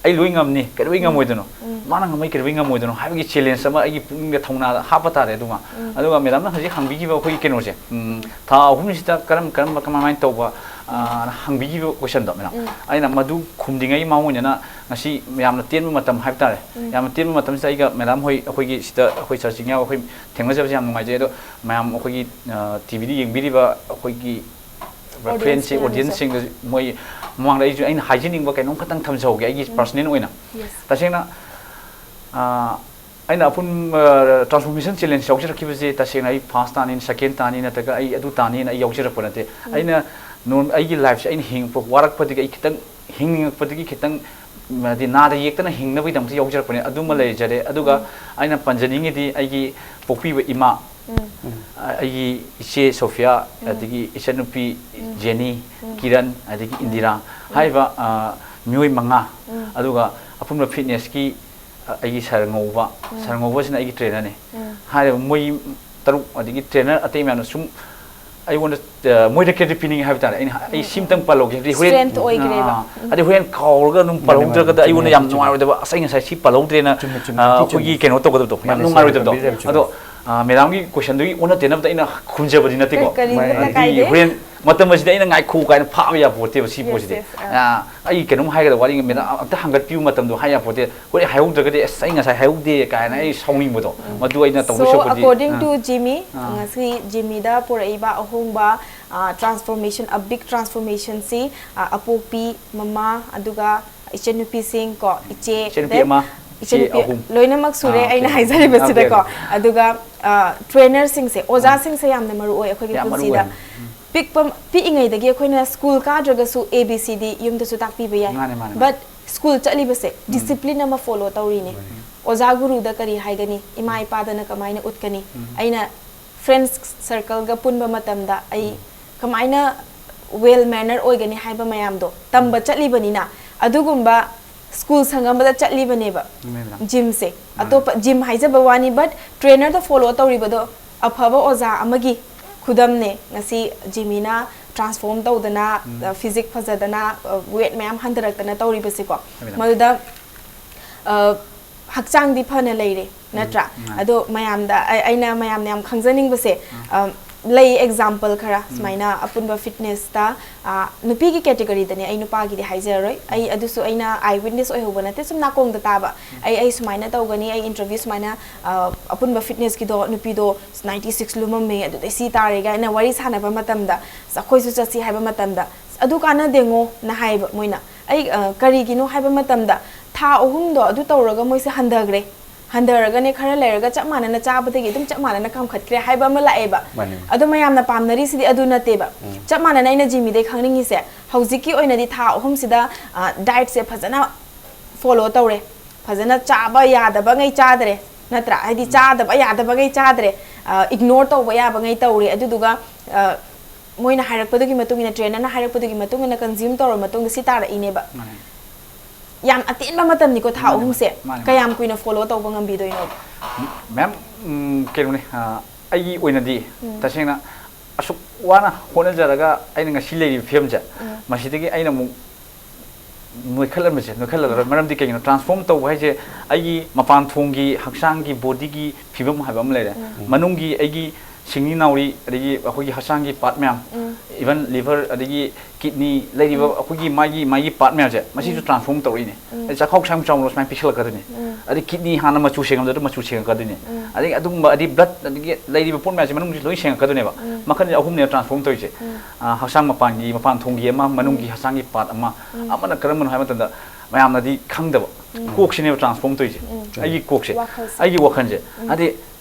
ꯑꯩ ꯂꯣꯏ ꯉꯝꯅꯤ, ꯀꯩꯗꯧꯕꯩ ꯉꯝꯃꯣꯏꯗꯣꯏꯅꯣ? ꯃꯥꯅ ꯉꯝꯃꯤ, ꯀꯩꯗꯧꯕꯩ ꯉꯝꯃꯣꯏꯗꯣꯏꯅꯣ ꯍꯥꯏꯕꯒꯤ challenge ꯑꯃ ꯑꯩꯒꯤ ꯄꯨꯛꯅꯤꯡꯗ ꯊꯧꯅꯥꯗ ꯍꯥꯞꯄ ꯇꯥꯔꯦ꯫ ꯑꯗꯨꯃ, ꯑꯗꯨꯒ ꯃꯦꯗꯥꯝꯅ ꯍꯧꯖꯤꯛ ꯍꯪꯕꯤꯈꯤꯕ ꯑꯩꯈꯣꯏꯒꯤ ꯀꯩꯅꯣꯁꯦ, ꯎꯝ, ꯊꯥ ꯑꯍꯨꯝꯁꯤꯗ ꯀꯔꯝ ꯀꯔꯝꯕ, ꯀꯃꯥꯏꯅ ꯇꯧꯕ, ꯑꯥ, ꯍꯪꯕꯤꯈꯤꯕ questionꯗꯣ, ꯃꯦꯗꯥꯝ, ꯑꯩꯅ ꯃꯗꯨ ꯈꯨꯝꯗ꯭ꯔꯤꯉꯩ ꯃꯃꯥꯡ ꯑꯣꯏꯅ ꯉꯁꯤ ꯌꯥꯝꯅ ꯇꯦꯟꯕ ꯃꯇꯝ ꯍꯥꯏꯕ ꯇꯥꯔꯦ, ꯌꯥꯝꯅ ꯇꯦꯟꯕ ꯃꯇꯝꯁꯤꯗ ꯑꯩꯒ ꯃꯦꯗꯥꯝ ꯍꯣꯏ, ꯑꯩꯈꯣꯏꯒꯤ ꯁꯤꯗ ꯑꯩꯈꯣꯏ ꯁꯥꯔ ꯆꯤꯡꯌꯥꯎ ꯑꯩꯈꯣꯏ ꯊꯦꯡꯅꯖꯕꯁꯦ ꯌꯥꯝ ꯅꯨꯡꯉꯥꯏꯖꯩ꯫ ꯑꯗꯣ ꯃꯌꯥꯝ ꯑꯩꯈꯣꯏꯒꯤ, ꯑꯥ, ꯇꯤꯚꯤꯗ ꯌꯦꯡꯕꯤꯔꯤꯕ ꯑꯩꯈꯣꯏꯒꯤ friendꯁꯦ, audienceꯁꯤꯡꯗꯁꯨ ꯃꯣꯏ ꯃꯃꯥꯡꯗ ꯑꯩꯁꯨ ꯑꯩꯅ ꯍꯥꯏꯖꯅꯤꯡꯕ ꯀꯩꯅꯣꯝ ꯈꯛꯇꯪ ꯊꯝꯖꯍꯧꯒꯦ ꯑꯩꯒꯤ personal ꯑꯣꯏꯅ꯫ ꯇꯁꯦꯡꯅ, ꯑꯥ, ꯑꯩꯅ ꯑꯄꯨꯟꯕ transformation challenge ꯌꯥꯎꯖꯔꯛꯈꯤꯕꯁꯦ ꯇꯁꯦꯡꯅ ꯑꯩ first ꯇꯥꯅꯤ, second ꯇꯥꯅꯤ, ꯅꯠꯇ꯭ꯔꯒ ꯑꯩ ꯑꯗꯨ ꯇꯥꯅꯤꯅ ꯑꯩ ꯌꯥꯎꯖꯔꯛꯄ ꯅꯠꯇꯦ꯫ ꯑꯩꯅ ꯅꯣꯔ-, ꯑꯩꯒꯤ lifeꯁꯦ ꯑꯩꯅ ꯍꯤꯡꯉꯛꯄ ꯋꯥꯔꯛꯄꯗꯒꯤ ꯑꯩ ꯈꯤꯇꯪ ꯍꯤꯡꯅꯤꯡꯉꯛꯄꯗꯒꯤ ꯈꯤꯇꯪ, ꯍꯥꯏꯗꯤ ꯅꯥꯗ ꯌꯦꯛꯇꯅ ꯍꯤꯡꯅꯕꯒꯤꯗꯃꯛꯇ ꯌꯥꯎꯖꯔꯛꯄꯅꯦ꯫ ꯑꯗꯨꯃ ꯂꯩꯖꯔꯦ꯫ ꯑꯗꯨꯒ ꯑꯩꯅ ꯄꯟꯖꯅꯤꯡꯉꯤꯗꯤ ꯑꯩꯒꯤ ꯄꯣꯛꯄꯤꯕ ꯏꯃꯥ, ꯑ-, ꯑꯩꯒꯤ ꯏꯆꯦ ꯁꯣꯐꯤꯌꯥ, ꯑꯗꯒꯤ ꯏꯆꯟꯅꯨꯄꯤ ꯖꯦꯅꯤ, ꯀꯤꯔꯟ, ꯑꯗꯒꯤ ꯏꯟꯗꯤꯔꯥ ꯍꯥꯏꯔꯤꯕ, ꯑ, ꯃꯤꯑꯣꯏ ꯃꯉꯥ, ꯑꯗꯨꯒ ꯑꯄꯨꯟꯕ fitnessꯀꯤ, ꯑ, ꯑꯩꯒꯤ ꯁꯥꯔ ꯉꯧꯕ, ꯁꯥꯔ ꯉꯧꯕꯁꯤꯅ ꯑꯩꯒꯤ trainerꯅꯦ꯫ ꯍꯥꯏꯔꯤꯕ ꯃꯣꯏ ꯇꯔꯨꯛ, ꯑꯗꯒꯤ trainer ꯑꯇꯩ ꯃꯌꯥꯝꯅ ꯁꯨꯝ ꯑꯩꯉꯣꯟꯗ, ꯑ, ꯃꯣꯏꯗ credit ꯄꯤꯅꯤꯡꯉꯦ ꯍꯥꯏꯕ ꯇꯥꯔꯦ꯫ ꯑꯩꯅ, ꯑꯩ ꯁꯤꯝꯇꯪ ꯄꯜꯍꯧꯒꯦ꯫ ꯍꯥꯏꯗꯤ ꯍꯣꯔꯦꯟ, strength ꯑꯣꯏꯈ꯭ꯔꯦꯕ꯫ ꯑ, ꯑꯗꯩ ꯍꯣꯔꯦꯟ ꯀꯥꯎꯔꯒ ꯑꯗꯨꯝ ꯃꯥꯅꯦ, ꯃꯥꯅꯦ, ꯄꯜꯍꯧꯗ꯭ꯔꯒꯗꯤ ꯑꯩꯉꯣꯟꯗ ꯆꯨꯝꯃꯦ, ꯌꯥꯝ ꯆꯨꯝꯃꯦ꯫ ꯅꯨꯡꯉꯥꯏꯔꯣꯏꯗꯕ, "ꯑꯁ, ꯑꯩ ꯉꯁꯥꯏ ꯁꯤ ꯄꯜꯍꯧꯗ꯭ꯔꯦꯅ", ꯆꯨꯝꯃꯦ, ꯆꯨꯝꯃꯦ, ꯑ, ꯊꯤ ꯆꯨꯝꯃꯦ꯫ ꯑꯩꯈꯣꯏꯒꯤ ꯀꯩꯅꯣ ꯇꯧꯒꯗꯕꯗꯣ, ꯌꯥꯝ ꯃꯥꯅꯦ, ꯅꯨꯡꯉꯥꯏꯔꯣꯏꯗꯕꯗꯣ꯫ ꯆꯨꯝꯃꯦ, ꯆꯨꯝꯃꯦ꯫ ꯑꯗꯣ, ꯑ, ꯃꯦꯗꯥꯝꯒꯤ questionꯗꯨꯒꯤ ꯑꯣꯟꯅ ꯇꯩꯅꯕꯗ ꯑꯩꯅ ꯈꯨꯝꯖꯕꯗꯤ ꯅꯠꯇꯦꯀꯣ꯫ ꯀꯔꯤ-, ꯀꯔꯤꯝꯇ ꯍꯥꯏꯗꯤ ꯀꯥꯏꯗꯦ꯫ ꯍꯣꯔꯦꯟ ꯃꯇꯝ ꯑꯁꯤꯗ ꯑꯩꯅ "ꯉꯥꯏꯈꯣ" ꯀꯥꯏꯅ ꯐꯥꯕ ꯌꯥꯄꯣꯠꯇꯦꯕ ꯁꯤ Yes, ꯄꯣꯠꯁꯤꯗꯤ꯫ yes, ꯑ꯫ ꯑ, ꯑꯩ ꯀꯩꯅꯣꯝ ꯍꯥꯏꯒꯗꯕ ꯋꯥꯔꯤ, ꯃꯦꯗꯥꯝ ꯑꯝꯇ ꯍꯪꯒꯠꯄꯤꯌꯨ ꯃꯇꯝꯗꯣ ꯍꯥꯏ ꯌꯥꯄꯣꯠꯇꯦ꯫ ꯍꯣꯔꯦꯟ ꯍꯥꯏꯍꯧꯗ꯭ꯔꯒꯗꯤ, "ꯑꯁ, ꯑꯩ ꯉꯁꯥꯏ ꯍꯥꯏꯍꯧꯗꯦ" ꯀꯥꯏꯅ ꯑꯩ ꯁꯥꯎꯅꯤꯡꯕꯗꯣ, ꯃꯗꯨ ꯑꯩꯅ ꯇꯧꯗꯧ So, ꯁꯔꯨꯛꯄꯨꯗꯤ, according ꯑ꯫ To Jimmy, ꯑ꯫ ꯉꯁꯤ Jimmyꯗ ꯄꯨꯔꯛꯏꯕ ꯑꯍꯣꯡꯕ, ꯑ, transformation, a big transformationꯁꯤ, ꯑ, ꯑꯄꯣꯛꯄꯤ, ꯃꯃꯥ, ꯑꯗꯨꯒ ꯏꯆꯟꯅꯨꯄꯤꯁꯤꯡ ꯀꯣ, ꯏꯆꯦ, ꯏꯆꯟꯅꯨꯄꯤ then ꯑꯃ, ꯏꯆꯦ ꯏꯆꯟꯅꯨꯄꯤ ꯑꯍꯨꯝ꯫ ꯂꯣꯏꯅꯃꯛ ꯁꯨꯔꯦ ꯑꯥ, ꯑꯩꯅ okay꯫ ꯍꯥꯏꯖꯔꯤꯕꯁꯤꯗꯀꯣ꯫ Okay, okay꯫ ꯑꯗꯨꯒ, ꯑ, trainerꯁꯤꯡꯁꯦ, ꯑꯣꯖꯥꯁꯤꯡꯁꯦ ꯌꯥꯝꯅ ꯃꯔꯨ ꯑꯣꯏ ꯑꯩꯈꯣꯏꯒꯤ ꯌꯥꯝ ꯃꯔꯨ ꯄꯨꯟꯁꯤꯗ꯫ ꯑꯣꯏ꯫ ꯎꯝ꯫ ꯄꯤꯛꯄ, ꯄꯤꯛꯏꯉꯩꯗꯒꯤ ꯑꯩꯈꯣꯏꯅ school ꯀꯥꯗ꯭ꯔꯒꯁꯨ A B C D ꯌꯨꯝꯗꯁꯨ ꯇꯥꯛꯄꯤꯕ ꯌꯥꯏ꯫ ꯃꯥꯅꯦ, ꯃꯥꯅꯦ, ꯃꯥꯅꯦ꯫ But school ꯆꯠꯂꯤꯕꯁꯦ um. Discipline ꯑꯃ follow ꯇꯧꯔꯤꯅꯦ꯫ ꯃꯥꯅꯦ꯫ ꯑꯣꯖꯥ ꯒꯨꯔꯨꯗ ꯀꯔꯤ ꯍꯥꯏꯒꯅꯤ? ꯏꯃꯥ ꯏꯄꯥꯗꯅ ꯀꯃꯥꯏꯅ ꯎꯠꯀꯅꯤ? ꯎꯝ꯫ ꯑꯩꯅ friends circleꯒ ꯄꯨꯟꯕ ꯃꯇꯝꯗ ꯑꯩ ꯎꯝ꯫ ꯀꯃꯥꯏꯅ well manner ꯑꯣꯏꯒꯅꯤ ꯍꯥꯏꯕ ꯃꯌꯥꯝꯗꯣ ꯇꯝꯕ ꯎꯝ꯫ ꯆꯠꯂꯤꯕꯅꯤꯅ, ꯑꯗꯨꯒꯨꯝꯕ school ꯁꯪ ꯑꯃꯗ ꯆꯠꯂꯤꯕꯅꯦꯕ꯫ ꯃꯥꯅꯦ, ꯃꯥꯅꯦ꯫ Gymꯁꯦ꯫ ꯃꯥꯅꯦ꯫ ꯑꯇꯣꯞꯄ gym ꯍꯥꯏꯖꯕ ꯋꯥꯅꯤ, but trainerꯗ follow ꯇꯧꯔꯤꯕꯗꯣ ꯑꯐꯕ ꯑꯣꯖꯥ ꯑꯃꯒꯤ ꯈꯨꯗꯝꯅꯦ꯫ ꯉꯁꯤ Jimmyꯅ transform ꯇꯧꯗꯅ, ꯎꯝ꯫ Physique ꯐꯖꯗꯅ, weight ꯃꯌꯥꯝ ꯍꯟꯊꯔꯛꯇꯅ ꯇꯧꯔꯤꯕꯁꯦꯀꯣ꯫ ꯃꯥꯅꯦ, ꯃꯥꯅꯦ꯫ ꯃꯗꯨꯗ, ꯑ, ꯍꯛꯆꯥꯡꯗꯤ ꯐꯅ ꯂꯩꯔꯦ, ꯎꯝ, ꯅꯠꯇ꯭ꯔꯥ? ꯃꯥꯅꯦ꯫ ꯑꯗꯣ ꯃꯌꯥꯝꯗ, ꯑꯩ-, ꯑꯩꯅ ꯃꯌꯥꯝꯅ ꯌꯥꯝ ꯈꯪꯖꯅꯤꯡꯕꯁꯦ, ꯎꯝ꯫ ꯑ, ꯂꯩ ꯑꯦꯛꯖꯥꯝꯄꯜ ꯈꯔ ꯁꯨꯃꯥꯏꯅ ꯑꯄꯨꯟꯕ ꯐꯤꯠꯅꯦꯁꯇ, ꯑ, ꯅꯨꯄꯤꯒꯤ ꯀꯦꯇꯦꯒꯣꯔꯤꯗꯅꯦ, ꯑꯩ ꯅꯨꯄꯥꯒꯤꯗꯤ ꯍꯥꯏꯖꯔꯔꯣꯏ꯫ ꯑꯩ ꯑꯗꯨꯁꯨ ꯑꯩꯅ ꯑꯥꯏ ꯋꯤꯠꯅꯦꯁ ꯑꯣꯏꯍꯧꯕ ꯅꯠꯇꯦ, ꯁꯨꯝ ꯅꯥꯀꯣꯡꯗ ꯇꯥꯕ꯫ ꯑꯩ ꯑꯩ ꯁꯨꯃꯥꯏꯅ ꯇꯧꯒꯅꯤ, ꯑꯩ ꯏꯟꯇꯔꯚ꯭ꯌꯨ ꯁꯨꯃꯥꯏꯅ, ꯑ, ꯑꯄꯨꯟꯕ ꯐꯤꯠꯅꯦꯁꯀꯤꯗꯣ ꯅꯨꯄꯤꯗꯣ ꯅꯥꯏꯟꯇꯤ ꯁꯤꯛꯁ ꯂꯨꯝꯃꯝꯃꯦ, ꯑꯗꯨꯗꯩ ꯁꯤ ꯇꯥꯔꯦ ꯀꯥꯏꯅ ꯋꯥꯔꯤ ꯁꯥꯟꯅꯕ ꯃꯇꯝꯗ, ꯑꯩꯈꯣꯏꯁꯨ ꯆꯠꯁꯤ ꯍꯥꯏꯕ ꯃꯇꯝꯗ, "ꯑꯗꯨ ꯀꯥꯟꯅꯗꯦꯉꯣ" ꯅ ꯍꯥꯏꯌꯦꯕ ꯃꯣꯏꯅ꯫ ꯑꯩ, ꯑ, ꯀꯔꯤꯒꯤꯅꯣ ꯍꯥꯏꯕ ꯃꯇꯝꯗ, ꯊꯥ ꯑꯍꯨꯝꯗꯣ ꯑꯗꯨ ꯇꯧꯔꯒ ꯃꯣꯏꯁꯦ ꯍꯟꯊꯈ꯭ꯔꯦ꯫ ꯍꯟꯊꯔꯒꯅꯦ, ꯈꯔ ꯂꯩꯔꯒ ꯆꯞ ꯃꯥꯟꯅꯅ ꯆꯥꯕꯗꯒꯤ ꯑꯗꯨꯝ ꯆꯞ ꯃꯥꯟꯅꯅ ꯀꯥꯝꯈꯠꯈ꯭ꯔꯦ ꯍꯥꯏꯕ ꯑꯃ ꯂꯥꯛꯑꯦꯕ꯫ ꯃꯥꯅꯦ꯫ ꯑꯗꯣ ꯃꯌꯥꯝꯅ ꯄꯥꯝꯅꯔꯤꯁꯤꯗꯤ ꯑꯗꯨ ꯅꯠꯇꯦꯕ꯫ ꯎꯝ꯫ ꯆꯞ ꯃꯥꯟꯅꯅ ꯑꯩꯅ ꯖꯤꯃꯤꯗꯩ ꯈꯪꯅꯤꯡꯉꯤꯁꯦ, ꯍꯧꯖꯤꯛꯀꯤ ꯑꯣꯏꯅꯗꯤ ꯊꯥ ꯑꯍꯨꯝꯁꯤꯗ, ꯑ, ꯗꯥꯏꯠꯁꯦ ꯐꯖꯅ ꯐꯣꯂꯣ ꯇꯧꯔꯦ, ꯐꯖꯅ ꯆꯥꯕ ꯌꯥꯗꯕꯉꯩ ꯆꯥꯗ꯭ꯔꯦ, ꯅꯠꯇ꯭ꯔꯥ? ꯍꯥꯏꯗꯤ ꯎꯝ꯫ ꯆꯥꯗꯕ ꯌꯥꯗꯕꯉꯩ ꯆꯥꯗ꯭ꯔꯦ, ꯑ, ꯏꯒꯅꯣꯔ ꯇꯧꯕ ꯌꯥꯕꯉꯩ ꯇꯧꯔꯦ꯫ ꯑꯗꯨꯗꯨꯒ, ꯑ, ꯃꯣꯏꯅ ꯍꯥꯏꯔꯛꯄꯗꯨꯒꯤ ꯃꯇꯨꯡ ꯏꯟꯅ, ꯇ꯭ꯔꯦꯅꯔꯅ ꯍꯥꯏꯔꯛꯄꯗꯨꯒꯤ ꯃꯇꯨꯡ ꯏꯟꯅ ꯀꯟꯖ꯭ꯌꯨꯝ ꯇꯧꯔ ꯃꯇꯨꯡꯗ ꯁꯤ ꯇꯥꯔꯛꯏꯅꯦꯕ꯫ ꯃꯥꯅꯦ꯫ ꯌꯥꯝ ꯑꯇꯦꯟꯕ ꯃꯇꯝꯅꯤꯀꯣ, ꯊꯥ ꯃꯥꯅꯦ, ꯑꯍꯨꯝꯁꯦ꯫ ꯃꯥꯅꯦ, ꯃꯥꯅꯦ꯫ ꯀꯌꯥꯝ ꯀꯨꯏꯅ ꯐꯣꯂꯣ ꯇꯧꯕ ꯉꯝꯕꯤꯗꯣꯏꯅꯣ? ꯃꯦꯝ, ꯎꯝ, ꯀꯩꯅꯣꯅꯤ, ꯑ, ꯑꯩꯒꯤ ꯑꯣꯏꯅꯗꯤ ꯎꯝ꯫ ꯇꯁꯦꯡꯅ ꯑꯁꯨꯛ ꯋꯥꯅ ꯍꯣꯠꯅꯖꯔꯒ ꯑꯩꯅ ꯉꯁꯤ ꯂꯩꯔꯤꯕ ꯐꯤꯕꯝꯁꯦ, ꯎꯝ꯫ ꯃꯁꯤꯗꯒꯤ ꯑꯩꯅ ꯑꯃꯨꯛ ꯅꯣꯏꯈꯠꯂꯝꯕꯁꯦ, ꯅꯣꯏꯈꯠꯂꯔꯣꯏ꯫ ꯎꯝ꯫ ꯃꯔꯝꯗꯤ ꯀꯩꯒꯤꯅꯣ? ꯇ꯭ꯔꯥꯟꯁꯐꯣꯔꯝ ꯇꯧꯕ ꯍꯥꯏꯁꯦ ꯑꯩꯒꯤ ꯃꯄꯥꯟ ꯊꯣꯡꯒꯤ ꯍꯛꯆꯥꯡꯒꯤ ꯕꯣꯗꯤꯒꯤ ꯐꯤꯕꯝ ꯍꯥꯏꯕ ꯑꯃ ꯂꯩꯔꯦ꯫ ꯎꯝ꯫ ꯃꯅꯨꯡꯒꯤ ꯑꯩꯒꯤ ꯁꯤꯡꯂꯤ ꯅꯥꯎꯔꯤ, ꯑꯗꯒꯤ ꯑꯩꯈꯣꯏꯒꯤ ꯍꯛꯆꯥꯡꯒꯤ ꯄꯥꯔꯠ ꯃꯌꯥꯝ, ꯎꯝ꯫ ꯏꯚꯟ ꯂꯤꯚꯔ, ꯑꯗꯒꯤ ꯀꯤꯗꯅꯤ ꯂꯩꯔꯤꯕ ꯎꯝ꯫ ꯑꯩꯈꯣꯏꯒꯤ ꯃꯥꯒꯤ, ꯃꯥꯒꯤ ꯄꯥꯔꯠ ꯃꯌꯥꯝꯁꯦ, ꯃꯁꯤꯁꯨ ꯎꯝ꯫ ꯇ꯭ꯔꯥꯟꯁꯐꯣꯔꯝ ꯇꯧꯔꯛꯏꯅꯦ꯫ ꯎꯝ꯫ ꯑꯗꯩ ꯆꯥꯛꯈꯥꯎ ꯁꯨꯃꯥꯏꯅ ꯆꯥꯎꯅ ꯁꯨꯃꯥꯏꯅ ꯄꯤꯛꯁꯜꯂꯛꯀꯗꯣꯏꯅꯦ꯫ ꯎꯝ꯫ ꯑꯗꯩ ꯀꯤꯗꯅꯤ ꯍꯥꯟꯅ ꯃꯆꯨ ꯁꯦꯡꯉꯝꯗꯣꯏꯗꯣ ꯃꯆꯨ ꯁꯦꯡꯉꯛꯀꯗꯣꯏꯅꯦ꯫ ꯎꯝ꯫ ꯑꯗꯒꯤ ꯑꯗꯨꯒꯨꯝꯕ, ꯑꯗꯩ ꯕ꯭ꯂꯗ, ꯑꯗꯒꯤ ꯂꯩꯔꯤꯕ ꯄꯣꯠ ꯃꯌꯥꯝꯁꯦ ꯃꯅꯨꯡꯁꯤ ꯂꯣꯏ ꯁꯦꯡꯉꯛꯀꯗꯣꯏꯅꯦꯕ꯫ ꯎꯝ꯫ ꯃꯈꯜꯁꯦ ꯑꯍꯨꯝꯅꯦꯕ ꯇ꯭ꯔꯥꯟꯁꯐꯣꯔꯝ ꯇꯧꯔꯤꯁꯦ꯫ ꯎꯝ꯫ ꯑ, ꯍꯛꯆꯥꯡ ꯃꯄꯥꯟꯒꯤ, ꯃꯄꯥꯟ ꯊꯣꯡꯒꯤ ꯑꯃ, ꯃꯅꯨꯡꯒꯤ ꯎꯝ꯫ ꯍꯛꯆꯥꯡꯒꯤ ꯄꯥꯔꯠ ꯑꯃ, ꯎꯝ꯫ ꯑꯃꯅ ꯀꯔꯝꯕꯅꯣ ꯍꯥꯏꯕ ꯃꯇꯝꯗ ꯃꯌꯥꯝꯅꯗꯤ ꯈꯪꯗꯕ꯫ ꯎꯝ꯫ ꯀꯣꯛꯁꯤꯅꯦꯕ ꯇ꯭ꯔꯥꯟꯁꯐꯣꯔꯝ ꯇꯧꯔꯤꯁꯦ꯫ ꯎꯝ꯫ ꯑꯩꯒꯤ ꯀꯣꯛꯁꯦ, ꯋꯥꯈꯜꯁꯦ꯫ ꯑꯩꯒꯤ ꯋꯥꯈꯜꯁꯦ꯫ ꯎꯝ꯫ ꯍꯥꯏꯗꯤ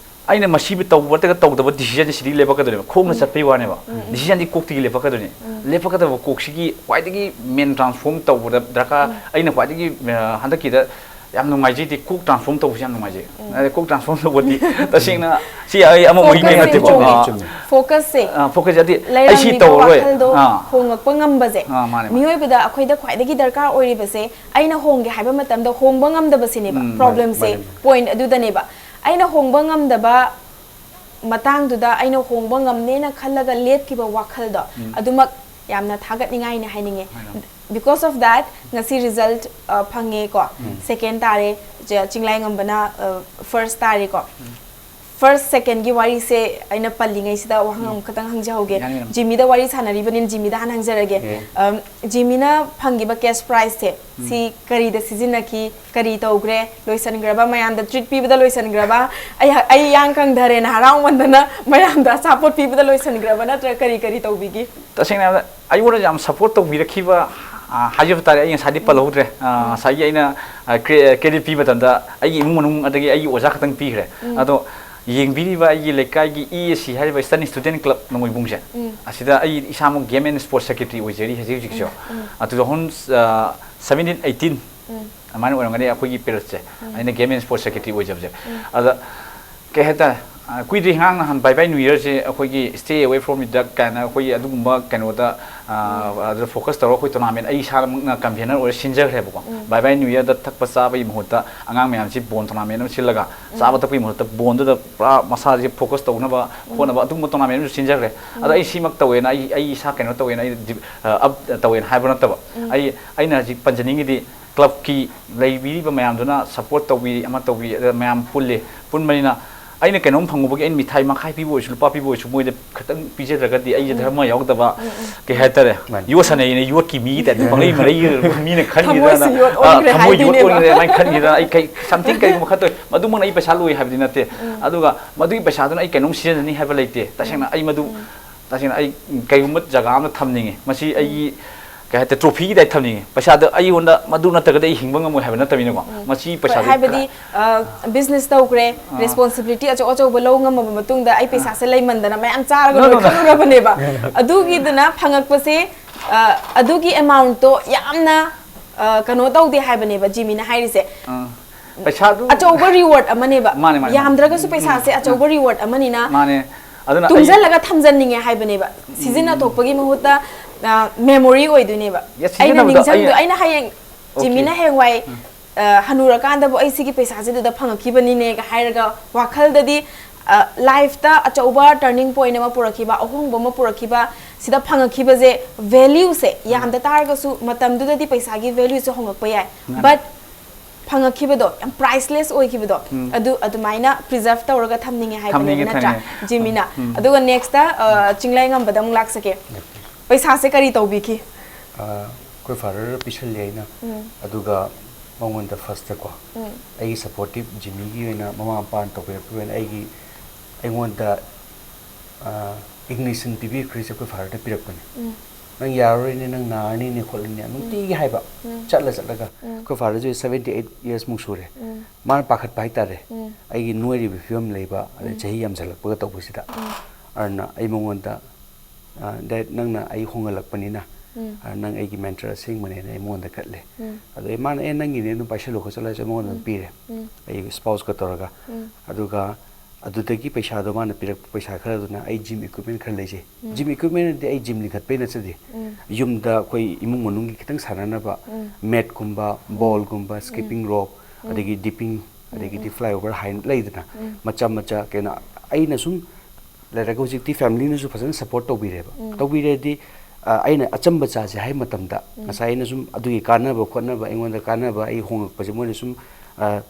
ꯑꯩꯅ ꯃꯁꯤꯕꯨ ꯇꯧꯕ ꯅꯠꯇ꯭ꯔꯒ ꯇꯧꯗꯕ ꯗꯤꯁꯤꯖꯟꯁꯦ ꯁꯤꯗꯤ ꯂꯦꯞꯄꯛꯀꯗꯣꯏꯅꯦꯕ꯫ ꯈꯣꯡꯅ ꯎꯝ꯫ ꯆꯠꯄꯩ ꯋꯥꯅꯦꯕ꯫ ꯎꯝ, ꯎꯝ꯫ ꯗꯤꯁꯤꯖꯟꯗꯤ ꯀꯣꯛꯇꯒꯤ ꯂꯦꯞꯄꯛꯀꯗꯣꯏꯅꯦ꯫ ꯎꯝ꯫ ꯂꯦꯞꯄꯛꯀꯗꯕ ꯀꯣꯛꯁꯤꯒꯤ ꯈ꯭ꯋꯥꯏꯗꯒꯤ ꯃꯦꯟ ꯇ꯭ꯔꯥꯟꯁꯐꯣꯔꯝ ꯇꯧꯕꯗ ꯗꯔꯀꯥꯔ, ꯎꯝ꯫ ꯑꯩꯅ ꯈ꯭ꯋꯥꯏꯗꯒꯤ, ꯑ, ꯍꯟꯗꯛꯀꯤꯗ ꯌꯥꯝ ꯅꯨꯡꯉꯥꯏꯖꯩꯗꯤ ꯀꯣꯛ ꯇ꯭ꯔꯥꯟꯁꯐꯣꯔꯝ ꯇꯧꯕꯁꯦ ꯌꯥꯝ ꯅꯨꯡꯉꯥꯏꯖꯩ꯫ ꯎꯝ꯫ ꯑꯗꯩ ꯀꯣꯛ ꯇ꯭ꯔꯥꯟꯁꯐꯣꯔꯝ ꯇꯧꯕꯗꯤ ꯇꯁꯦꯡꯅ ꯁꯤ ꯑꯩ ꯑꯃ ꯑꯣꯏꯒꯦ ꯐꯣꯀꯁꯁꯦ ꯅꯠꯇꯦꯀꯣ꯫ ꯆꯨꯝꯃꯦ, ꯑꯥ꯫ ꯆꯨꯝꯃꯦ꯫ ꯐꯣꯀꯁꯁꯦ, ꯑꯥ, ꯐꯣꯀꯁꯁꯦ ꯍꯥꯏꯗꯤ ꯑꯩ ꯁꯤ ꯂꯩꯔꯝꯃꯤꯕ ꯇꯧꯔꯔꯣꯏ꯫ ꯋꯥꯈꯜꯗꯣ ꯑꯥ꯫ ꯍꯣꯡꯉꯛꯄ ꯉꯝꯕꯁꯦ꯫ ꯑꯥ, ꯃꯥꯅꯦ, ꯃꯥꯅꯦ꯫ ꯃꯤꯑꯣꯏꯕꯗ ꯑꯩꯈꯣꯏꯗ ꯈ꯭ꯋꯥꯏꯗꯒꯤ ꯗꯔꯀꯥꯔ ꯑꯣꯏꯔꯤꯕꯁꯦ, ꯑꯩꯅ ꯍꯣꯡꯒꯦ ꯍꯥꯏꯕ ꯃꯇꯝꯗ ꯍꯣꯡꯕ ꯉꯝꯗꯕꯁꯤꯅꯦꯕ ꯎꯝ, ꯃꯥꯅꯦ, ꯄ꯭ꯔꯣꯕ꯭ꯂꯦꯝꯁꯦ, ꯃꯥꯅꯦ꯫ ꯄꯣꯏꯟꯠ ꯑꯗꯨꯗꯅꯦꯕ꯫ ꯑꯩꯅ ꯍꯣꯡꯕ ꯉꯝꯗꯕ ꯃꯇꯥꯡꯗꯨꯗ ꯑꯩꯅ ꯍꯣꯡꯕ ꯉꯝꯅꯦꯅ ꯈꯜꯂꯒ ꯂꯦꯞꯈꯤꯕ ꯋꯥꯈꯜꯗꯣ, ꯎꯝ꯫ ꯑꯗꯨꯃꯛ ꯌꯥꯝꯅ ꯊꯥꯒꯠꯅꯤꯡꯉꯥꯏꯅꯦ ꯍꯥꯏꯅꯤꯡꯉꯦ꯫ ꯃꯥꯅꯦ꯫ Because of that, ꯉꯁꯤ ꯔꯤꯖꯜꯠ, ꯑ, ꯐꯪꯉꯦꯀꯣ꯫ ꯎꯝ꯫ ꯁꯦꯀꯦꯟ ꯇꯥꯔꯦ, ꯆ-, ꯆꯤꯡꯂꯥꯏꯉꯝꯕꯅ, ꯑ, ꯐꯥꯔꯁ ꯇꯥꯔꯦꯀꯣ꯫ ꯎꯝ꯫ First, secondꯒꯤ ꯋꯥꯔꯤꯁꯦ ꯑꯩꯅ ꯄꯜꯂꯤꯉꯩꯁꯤꯗ ꯋꯥꯍꯪ ꯑꯃꯈꯛꯇꯪ ꯍꯪꯖꯍꯧꯒꯦ꯫ ꯌꯥꯅꯤ, ꯌꯥꯅꯤ꯫ ꯖꯤꯃꯤꯗ ꯋꯥꯔꯤ ꯁꯥꯟꯅꯔꯤꯕꯅꯤꯅ ꯖꯤꯃꯤꯗ ꯍꯥꯟꯅ ꯍꯪꯖꯔꯒꯦ꯫ ꯑꯦ꯫ ꯑꯝ, ꯖꯤꯃꯤꯅ ꯐꯪꯈꯤꯕ cash prizeꯁꯦ ꯁꯤ ꯀꯔꯤꯗ ꯁꯤꯖꯤꯟꯅꯈꯤ? ꯀꯔꯤ ꯇꯧꯈ꯭ꯔꯦ? ꯂꯣꯏꯁꯤꯟꯈ꯭ꯔꯕ? ꯃꯌꯥꯝꯗ treat ꯄꯤꯕꯗ ꯂꯣꯏꯁꯤꯟꯈ꯭ꯔꯕ? ꯑꯩ ꯑꯩ ꯏꯌꯥꯡ ꯀꯪꯊꯔꯦꯅ ꯍꯔꯥꯎꯃꯟꯗꯅ ꯃꯌꯥꯝꯗ ꯑꯆꯥꯄꯣꯠ ꯄꯤꯕꯗ ꯂꯣꯏꯁꯤꯟꯈ꯭ꯔꯕ? ꯅꯠꯇ꯭ꯔꯒ ꯀꯔꯤ ꯀꯔꯤ ꯇꯧꯕꯤꯈꯤ? ꯇꯁꯦꯡꯅ ꯍꯥꯏꯔꯕꯗ ꯑꯩꯉꯣꯟꯗ ꯌꯥꯝ support ꯇꯧꯕꯤꯔꯛꯈꯤꯕ, ꯑ, ꯍꯥꯏꯖꯕ ꯇꯥꯔꯦ꯫ ꯑꯩ ꯉꯁꯥꯏꯗꯤ ꯄꯜꯍꯧꯗ꯭ꯔꯦ꯫ ꯑ, ꯉꯁꯥꯏꯒꯤ ꯑꯩꯅ, ꯑ, cre-, credit ꯄꯤꯕ ꯃꯇꯝꯗ ꯑꯩꯒꯤ ꯏꯃꯨꯡ ꯃꯅꯨꯡ ꯑꯗꯒꯤ ꯑꯩꯒꯤ ꯑꯣꯖꯥ ꯈꯛꯇꯪ ꯄꯤꯈ꯭ꯔꯦ꯫ ꯑꯗꯣ ꯌꯦꯡꯕꯤꯔꯤꯕ ꯑꯩꯒꯤ ꯂꯩꯀꯥꯏꯒꯤ E S C ꯍꯥꯏꯔꯤꯕ Eastern Student Club ꯅꯣꯡꯃꯩꯕꯨꯡꯁꯦ, ꯑꯁꯤꯗ ꯑꯩ ꯏꯁꯥꯃꯛ Game and Sports Secretary ꯑꯣꯏꯖꯔꯤ ꯍꯧꯖꯤꯛ ꯍꯧꯖꯤꯛꯁꯨ꯫ ꯑ, two thousand seventeen eighteen ꯑꯗꯨꯃꯥꯏꯅ ꯑꯣꯏꯔꯝꯒꯅꯤ ꯑꯩꯈꯣꯏꯒꯤ periodꯁꯦ꯫ ꯑꯩꯅ Game and Sports Secretary ꯑꯣꯏꯖꯕꯁꯦ꯫ ꯑꯗ ꯀꯩ ꯍꯥꯏꯇꯥꯔꯦ, ꯑ, ꯀꯨꯏꯗ꯭ꯔꯤ, ꯉꯔꯥꯡ ꯅꯍꯥꯟ Bye Bye New Yearꯁꯦ ꯑꯩꯈꯣꯏꯒꯤ Stay Away From the Drug ꯀꯥꯏꯅ ꯑꯩꯈꯣꯏꯒꯤ ꯑꯗꯨꯒꯨꯝꯕ ꯀꯩꯅꯣꯗ, ꯑ, ꯑꯗꯨꯗ focus ꯇꯧꯔꯒ ꯑꯩꯈꯣꯏ tournament ꯑꯩ ꯏꯁꯥꯃꯛꯅ convener ꯑꯣꯏꯔ ꯁꯤꯟꯖꯈ꯭ꯔꯦꯕꯀꯣ꯫ Bye Bye New Yearꯗ ꯊꯛꯄ ꯆꯥꯕꯒꯤ ꯃꯍꯨꯠꯇ ꯑꯉꯥꯡ ꯃꯌꯥꯝꯁꯤ ball tournament ꯑꯃ ꯁꯤꯜꯂꯒ ꯆꯥꯕ ꯊꯛꯄꯒꯤ ꯃꯍꯨꯠꯇ ballꯗꯨꯗ ꯄꯨꯔꯥ ꯃꯁꯥꯁꯦ focus ꯇꯧꯅꯕ ꯍꯣꯠꯅꯕ ꯑꯗꯨꯒꯨꯝꯕ tournament ꯑꯃꯁꯨ ꯁꯤꯟꯖꯈ꯭ꯔꯦ꯫ ꯑꯗ ꯑꯩ ꯁꯤꯃꯛ ꯇꯧꯋꯦꯅ, ꯑꯩ, ꯑꯩ ꯏꯁꯥ ꯀꯩꯅꯣ ꯇꯧꯋꯦꯅ, ꯑꯩ ꯗꯤ-, ꯑ, up ꯇꯧꯋꯦꯅ ꯍꯥꯏꯕ ꯅꯠꯇꯕ꯫ ꯑꯩ, ꯑꯩꯅ ꯍꯧꯖꯤꯛ ꯄꯟꯖꯅꯤꯡꯉꯤꯗꯤ clubꯀꯤ ꯂꯩꯕꯤꯔꯤꯕ ꯃꯌꯥꯝꯗꯨꯅ support ꯇꯧꯕꯤ, ꯑꯃ ꯇꯧꯕꯤ, ꯑꯗ ꯃꯌꯥꯝ ꯄꯨꯜꯂꯤ꯫ ꯄꯨꯟꯕꯅꯤꯅ ꯑꯩꯅ ꯀꯩꯅꯣꯝ ꯐꯪꯉꯨꯕꯒꯤ ꯑꯩꯅ ꯃꯤꯊꯥꯏ ꯃꯈꯥꯏ ꯄꯤꯕ ꯑꯣꯏꯔꯁꯨ, ꯂꯨꯄꯥ ꯄꯤꯕ ꯑꯣꯏꯔꯁꯨ, ꯃꯣꯏꯗ ꯈꯤꯇꯪ ꯄꯤꯖꯗ꯭ꯔꯒꯗꯤ ꯑꯩꯁꯦ ꯙꯔꯃ ꯌꯥꯎꯗꯕ, ꯀꯩ ꯍꯥꯏꯇꯥꯔꯦ, ꯃꯥꯅꯤ꯫ ꯌꯣꯠ ꯁꯥꯟꯅꯩꯅ ꯌꯣꯠꯀꯤ ꯃꯤ ꯇꯥꯏꯞꯇ ꯄꯪꯂꯩ ꯃꯔꯩ ꯃꯤꯅ ꯈꯟꯈꯤꯗ꯭ꯔꯅ, ꯊꯃꯣꯏꯁꯤ ꯌꯣꯠ ꯑ, ꯑꯣꯟꯈ꯭ꯔꯦ ꯊꯃꯣꯏ ꯌꯣꯠ ꯍꯥꯏꯗꯣꯏꯅꯦꯕ꯫ ꯑꯣꯟꯈ꯭ꯔꯦ ꯑꯗꯨꯃꯥꯏꯅ ꯈꯟꯈꯤꯗ꯭ꯔꯅ, ꯑꯩ ꯀꯩ, something ꯀꯩꯒꯨꯝꯕ ꯈꯔ ꯇꯧꯋꯤ꯫ ꯃꯗꯨꯃꯛꯅ ꯑꯩ ꯄꯩꯁꯥ ꯂꯣꯏ ꯍꯥꯏꯕꯗꯤ ꯅꯠꯇꯦ꯫ ꯑꯗꯨꯒ ꯃꯗꯨꯒꯤ ꯄꯩꯁꯥꯗꯨꯅ ꯑꯩ ꯀꯩꯅꯣꯝ ꯁꯤꯖꯤꯟꯅꯅꯤ ꯍꯥꯏꯕ ꯂꯩꯇꯦ꯫ ꯇꯁꯦꯡꯅ ꯑꯩ ꯃꯗꯨ, ꯇꯁꯦꯡꯅ ꯑꯩ ꯀꯩꯒꯨꯝꯕ ꯖꯒꯥ ꯑꯃꯗ ꯊꯝꯅꯤꯡꯉꯤ꯫ ꯃꯁꯤ ꯑꯩꯒꯤ, ꯀꯩ ꯍꯥꯏꯇꯥꯔꯦ, trophyꯒꯤ type ꯊꯝꯅꯤꯡꯉꯤ꯫ ꯄꯩꯁꯥꯗꯣ ꯑꯩꯉꯣꯟꯗ ꯃꯗꯨ ꯅꯠꯇ꯭ꯔꯒꯗꯤ ꯑꯩ ꯍꯤꯡꯕ ꯉꯝꯃꯣꯏ ꯍꯥꯏꯕ ꯅꯠꯇꯕꯅꯤꯅꯀꯣ꯫ ꯃꯁꯤ ꯍꯣꯏ, ꯄꯩꯁꯥꯗꯤ ꯍꯥꯏꯕꯗꯤ, ꯈꯔ ꯑ, business ꯇꯧꯈ꯭ꯔꯦ, responsibility ꯑꯆꯧ ꯑꯆꯧꯕ ꯂꯧ ꯉꯝꯃꯕ ꯃꯇꯨꯡꯗ ꯑꯩ ꯄꯩꯁꯥꯁꯦ ꯂꯩꯃꯟꯗꯅ ꯃꯌꯥꯝ ꯆꯥꯔꯒ No, no, no. ꯂꯣꯏꯈꯠꯂꯨꯔꯕꯅꯦꯕ꯫ ꯑꯗꯨꯒꯤꯗꯨꯅ ꯐꯪꯉꯛꯄꯁꯦ, ꯑ, ꯑꯗꯨꯒꯤ amountꯇꯣ ꯌꯥꯝꯅ, ꯑ, ꯀꯩꯅꯣ ꯇꯧꯗꯦ ꯍꯥꯏꯕꯅꯦꯕ ꯖꯤꯃꯤꯅ ꯍꯥꯏꯔꯤꯁꯦ꯫ ꯑꯥ, ꯄꯩꯁꯥꯗꯨ ꯑꯆꯧꯕ reward ꯑꯃꯅꯦꯕ꯫ ꯃꯥꯅꯦ, ꯃꯥꯅꯦ, ꯃꯥꯅꯦ꯫ ꯌꯥꯝꯗ꯭ꯔꯒꯁꯨ ꯄꯩꯁꯥꯁꯦ ꯑꯆꯧꯕ reward ꯑꯃꯅꯤꯅ ꯃꯥꯅꯦ꯫ ꯑꯗꯨꯅ ꯑꯩ ꯇꯨꯡꯁꯤꯜꯂꯒ ꯊꯝꯖꯟꯅꯤꯡꯉꯦ ꯍꯥꯏꯕꯅꯦꯕ꯫ ꯁꯤꯖꯤꯟꯅꯊꯣꯛꯄꯒꯤ ꯃꯍꯨꯠꯇ, ꯑ, memory ꯑꯣꯏꯗꯣꯏꯅꯦꯕ꯫ Yes, ꯑꯩꯅ ꯁꯤꯖꯤꯟꯅꯕꯗꯣ ꯅꯤꯡꯁꯤꯡꯗꯣꯏ, ꯑꯩ ꯑꯩꯅ ꯍꯌꯦꯡ Okay. ꯖꯤꯃꯤꯅ ꯍꯌꯦꯡꯋꯥꯏ, ꯑ, ꯍꯅꯨꯔꯀꯥꯟꯗꯕꯨ ꯑꯩ ꯁꯤꯒꯤ ꯄꯩꯁꯥꯁꯤꯗꯨꯗ ꯐꯪꯉꯛꯈꯤꯕꯅꯤꯅꯦꯒ ꯍꯥꯏꯔꯒ ꯋꯥꯈꯜꯗꯗꯤ, ꯑ, lifeꯇ ꯑꯆꯧꯕ turning point ꯑꯃ ꯄꯨꯔꯛꯈꯤꯕ, ꯑꯍꯣꯡꯕ ꯑꯃ ꯄꯨꯔꯛꯈꯤꯕ, ꯁꯤꯗ ꯐꯪꯉꯛꯈꯤꯕꯁꯦ valueꯁꯦ ꯌꯥꯝꯗ ꯇꯥꯔꯒꯁꯨ ꯃꯇꯝꯗꯨꯗꯗꯤ ꯄꯩꯁꯥꯒꯤ valueꯁꯦ ꯍꯣꯡꯉꯛꯄ ꯌꯥꯏ꯫ ꯃꯥꯅꯦ꯫ But ꯐꯪꯉꯛꯈꯤꯕꯗꯣ ꯌꯥꯝ priceless ꯑꯣꯏꯈꯤꯕꯗꯣ, ꯎꯝ꯫ ꯑꯗꯨ ꯑꯗꯨꯃꯥꯏꯅ preserve ꯇꯧꯔꯒ ꯊꯝꯅꯤꯡꯉꯦ ꯍꯥꯏꯕꯅꯦꯕ, ꯊꯝꯅꯤꯡꯉꯦ, ꯅꯠꯇ꯭ꯔꯥ? ꯊꯝꯅꯤꯡꯉꯦ꯫ ꯖꯤꯃꯤꯅ꯫ ꯎꯝ꯫ ꯑꯗꯨꯒ next, ꯑ, ꯆꯤꯡꯂꯩꯉꯝꯕꯗ ꯑꯃꯨꯛ ꯂꯥꯛꯆꯒꯦ꯫ ꯄꯩꯁꯥꯁꯦ ꯀꯔꯤ ꯇꯧꯕꯤꯈꯤ? ꯑ, ꯑꯩꯈꯣꯏ father ꯗ ꯄꯤꯁꯜꯂꯦ ꯑꯩꯅ꯫ ꯎꯝ꯫ ꯑꯗꯨꯒ ꯃꯉꯣꯟꯗ first ꯀꯣ, ꯎꯝ꯫ ꯑꯩꯒꯤ supportive ꯖꯤꯃꯤꯒꯤ ꯑꯣꯏꯅ, ꯃꯃꯥ ꯃꯄꯥꯅ ꯇꯧꯕꯤꯔꯛꯄꯒꯤ ꯑꯣꯏꯅ ꯑꯩꯒꯤ, ꯑꯩꯉꯣꯟꯗ, ꯑ, ignition ꯄꯤꯕꯤꯈ꯭ꯔꯤꯁꯦ ꯑꯩꯈꯣꯏ father ꯗ ꯄꯤꯔꯛꯄꯅꯦ꯫ ꯎꯝ꯫ "ꯅꯪ ꯌꯥꯔꯔꯣꯏꯅꯦ, ꯅꯪ ꯅꯥꯔꯅꯤꯅꯦ ꯈꯣꯠꯂꯅꯤ" ꯅꯨꯡꯇꯤꯒꯤ ꯍꯥꯏꯕ꯫ ꯎꯝ꯫ ꯆꯠꯂ ꯆꯠꯂꯒ ꯎꯝ꯫ ꯑꯩꯈꯣꯏ father ꯁꯦ seventy eight years ꯃꯨꯛ ꯁꯨꯔꯦ꯫ ꯎꯝ꯫ ꯃꯥꯅ ꯄꯥꯈꯠꯄ ꯍꯥꯏꯇꯥꯔꯦ, ꯎꯝ꯫ ꯑꯩꯒꯤ ꯅꯣꯏꯔꯤꯕ ꯐꯤꯕꯝ ꯂꯩꯕ, ꯑꯗꯩ ꯎꯝ꯫ ꯆꯍꯤ ꯌꯥꯝꯁꯜꯂꯛꯄꯒ ꯇꯧꯕꯁꯤꯗ꯫ ꯎꯝ꯫ ꯑꯗꯨꯅ ꯑꯩ ꯃꯉꯣꯟꯗ, "ꯑ, Dad, ꯅꯪꯅ ꯑꯩ ꯍꯣꯡꯍꯜꯂꯛꯄꯅꯤꯅ, ꯎꯝ꯫ ꯑ, ꯅꯪ ꯑꯩꯒꯤ mentor ꯑꯁꯦꯡꯕꯅꯦꯅ" ꯑꯩ ꯃꯉꯣꯟꯗ ꯀꯠꯂꯦ꯫ ꯎꯝ꯫ ꯑꯗꯩ ꯃꯥꯅ, "ꯑꯦ, ꯅꯪꯒꯤꯅꯦ, ꯑꯗꯨꯝ ꯄꯥꯏꯁꯜꯂꯨ ꯈꯣꯠꯆꯜꯂꯨ" ꯍꯥꯏꯁꯦ ꯃꯉꯣꯟꯗ ꯑꯗꯨꯝ ꯎꯝ꯫ ꯄꯤꯔꯦ, ꯎꯝ꯫ ꯑꯩꯒꯤ spouse ꯀ ꯇꯧꯔꯒ꯫ ꯎꯝ꯫ ꯑꯗꯨꯒ ꯑꯗꯨꯗꯒꯤ ꯄꯩꯁꯥꯗꯣ, ꯃꯥꯅ ꯄꯤꯔꯛꯄ ꯄꯩꯁꯥ ꯈꯔꯗꯨꯅ ꯑꯩ gym equipment ꯈꯔ ꯂꯩꯖꯩ꯫ ꯎꯝ꯫ Gym equipment ꯗꯤ ꯑꯩ gym ꯂꯤꯡꯈꯠꯄꯩ ꯅꯠꯆꯗꯦ꯫ ꯎꯝ꯫ ꯌꯨꯝꯗ ꯑꯩꯈꯣꯏ ꯏꯃꯨꯡ ꯃꯅꯨꯡꯒꯤ ꯈꯤꯇꯪ ꯁꯥꯟꯅꯅꯕ ꯎꯝ꯫ mat ꯀꯨꯝꯕ, ball ꯒꯨꯝꯕ, skipping rope, ꯎꯝ꯫ ꯑꯗꯒꯤ dipping, ꯎꯝ, ꯑꯗꯒꯤꯗꯤ ꯎꯝ꯫ Fly over ꯍꯥꯏꯅ ꯂꯩꯗꯅ, ꯎꯝ꯫ ꯃꯆꯥ ꯃꯆꯥ ꯀꯩꯅꯣ, ꯑꯩꯅ ꯁꯨꯝ ꯂꯩꯔꯒ ꯍꯧꯖꯤꯛꯇꯤ family ꯅꯁꯨ ꯐꯖꯅ support ꯇꯧꯕꯤꯔꯦꯕ꯫ ꯎꯝ꯫ ꯇꯧꯕꯤꯔꯦꯗꯤ, ꯑ, ꯑꯩꯅ ꯑꯆꯝꯕ ꯆꯥꯁꯦ ꯍꯥꯏ ꯃꯇꯝꯗ, ꯎꯝ꯫ ꯉꯁꯥꯏ ꯑꯩꯅ ꯁꯨꯝ ꯑꯗꯨꯒꯤ ꯀꯥꯟꯅꯕ ꯈꯣꯠꯅꯕ, ꯑꯩꯉꯣꯟꯗ ꯀꯥꯟꯅꯕ, ꯑꯩ ꯍꯣꯡꯉꯛꯄꯁꯦ ꯃꯣꯏꯅ ꯁꯨꯝ, ꯑ,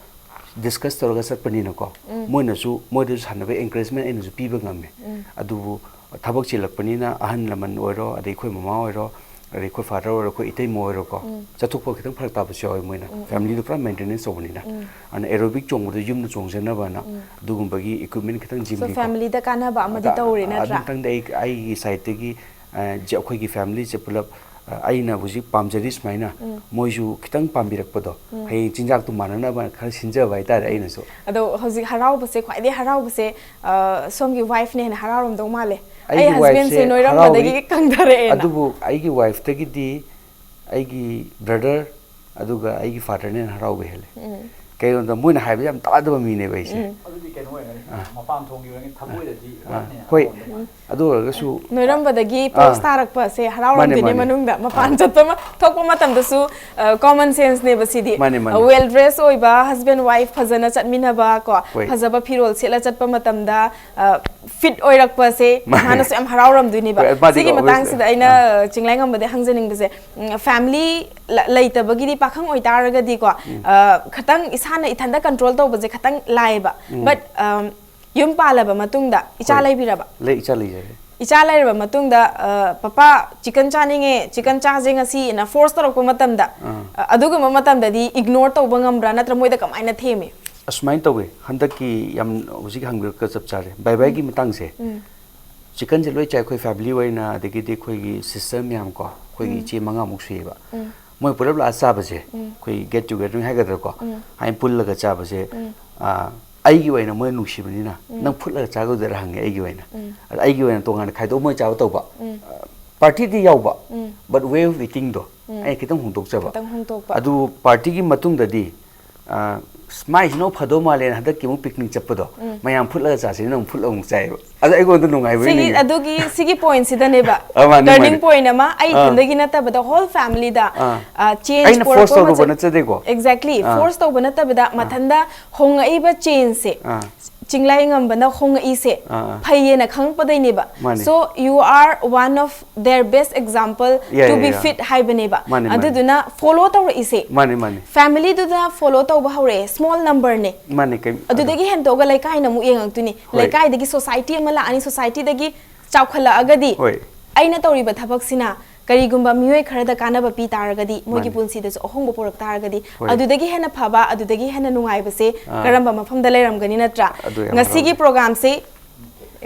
discuss ꯇꯧꯔꯒ ꯆꯠꯄꯅꯤꯅꯀꯣ, ꯎꯝ꯫ ꯃꯣꯏꯅꯁꯨ, ꯃꯣꯏꯗꯁꯨ ꯁꯥꯟꯅꯕ encouragement ꯑꯩꯅꯁꯨ ꯄꯤꯕ ꯉꯝꯃꯦ꯫ ꯎꯝ꯫ ꯑꯗꯨꯕꯨ ꯊꯕꯛ ꯆꯤꯜꯂꯛꯄꯅꯤꯅ ꯑꯍꯜ ꯂꯃꯟ ꯑꯣꯏꯔꯣ, ꯑꯗꯩ ꯑꯩꯈꯣꯏ ꯃꯃꯥ ꯑꯣꯏꯔꯣ, ꯑꯗꯩ ꯑꯩꯈꯣꯏ father ꯑꯣꯏꯔꯣ, ꯑꯩꯈꯣꯏ ꯏꯇꯩꯃ ꯑꯣꯏꯔꯣꯀꯣ, ꯎꯝ꯫ ꯆꯠꯊꯣꯛꯄ ꯈꯤꯇꯪ ꯐꯔꯛ ꯇꯥꯕꯁꯨ ꯌꯥꯎꯋꯦ ꯃꯣꯏꯅ꯫ ꯎꯝ, ꯎꯝ꯫ Family ꯗꯣ ꯄꯨꯔꯥ maintenance ꯇꯧꯕꯅꯤꯅ꯫ ꯎꯝ꯫ ꯑꯗꯨꯅ aerobic ꯆꯣꯡꯕꯗꯣ ꯌꯨꯝꯗ ꯆꯣꯡꯖꯅꯕꯅ ꯎꯝ꯫ ꯑꯗꯨꯒꯨꯝꯕꯒꯤ equipment ꯈꯤꯇꯪ gym So, ꯒꯤꯀꯣ꯫ family ꯗ ꯀꯥꯟꯅꯕ ꯑꯃꯗꯤ ꯑꯗ-, ꯇꯧꯔꯦ, ꯑ-, ꯅꯠꯇ꯭ꯔꯥ? ꯑꯗꯨꯝꯇꯪꯗꯤ ꯑꯩ, ꯑꯩꯒꯤ side ꯇꯒꯤ, ꯑ, ꯖ-, ꯑꯩꯈꯣꯏꯒꯤ family ꯁꯦ ꯄꯨꯂꯞ, ꯑ, ꯑꯩꯅ ꯍꯧꯖꯤꯛ ꯄꯥꯝꯖꯔꯤ ꯁꯨꯃꯥꯏꯅ, ꯎꯝ꯫ ꯃꯣꯏꯁꯨ ꯈꯤꯇꯪ ꯄꯥꯝꯕꯤꯔꯛꯄꯗꯣ, ꯎꯝ꯫ ꯍꯌꯦꯡ ꯆꯤꯟꯖꯥꯛꯇꯣ ꯃꯥꯟꯅꯅꯕ ꯈꯔ ꯁꯤꯟꯖꯕ ꯍꯥꯏꯇꯥꯔꯦ ꯑꯩꯅꯁꯨ꯫ ꯑꯗꯣ ꯍꯧꯖꯤꯛ ꯍꯔꯥꯎꯕꯁꯦ, ꯈ꯭ꯋꯥꯏꯗꯒꯤ ꯍꯔꯥꯎꯕꯁꯦ, ꯑ, ꯁꯣꯝꯒꯤ wife ꯅ ꯍꯦꯟꯅ ꯍꯔꯥꯎꯔꯝꯗꯧ ꯃꯥꯜꯂꯦ꯫ "ꯑꯩ ꯑꯩꯒꯤ husband wife ꯁꯦ ꯁꯦ ꯅꯣꯏꯔꯝꯕꯗꯒꯤ ꯍꯔꯥꯎꯔꯤ, ꯀꯪꯊꯔꯛꯑꯦꯅ"꯫ ꯑꯗꯨꯕꯨ ꯑꯩꯒꯤ wife ꯇꯒꯤꯗꯤ ꯑꯩꯒꯤ brother ꯑꯗꯨꯒ ꯑꯩꯒꯤ father ꯅ ꯍꯦꯟꯅ ꯍꯔꯥꯎꯕ ꯍꯦꯜꯂꯦ꯫ ꯎꯝ꯫ ꯀꯩꯅꯣꯗ ꯃꯣꯏꯅ ꯍꯥꯏꯕꯁꯦ ꯌꯥꯝ ꯇꯥꯗꯕ ꯃꯤꯅꯦꯕ ꯑꯩꯁꯦ꯫ ꯑꯗꯨꯗꯤ ꯀꯩꯅꯣ ꯑꯣꯏꯔꯝꯒꯅꯤ, ꯃꯄꯥꯟ ꯊꯣꯡꯒꯤ ꯑꯣꯏꯔꯝꯒꯅꯤ, ꯊꯃꯣꯏꯗꯗꯤ ꯑꯥ, ꯋꯥꯠꯅꯦ ꯍꯣꯏ꯫ ꯑꯃꯔꯣꯝꯗ꯫ ꯑꯗꯨ ꯑꯣꯏꯔꯒꯁꯨ ꯅꯣꯏꯔꯝꯕꯗꯒꯤ ꯄꯣꯁ ꯇꯥꯔꯛꯄꯁꯦ ꯍꯔꯥꯎꯔꯝꯗꯣꯏꯅꯦ ꯃꯥꯅꯦ꯫ ꯃꯅꯨꯡꯗ꯫ ꯃꯄꯥꯟ ꯆꯠꯄ ꯑꯃ ꯊꯣꯛꯄ ꯃꯇꯝꯗꯁꯨ ꯀꯣꯃꯟ ꯁꯦꯟꯁꯅꯦꯕ ꯁꯤꯗꯤ꯫ ꯃꯥꯅꯦ, ꯃꯥꯅꯦ꯫ ꯋꯦꯜ ꯗ꯭ꯔꯦꯁ ꯑꯣꯏꯕ, ꯍꯁꯕꯦꯟ ꯋꯥꯏꯐ ꯐꯖꯅ ꯆꯠꯃꯤꯟꯅꯕ ꯀꯣ, ꯍꯣꯏ꯫ ꯐꯖꯕ ꯐꯤꯔꯣꯜ ꯁꯦꯠꯂ ꯆꯠꯄ ꯃꯇꯝꯗ ꯐꯤꯠ ꯑꯣꯏꯔꯛꯄꯁꯦ ꯃꯥꯅꯦ꯫ ꯃꯥꯅꯁꯨ ꯌꯥꯝ ꯍꯔꯥꯎꯔꯝꯗꯣꯏꯅꯦꯕ꯫ ꯍꯣꯏ, ꯃꯥꯗꯤ ꯁꯤꯒꯤ obviously꯫ ꯃꯇꯥꯡꯁꯤꯗ ꯑꯩꯅ ꯑꯥ꯫ ꯆꯤꯡꯂꯩꯉꯝꯕꯗꯤ ꯍꯪꯖꯅꯤꯡꯕꯁꯦ, ꯐꯦꯃꯤꯂꯤ ꯂꯩꯇꯕꯒꯤꯗꯤ ꯄꯥꯈꯪ ꯑꯣꯏꯇꯥꯔꯒꯗꯤꯀꯣ, ꯑ, ꯈꯇꯪ ꯏꯁꯥꯅ ꯏꯊꯟꯗ ꯀꯟꯇ꯭ꯔꯣꯜ ꯇꯧꯕꯁꯦ ꯈꯇꯪ ꯂꯥꯏꯌꯦꯕ꯫ ꯕꯠ ꯌꯨꯝ ꯄꯥꯜꯂꯕ ꯃꯇꯨꯡꯗ ꯏꯆꯥ ꯍꯣꯏ꯫ ꯂꯩꯕꯤꯔꯕ? ꯂꯩ, ꯏꯆꯥ ꯂꯩꯖꯔꯦ꯫ ꯏꯆꯥ ꯂꯩꯔꯕ ꯃꯇꯨꯡꯗ, ꯑ, "ꯄꯄꯥ, ꯆꯤꯀꯟ ꯆꯥꯅꯤꯡꯉꯦ, ꯆꯤꯀꯟ ꯆꯥꯁꯦ ꯉꯁꯤꯅ" ꯐꯣꯔꯁ ꯇꯧꯔꯛꯄ ꯃꯇꯝꯗ, ꯑꯥ꯫ ꯑ, ꯑꯗꯨꯒꯨꯝꯕ ꯃꯇꯝꯗꯗꯤ ꯏꯒꯅꯣꯔ ꯇꯧꯕ ꯉꯝꯕ꯭ꯔꯥ, ꯅꯠꯇ꯭ꯔ ꯃꯣꯏꯗ ꯀꯃꯥꯏꯅ ꯊꯦꯝꯃꯤ? ꯑꯁꯨꯃꯥꯏꯅ ꯇꯧꯋꯦ, ꯍꯟꯗꯛꯀꯤ ꯌꯥꯝ ꯍꯧꯖꯤꯛ ꯍꯪꯕꯤꯔꯛꯄ ꯆꯞ ꯆꯥꯔꯦ, ꯕꯥꯏ ꯕꯥꯏꯒꯤ ꯃꯇꯥꯡꯁꯦ꯫ ꯆꯤꯀꯟꯁꯦ ꯂꯣꯏ ꯆꯥꯏ, ꯑꯩꯈꯣꯏ ꯐꯦꯃꯤꯂꯤ ꯑꯣꯏꯅ, ꯑꯗꯒꯤꯗꯤ ꯑꯩꯈꯣꯏꯒꯤ ꯁꯤꯁꯇꯔ ꯃꯌꯥꯝ ꯀꯣ, ꯑꯩꯈꯣꯏꯒꯤ ꯏꯆꯦ ꯃꯉꯥꯃꯨꯛ ꯁꯨꯏꯌꯦꯕ꯫ ꯃꯣꯏ ꯄꯨꯂꯞ ꯂꯥꯛꯑ ꯆꯥꯕꯁꯦ, ꯑꯩꯈꯣꯏ ꯒꯦꯠ ꯇꯨꯒꯦꯗꯔꯤꯡ ꯍꯥꯏꯒꯗ꯭ꯔꯥꯀꯣ, ꯍꯥꯏꯅ ꯄꯨꯜꯂꯒ ꯆꯥꯕꯁꯦ, ꯑꯥ, ꯑꯩꯒꯤ ꯑꯣꯏꯅ ꯃꯣꯏ ꯅꯨꯡꯁꯤꯕꯅꯤꯅ, "ꯅꯪ ꯐꯨꯠꯂꯒ ꯆꯥꯒꯗꯣꯏꯔꯥ?" ꯍꯪꯉꯦ ꯑꯩꯒꯤ ꯑꯣꯏꯅ꯫ ꯑꯗ ꯑꯩꯒꯤ ꯑꯣꯏꯅ ꯇꯣꯉꯥꯟꯅ ꯈꯥꯏꯗꯣꯛꯑ ꯃꯣꯏ ꯆꯥꯕ ꯇꯧꯕ꯫ ꯄꯥꯔꯇꯤꯗꯤ ꯌꯥꯎꯕ, but way of eating ꯗꯣ ꯑꯩꯅ ꯈꯤꯇꯪ ꯍꯣꯡꯗꯣꯛꯆꯕ꯫ ꯈꯤꯇꯪ ꯍꯣꯡꯗꯣꯛꯄ꯫ ꯑꯗꯨ ꯄꯥꯔꯇꯤꯒꯤ ꯃꯇꯨꯡꯗꯗꯤ, ꯑ, "ꯃꯥꯏꯁꯤꯅ ꯐꯗꯧ ꯃꯥꯜꯂꯦꯅ ꯍꯟꯗꯛꯀꯤ ꯑꯃꯨꯛ ꯄꯤꯛꯅꯤꯛ ꯆꯠꯄꯗꯣ, ꯃꯌꯥꯝ ꯐꯨꯠꯂꯒ ꯆꯥꯁꯦꯅ ꯑꯃꯨꯛ ꯐꯨꯠꯂꯒ ꯑꯃꯨꯛ ꯆꯥꯏꯌꯦꯕ꯫ ꯑꯗ ꯑꯩꯉꯣꯟꯗ ꯅꯨꯡꯉꯥꯏꯕ ꯁꯤꯒꯤ ꯅꯤꯡꯉꯦ꯫ ꯑꯗꯨꯒꯤ ꯁꯤꯒꯤ ꯄꯣꯏꯟꯠꯁꯤꯗꯅꯦꯕ ꯑ, ꯃꯥꯅꯦ, ꯇꯔꯅꯤꯡ ꯃꯥꯅꯦ꯫ ꯄꯣꯏꯟꯠ ꯑꯃ ꯑꯩ ꯑꯥ꯫ ꯏꯊꯟꯗꯒꯤ ꯅꯠꯇꯕꯗ ꯍꯣꯜ ꯐꯦꯃꯤꯂꯤꯗ ꯑꯥ꯫ ꯆꯦꯟꯖ ꯑꯩꯅ ꯐꯣꯔꯁ ꯄꯨꯔꯛꯄ ꯑꯃ ꯇꯧꯔꯨꯕ ꯆꯠ- ꯅꯠꯆꯗꯦꯀꯣ꯫ ꯑꯦꯛꯖꯦꯛꯂꯤ꯫ ꯑꯥ꯫ ꯐꯣꯔꯁ ꯇꯧꯕ ꯅꯠꯇꯕꯗ ꯃꯊꯟꯗ ꯍꯣꯡꯉꯛꯏꯕ ꯆꯦꯟꯖꯁꯦ, ꯑꯥ꯫ ꯆꯤꯡꯂꯩꯉꯝꯕꯅ ꯍꯣꯡꯉꯛꯏꯁꯦ ꯑꯥ, ꯑꯥ꯫ ꯐꯩꯌꯦꯅ ꯈꯪꯉꯛꯄꯗꯩꯅꯦꯕ꯫ ꯃꯥꯅꯦ꯫ So you are one of their best example Yeah, to yeah, be yeah. fit ꯍꯥꯏꯕꯅꯦꯕ꯫ ꯃꯥꯅꯦ, ꯃꯥꯅꯦ꯫ ꯑꯗꯨꯗꯨꯅ ꯐꯣꯂꯣ ꯇꯧꯔꯛꯏꯁꯦ꯫ ꯃꯥꯅꯦ, ꯃꯥꯅꯦ꯫ ꯐꯦꯃꯤꯂꯤꯗꯨꯗ ꯐꯣꯂꯣ ꯇꯧꯕ ꯍꯧꯔꯛꯑꯦ, ꯁ꯭ꯃꯣꯜ ꯅꯝꯕꯔꯅꯦ꯫ ꯃꯥꯅꯦ, ꯀꯩ-, ꯑꯗꯨꯗꯒꯤ ꯍꯦꯟꯗꯣꯛꯑꯒ ꯂꯩꯀꯥꯏꯅ ꯑꯃꯨꯛ ꯌꯦꯡꯉꯛꯇꯣꯏꯅꯤ꯫ ꯍꯣꯏ꯫ ꯂꯩꯀꯥꯏꯗꯒꯤ ꯁꯣꯁꯥꯏꯇꯤ ꯑꯃ ꯂꯥꯛꯑꯅꯤ, ꯁꯣꯁꯥꯏꯇꯤꯗꯒꯤ ꯆꯥꯎꯈꯠꯂꯛꯑꯒꯗꯤ ꯍꯣꯏ꯫ ꯑꯩꯅ ꯇꯧꯔꯤꯕ ꯊꯕꯛꯁꯤꯅ ꯀꯔꯤꯒꯨꯝꯕ ꯃꯤꯑꯣꯏ ꯈꯔꯗ ꯀꯥꯟꯅꯕ ꯄꯤ ꯇꯥꯔꯒꯗꯤ, ꯃꯣꯏꯒꯤ ꯃꯥꯅꯦ꯫ ꯄꯨꯟꯁꯤꯗꯁꯨ ꯑꯍꯣꯡꯕ ꯄꯨꯔꯛ ꯇꯥꯔꯒꯗꯤ, ꯍꯣꯏ꯫ ꯑꯗꯨꯗꯒꯤ ꯍꯦꯟꯅ ꯐꯕ, ꯑꯗꯨꯗꯒꯤ ꯍꯦꯟꯅ ꯅꯨꯡꯉꯥꯏꯕꯁꯦ ꯑꯥ꯫ ꯀꯔꯝꯕ ꯃꯐꯝꯗ ꯂꯩꯔꯝꯒꯅꯤ, ꯅꯠꯇ꯭ꯔꯥ? ꯑꯗꯨ ꯌꯥꯝ ꯉꯁꯤꯒꯤ ꯍꯔꯥꯎꯏ꯫ ꯄ꯭ꯔꯣꯒ꯭ꯔꯥꯝꯁꯤ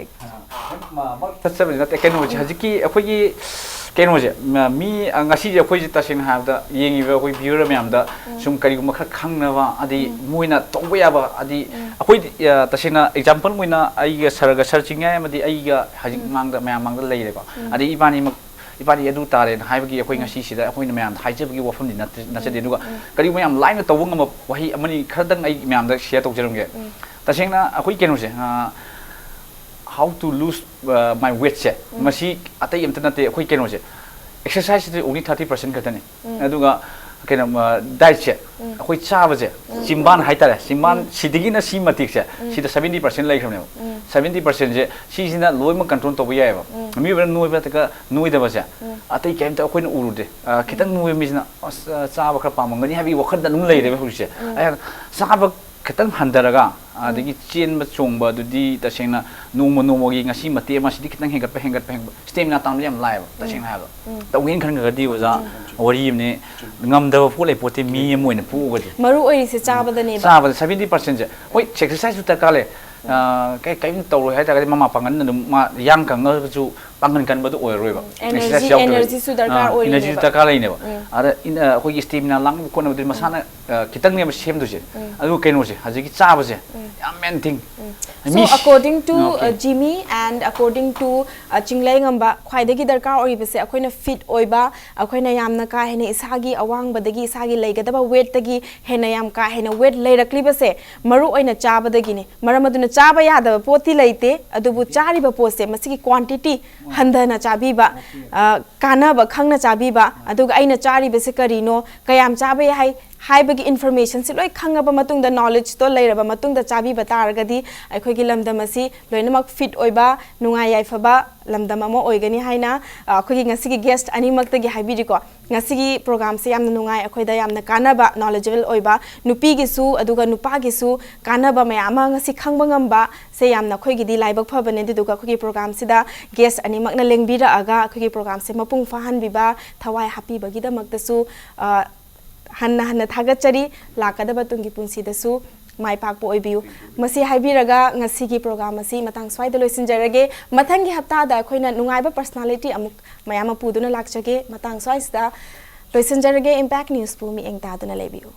ꯃꯔꯛ ꯊꯠꯆꯕꯗꯤ ꯅꯠꯇꯦ, ꯀꯩꯅꯣꯁꯦ, ꯍꯧꯖꯤꯛꯀꯤ ꯑꯩꯈꯣꯏꯒꯤ ꯀꯩꯅꯣꯁꯦ, ꯃ-, ꯃꯤ, ꯑ, ꯉꯁꯤꯁꯦ ꯑꯩꯈꯣꯏꯁꯦ ꯇꯁꯦꯡꯅ ꯍꯥꯏꯔꯕꯗ ꯌꯦꯡꯉꯤꯕ ꯑꯩꯈꯣꯏ ꯚ꯭ꯌꯨꯋꯔ ꯃꯌꯥꯝꯗ ꯁꯨꯝ ꯀꯔꯤꯒꯨꯝꯕ ꯈꯔ ꯈꯪꯅꯕ, ꯑꯗꯩ ꯃꯣꯏꯅ ꯇꯧꯕ ꯌꯥꯕ, ꯑꯗꯩ ꯑꯩꯈꯣꯏꯗꯤ, ꯑ, ꯇꯁꯦꯡꯅ ꯑꯦꯛꯖꯥꯝꯄꯜ ꯑꯣꯏꯅ ꯑꯩꯒ ꯁꯔꯒ ꯁꯔ ꯆꯤꯡꯌꯥꯏ ꯑꯃꯗꯤ ꯑꯩꯒ ꯍꯧꯖꯤꯛ ꯃꯥꯡꯗ, ꯃꯌꯥꯝ ꯃꯥꯡꯗ ꯂꯩꯔꯦꯀꯣ꯫ ꯑꯗꯩ ꯏꯕꯥꯅꯤꯃꯛ ꯏꯕꯥꯅꯤ ꯑꯗꯨ ꯇꯥꯔꯦꯅ ꯍꯥꯏꯕꯒꯤ ꯑꯩꯈꯣꯏ ꯉꯁꯤꯁꯤꯗ ꯑꯩꯈꯣꯏꯅ ꯃꯌꯥꯝꯗ ꯍꯥꯏꯖꯕꯒꯤ ꯋꯥꯐꯝꯗꯤ ꯅꯠꯇ- ꯅꯠꯆꯗꯦ꯫ ꯑꯗꯨꯒ ꯀꯔꯤꯒꯨꯝꯕ ꯌꯥꯝ ꯂꯥꯏꯅ ꯇꯧꯕ ꯉꯝꯕ ꯋꯥꯍꯩ ꯑꯃꯅꯤ ꯈꯔꯗꯪ ꯑꯩ ꯃꯌꯥꯝꯗ ꯁꯤꯌꯔ ꯇꯧꯖꯔꯝꯒꯦ꯫ ꯇꯁꯦꯡꯅ ꯑꯩꯈꯣꯏ ꯀꯩꯅꯣꯁꯦ, how to lose my weightꯁꯦ, ꯃꯁꯤ ꯑꯇꯩ ꯑꯝꯇ ꯅꯠꯇꯦ, ꯑꯩꯈꯣꯏ ꯀꯩꯅꯣꯁꯦ, exerciseꯁꯦ only thirty percent ꯈꯛꯇꯅꯤ꯫ ꯑꯗꯨꯒ ꯀꯩꯅꯣ, dietꯁꯦ, ꯑꯩꯈꯣꯏ ꯆꯥꯕꯁꯦ, ꯆꯤꯝꯕꯥꯟ ꯍꯥꯏꯇꯥꯔꯦ, ꯆꯤꯝꯕꯥꯟ ꯁꯤꯗꯒꯤꯅ ꯁꯤ ꯃꯇꯤꯛꯁꯦ, ꯁꯤꯗ seventy percent ꯂꯩꯈ꯭ꯔꯕꯅꯦꯕ꯫ Seventy percentꯁꯦ ꯁꯤꯁꯤꯅ ꯂꯣꯏꯅꯃꯛ control ꯇꯧꯕ ꯌꯥꯏꯑꯕ꯫ ꯃꯤꯑꯣꯏꯕꯅ ꯅꯣꯏꯕ ꯅꯠꯇ꯭ꯔꯒ ꯅꯣꯏꯗꯕꯁꯦ ꯑꯇꯩ ꯀꯩꯝꯇ ꯑꯩꯈꯣꯏꯅ ꯎꯔꯨꯗꯦ꯫ ꯑ, ꯈꯤꯇꯪ ꯅꯣꯏꯕ ꯃꯤꯁꯤꯅ, "ꯑꯁ, ꯑ, ꯆꯥꯕ ꯈꯔ ꯄꯥꯝꯃꯝꯒꯅꯤ" ꯍꯥꯏꯕꯒꯤ ꯋꯥꯈꯜꯗ ꯑꯗꯨꯝ ꯂꯩꯔꯦꯕ ꯍꯧꯖꯤꯛꯁꯦ꯫ ꯑꯩ ꯆꯥꯕ ꯈꯤꯇꯪ ꯍꯟꯊꯔꯒ, ꯑꯗꯒꯤ ꯆꯦꯟꯕ ꯆꯣꯡꯕ ꯑꯗꯨꯗꯤ ꯇꯁꯦꯡꯅ ꯅꯣꯡꯃ ꯅꯣꯡꯃꯒꯤ, ꯉꯁꯤ ꯃꯇꯦꯛ ꯑꯃ, ꯁꯤꯗꯤ ꯈꯤꯇꯪ ꯍꯦꯟꯒꯠꯄ, ꯍꯦꯟꯒꯠꯄ, ꯍꯦꯟꯒꯠꯄ, stamina ꯇꯥꯟꯕ ꯌꯥꯝ ꯂꯥꯏꯑꯕ, ꯇꯁꯦꯡꯅ ꯍꯥꯏꯕꯗ꯫ ꯇꯧꯒꯦꯅ ꯈꯟꯈ꯭ꯔꯒꯗꯤ ꯑꯣꯖꯥ, ꯋꯥꯔꯤ ꯑꯃꯅꯦ, ꯉꯝꯗꯕ ꯄꯣꯠ ꯂꯩ ꯄꯣꯠꯇꯦ, ꯃꯤ ꯑꯃ ꯑꯣꯏꯅ ꯄꯣꯛꯑꯒꯗꯤ꯫ ꯃꯔꯨ ꯑꯣꯏꯔꯤꯁꯦ ꯆꯥꯕꯗꯅꯦꯕ꯫ ꯆꯥꯕꯗ seventy percentꯁꯦ꯫ ꯍꯣꯏ, exerciseꯁꯨ ꯗꯔꯀꯥꯔ ꯂꯩ꯫ ꯑ, ꯀꯩ-, ꯀꯔꯤꯝꯇ ꯇꯧꯔꯣꯏ ꯍꯥꯏꯇꯥꯔꯒꯗꯤ ꯃꯃꯥ ꯄꯥꯡꯒꯜꯅ ꯑꯗꯨꯝ ꯃꯥ ꯌꯥꯡ ꯀꯪꯉꯒꯁꯨ ꯄꯥꯡꯒꯜ ꯀꯟꯕꯗꯣ ꯑꯣꯏꯔꯔꯣꯏꯕ꯫ Energy, Exercise ꯌꯥꯎꯗ꯭ꯔꯗꯤ꯫ energyꯁꯨ ꯗꯔꯀꯥꯔ ꯑ, energyꯁꯨ ꯑꯣꯏꯔꯤꯅꯦꯕ꯫ ꯗꯔꯀꯥꯔ ꯂꯩꯅꯦꯕ꯫ ꯑꯗ ꯏꯟ-, ꯑ, ꯑꯩꯈꯣꯏꯒꯤ stamina ꯂꯥꯡꯕ ꯈꯣꯠꯅꯕꯗꯨꯗꯤ ꯃꯁꯥꯅ, ꯑ, ꯈꯤꯇꯪꯅꯦꯕ ꯁꯦꯝꯗꯣꯏꯁꯦ꯫ ꯑꯗꯨꯒ ꯀꯩꯅꯣꯁꯦ, ꯍꯧꯖꯤꯛꯀꯤ ꯆꯥꯕꯁꯦ, ꯌꯥꯝ main thing꯫ So, according to Okay. uh, Jimmy and according to uh, ꯆꯤꯡꯂꯩꯉꯝꯕ, ꯈ꯭ꯋꯥꯏꯗꯒꯤ ꯗꯔꯀꯥꯔ ꯑꯣꯏꯔꯤꯕꯁꯦ ꯑꯩꯈꯣꯏꯅ fit ꯑꯣꯏꯕ, ꯑꯩꯈꯣꯏꯅ ꯌꯥꯝꯅ ꯀꯥ ꯍꯦꯟꯅ ꯏꯁꯥꯒꯤ ꯑꯋꯥꯡꯕꯗꯒꯤ, ꯏꯁꯥꯒꯤ ꯂꯩꯒꯗꯕ weightꯇꯒꯤ ꯍꯦꯟꯅ ꯌꯥꯝ ꯀꯥ ꯍꯦꯟꯅ weight ꯂꯩꯔꯛꯂꯤꯕꯁꯦ ꯃꯔꯨ ꯑꯣꯏꯅ ꯆꯥꯕꯗꯒꯤꯅꯤ꯫ ꯃꯔꯝ ꯑꯗꯨꯅ ꯆꯥꯕ ꯌꯥꯗꯕ ꯄꯣꯠꯇꯤ ꯂꯩꯇꯦ, ꯑꯗꯨꯕꯨ ꯆꯥꯔꯤꯕ ꯄꯣꯠꯁꯦ ꯃꯁꯤꯒꯤ quantity ꯍꯟꯊꯅ ꯆꯥꯕꯤꯕ, ꯑ, ꯀꯥꯟꯅꯕ ꯈꯪꯅ ꯆꯥꯕꯤꯕ, ꯑꯗꯨꯒ ꯑꯩꯅ ꯆꯥꯔꯤꯕꯁꯦ ꯀꯔꯤꯅꯣ, ꯀꯌꯥꯝ ꯆꯥꯕ ꯌꯥꯏ ꯍꯥꯏꯕꯒꯤ informationꯁꯦ ꯂꯣꯏ ꯈꯪꯉꯕ ꯃꯇꯨꯡꯗ, knowledgeꯇꯣ ꯂꯩꯔꯕ ꯃꯇꯨꯡꯗ ꯆꯥꯕꯤꯕ ꯇꯥꯔꯒꯗꯤ ꯑꯩꯈꯣꯏꯒꯤ ꯂꯝꯗꯝ ꯑꯁꯤ ꯂꯣꯏꯅꯃꯛ fit ꯑꯣꯏꯕ, ꯅꯨꯡꯉꯥꯏ ꯌꯥꯏꯐꯕ ꯂꯝꯗꯝ ꯑꯃ ꯑꯣꯏꯒꯅꯤ ꯍꯥꯏꯅ, ꯑ, ꯑꯩꯈꯣꯏꯒꯤ ꯉꯁꯤꯒꯤ guest ꯑꯅꯤꯃꯛꯇꯒꯤ ꯍꯥꯏꯕꯤꯔꯤꯀꯣ꯫ ꯉꯁꯤꯒꯤ programꯁꯦ ꯌꯥꯝꯅ ꯅꯨꯡꯉꯥꯏ, ꯑꯩꯈꯣꯏꯗ ꯌꯥꯝꯅ ꯀꯥꯟꯅꯕ, knowledgeable ꯑꯣꯏꯕ, ꯅꯨꯄꯤꯒꯤꯁꯨ ꯑꯗꯨꯒ ꯅꯨꯄꯥꯒꯤꯁꯨ ꯀꯥꯟꯅꯕ ꯃꯌꯥꯝ ꯑꯃ ꯉꯁꯤ ꯈꯪꯕ ꯉꯝꯕ ꯁꯦ ꯌꯥꯝꯅ ꯑꯩꯈꯣꯏꯒꯤꯗꯤ ꯂꯥꯏꯕꯛ ꯐꯕꯅꯦ꯫ ꯑꯗꯨꯗꯨꯒ ꯑꯩꯈꯣꯏꯒꯤ programꯁꯤꯗ guest ꯑꯅꯤꯃꯛꯅ ꯂꯦꯡꯕꯤꯔꯛꯑꯒ ꯑꯩꯈꯣꯏꯒꯤ programꯁꯦ ꯃꯄꯨꯡ ꯐꯥꯍꯟꯕꯤꯕ, ꯊꯋꯥꯏ ꯍꯥꯞꯄꯤꯕꯒꯤꯗꯃꯛꯇꯁꯨ, ꯑ, ꯍꯟꯅ ꯍꯟꯅ ꯊꯥꯒꯠꯆꯔꯤ꯫ ꯂꯥꯛꯀꯗꯕ ꯇꯨꯡꯒꯤ ꯄꯨꯟꯁꯤꯗꯁꯨ ꯃꯥꯏ ꯄꯥꯛꯄ ꯑꯣꯏꯕꯤꯌꯨ꯫ ꯃꯁꯤ ꯍꯥꯏꯕꯤꯔꯒ ꯉꯁꯤꯒꯤ program ꯑꯁꯤ ꯃꯇꯥꯡ ꯁ꯭ꯋꯥꯏꯗ ꯂꯣꯏꯁꯤꯟꯖꯔꯒꯦ꯫ ꯃꯊꯪꯒꯤ ꯍꯞꯇꯥꯗ ꯑꯩꯈꯣꯏꯅ ꯅꯨꯡꯉꯥꯏꯕ personality ꯑꯃꯨꯛ ꯃꯌꯥꯝ ꯑꯃ ꯄꯨꯗꯨꯅ ꯂꯥꯛꯆꯒꯦ꯫ ꯃꯇꯥꯡ ꯁ꯭ꯋꯥꯏꯁꯤꯗ ꯂꯣꯏꯁꯤꯟꯖꯔꯒꯦ꯫ Impact Newsꯄꯨ ꯃꯤꯠꯌꯦꯡ ꯇꯥꯗꯨꯅ ꯂꯩꯕꯤꯌꯨ꯫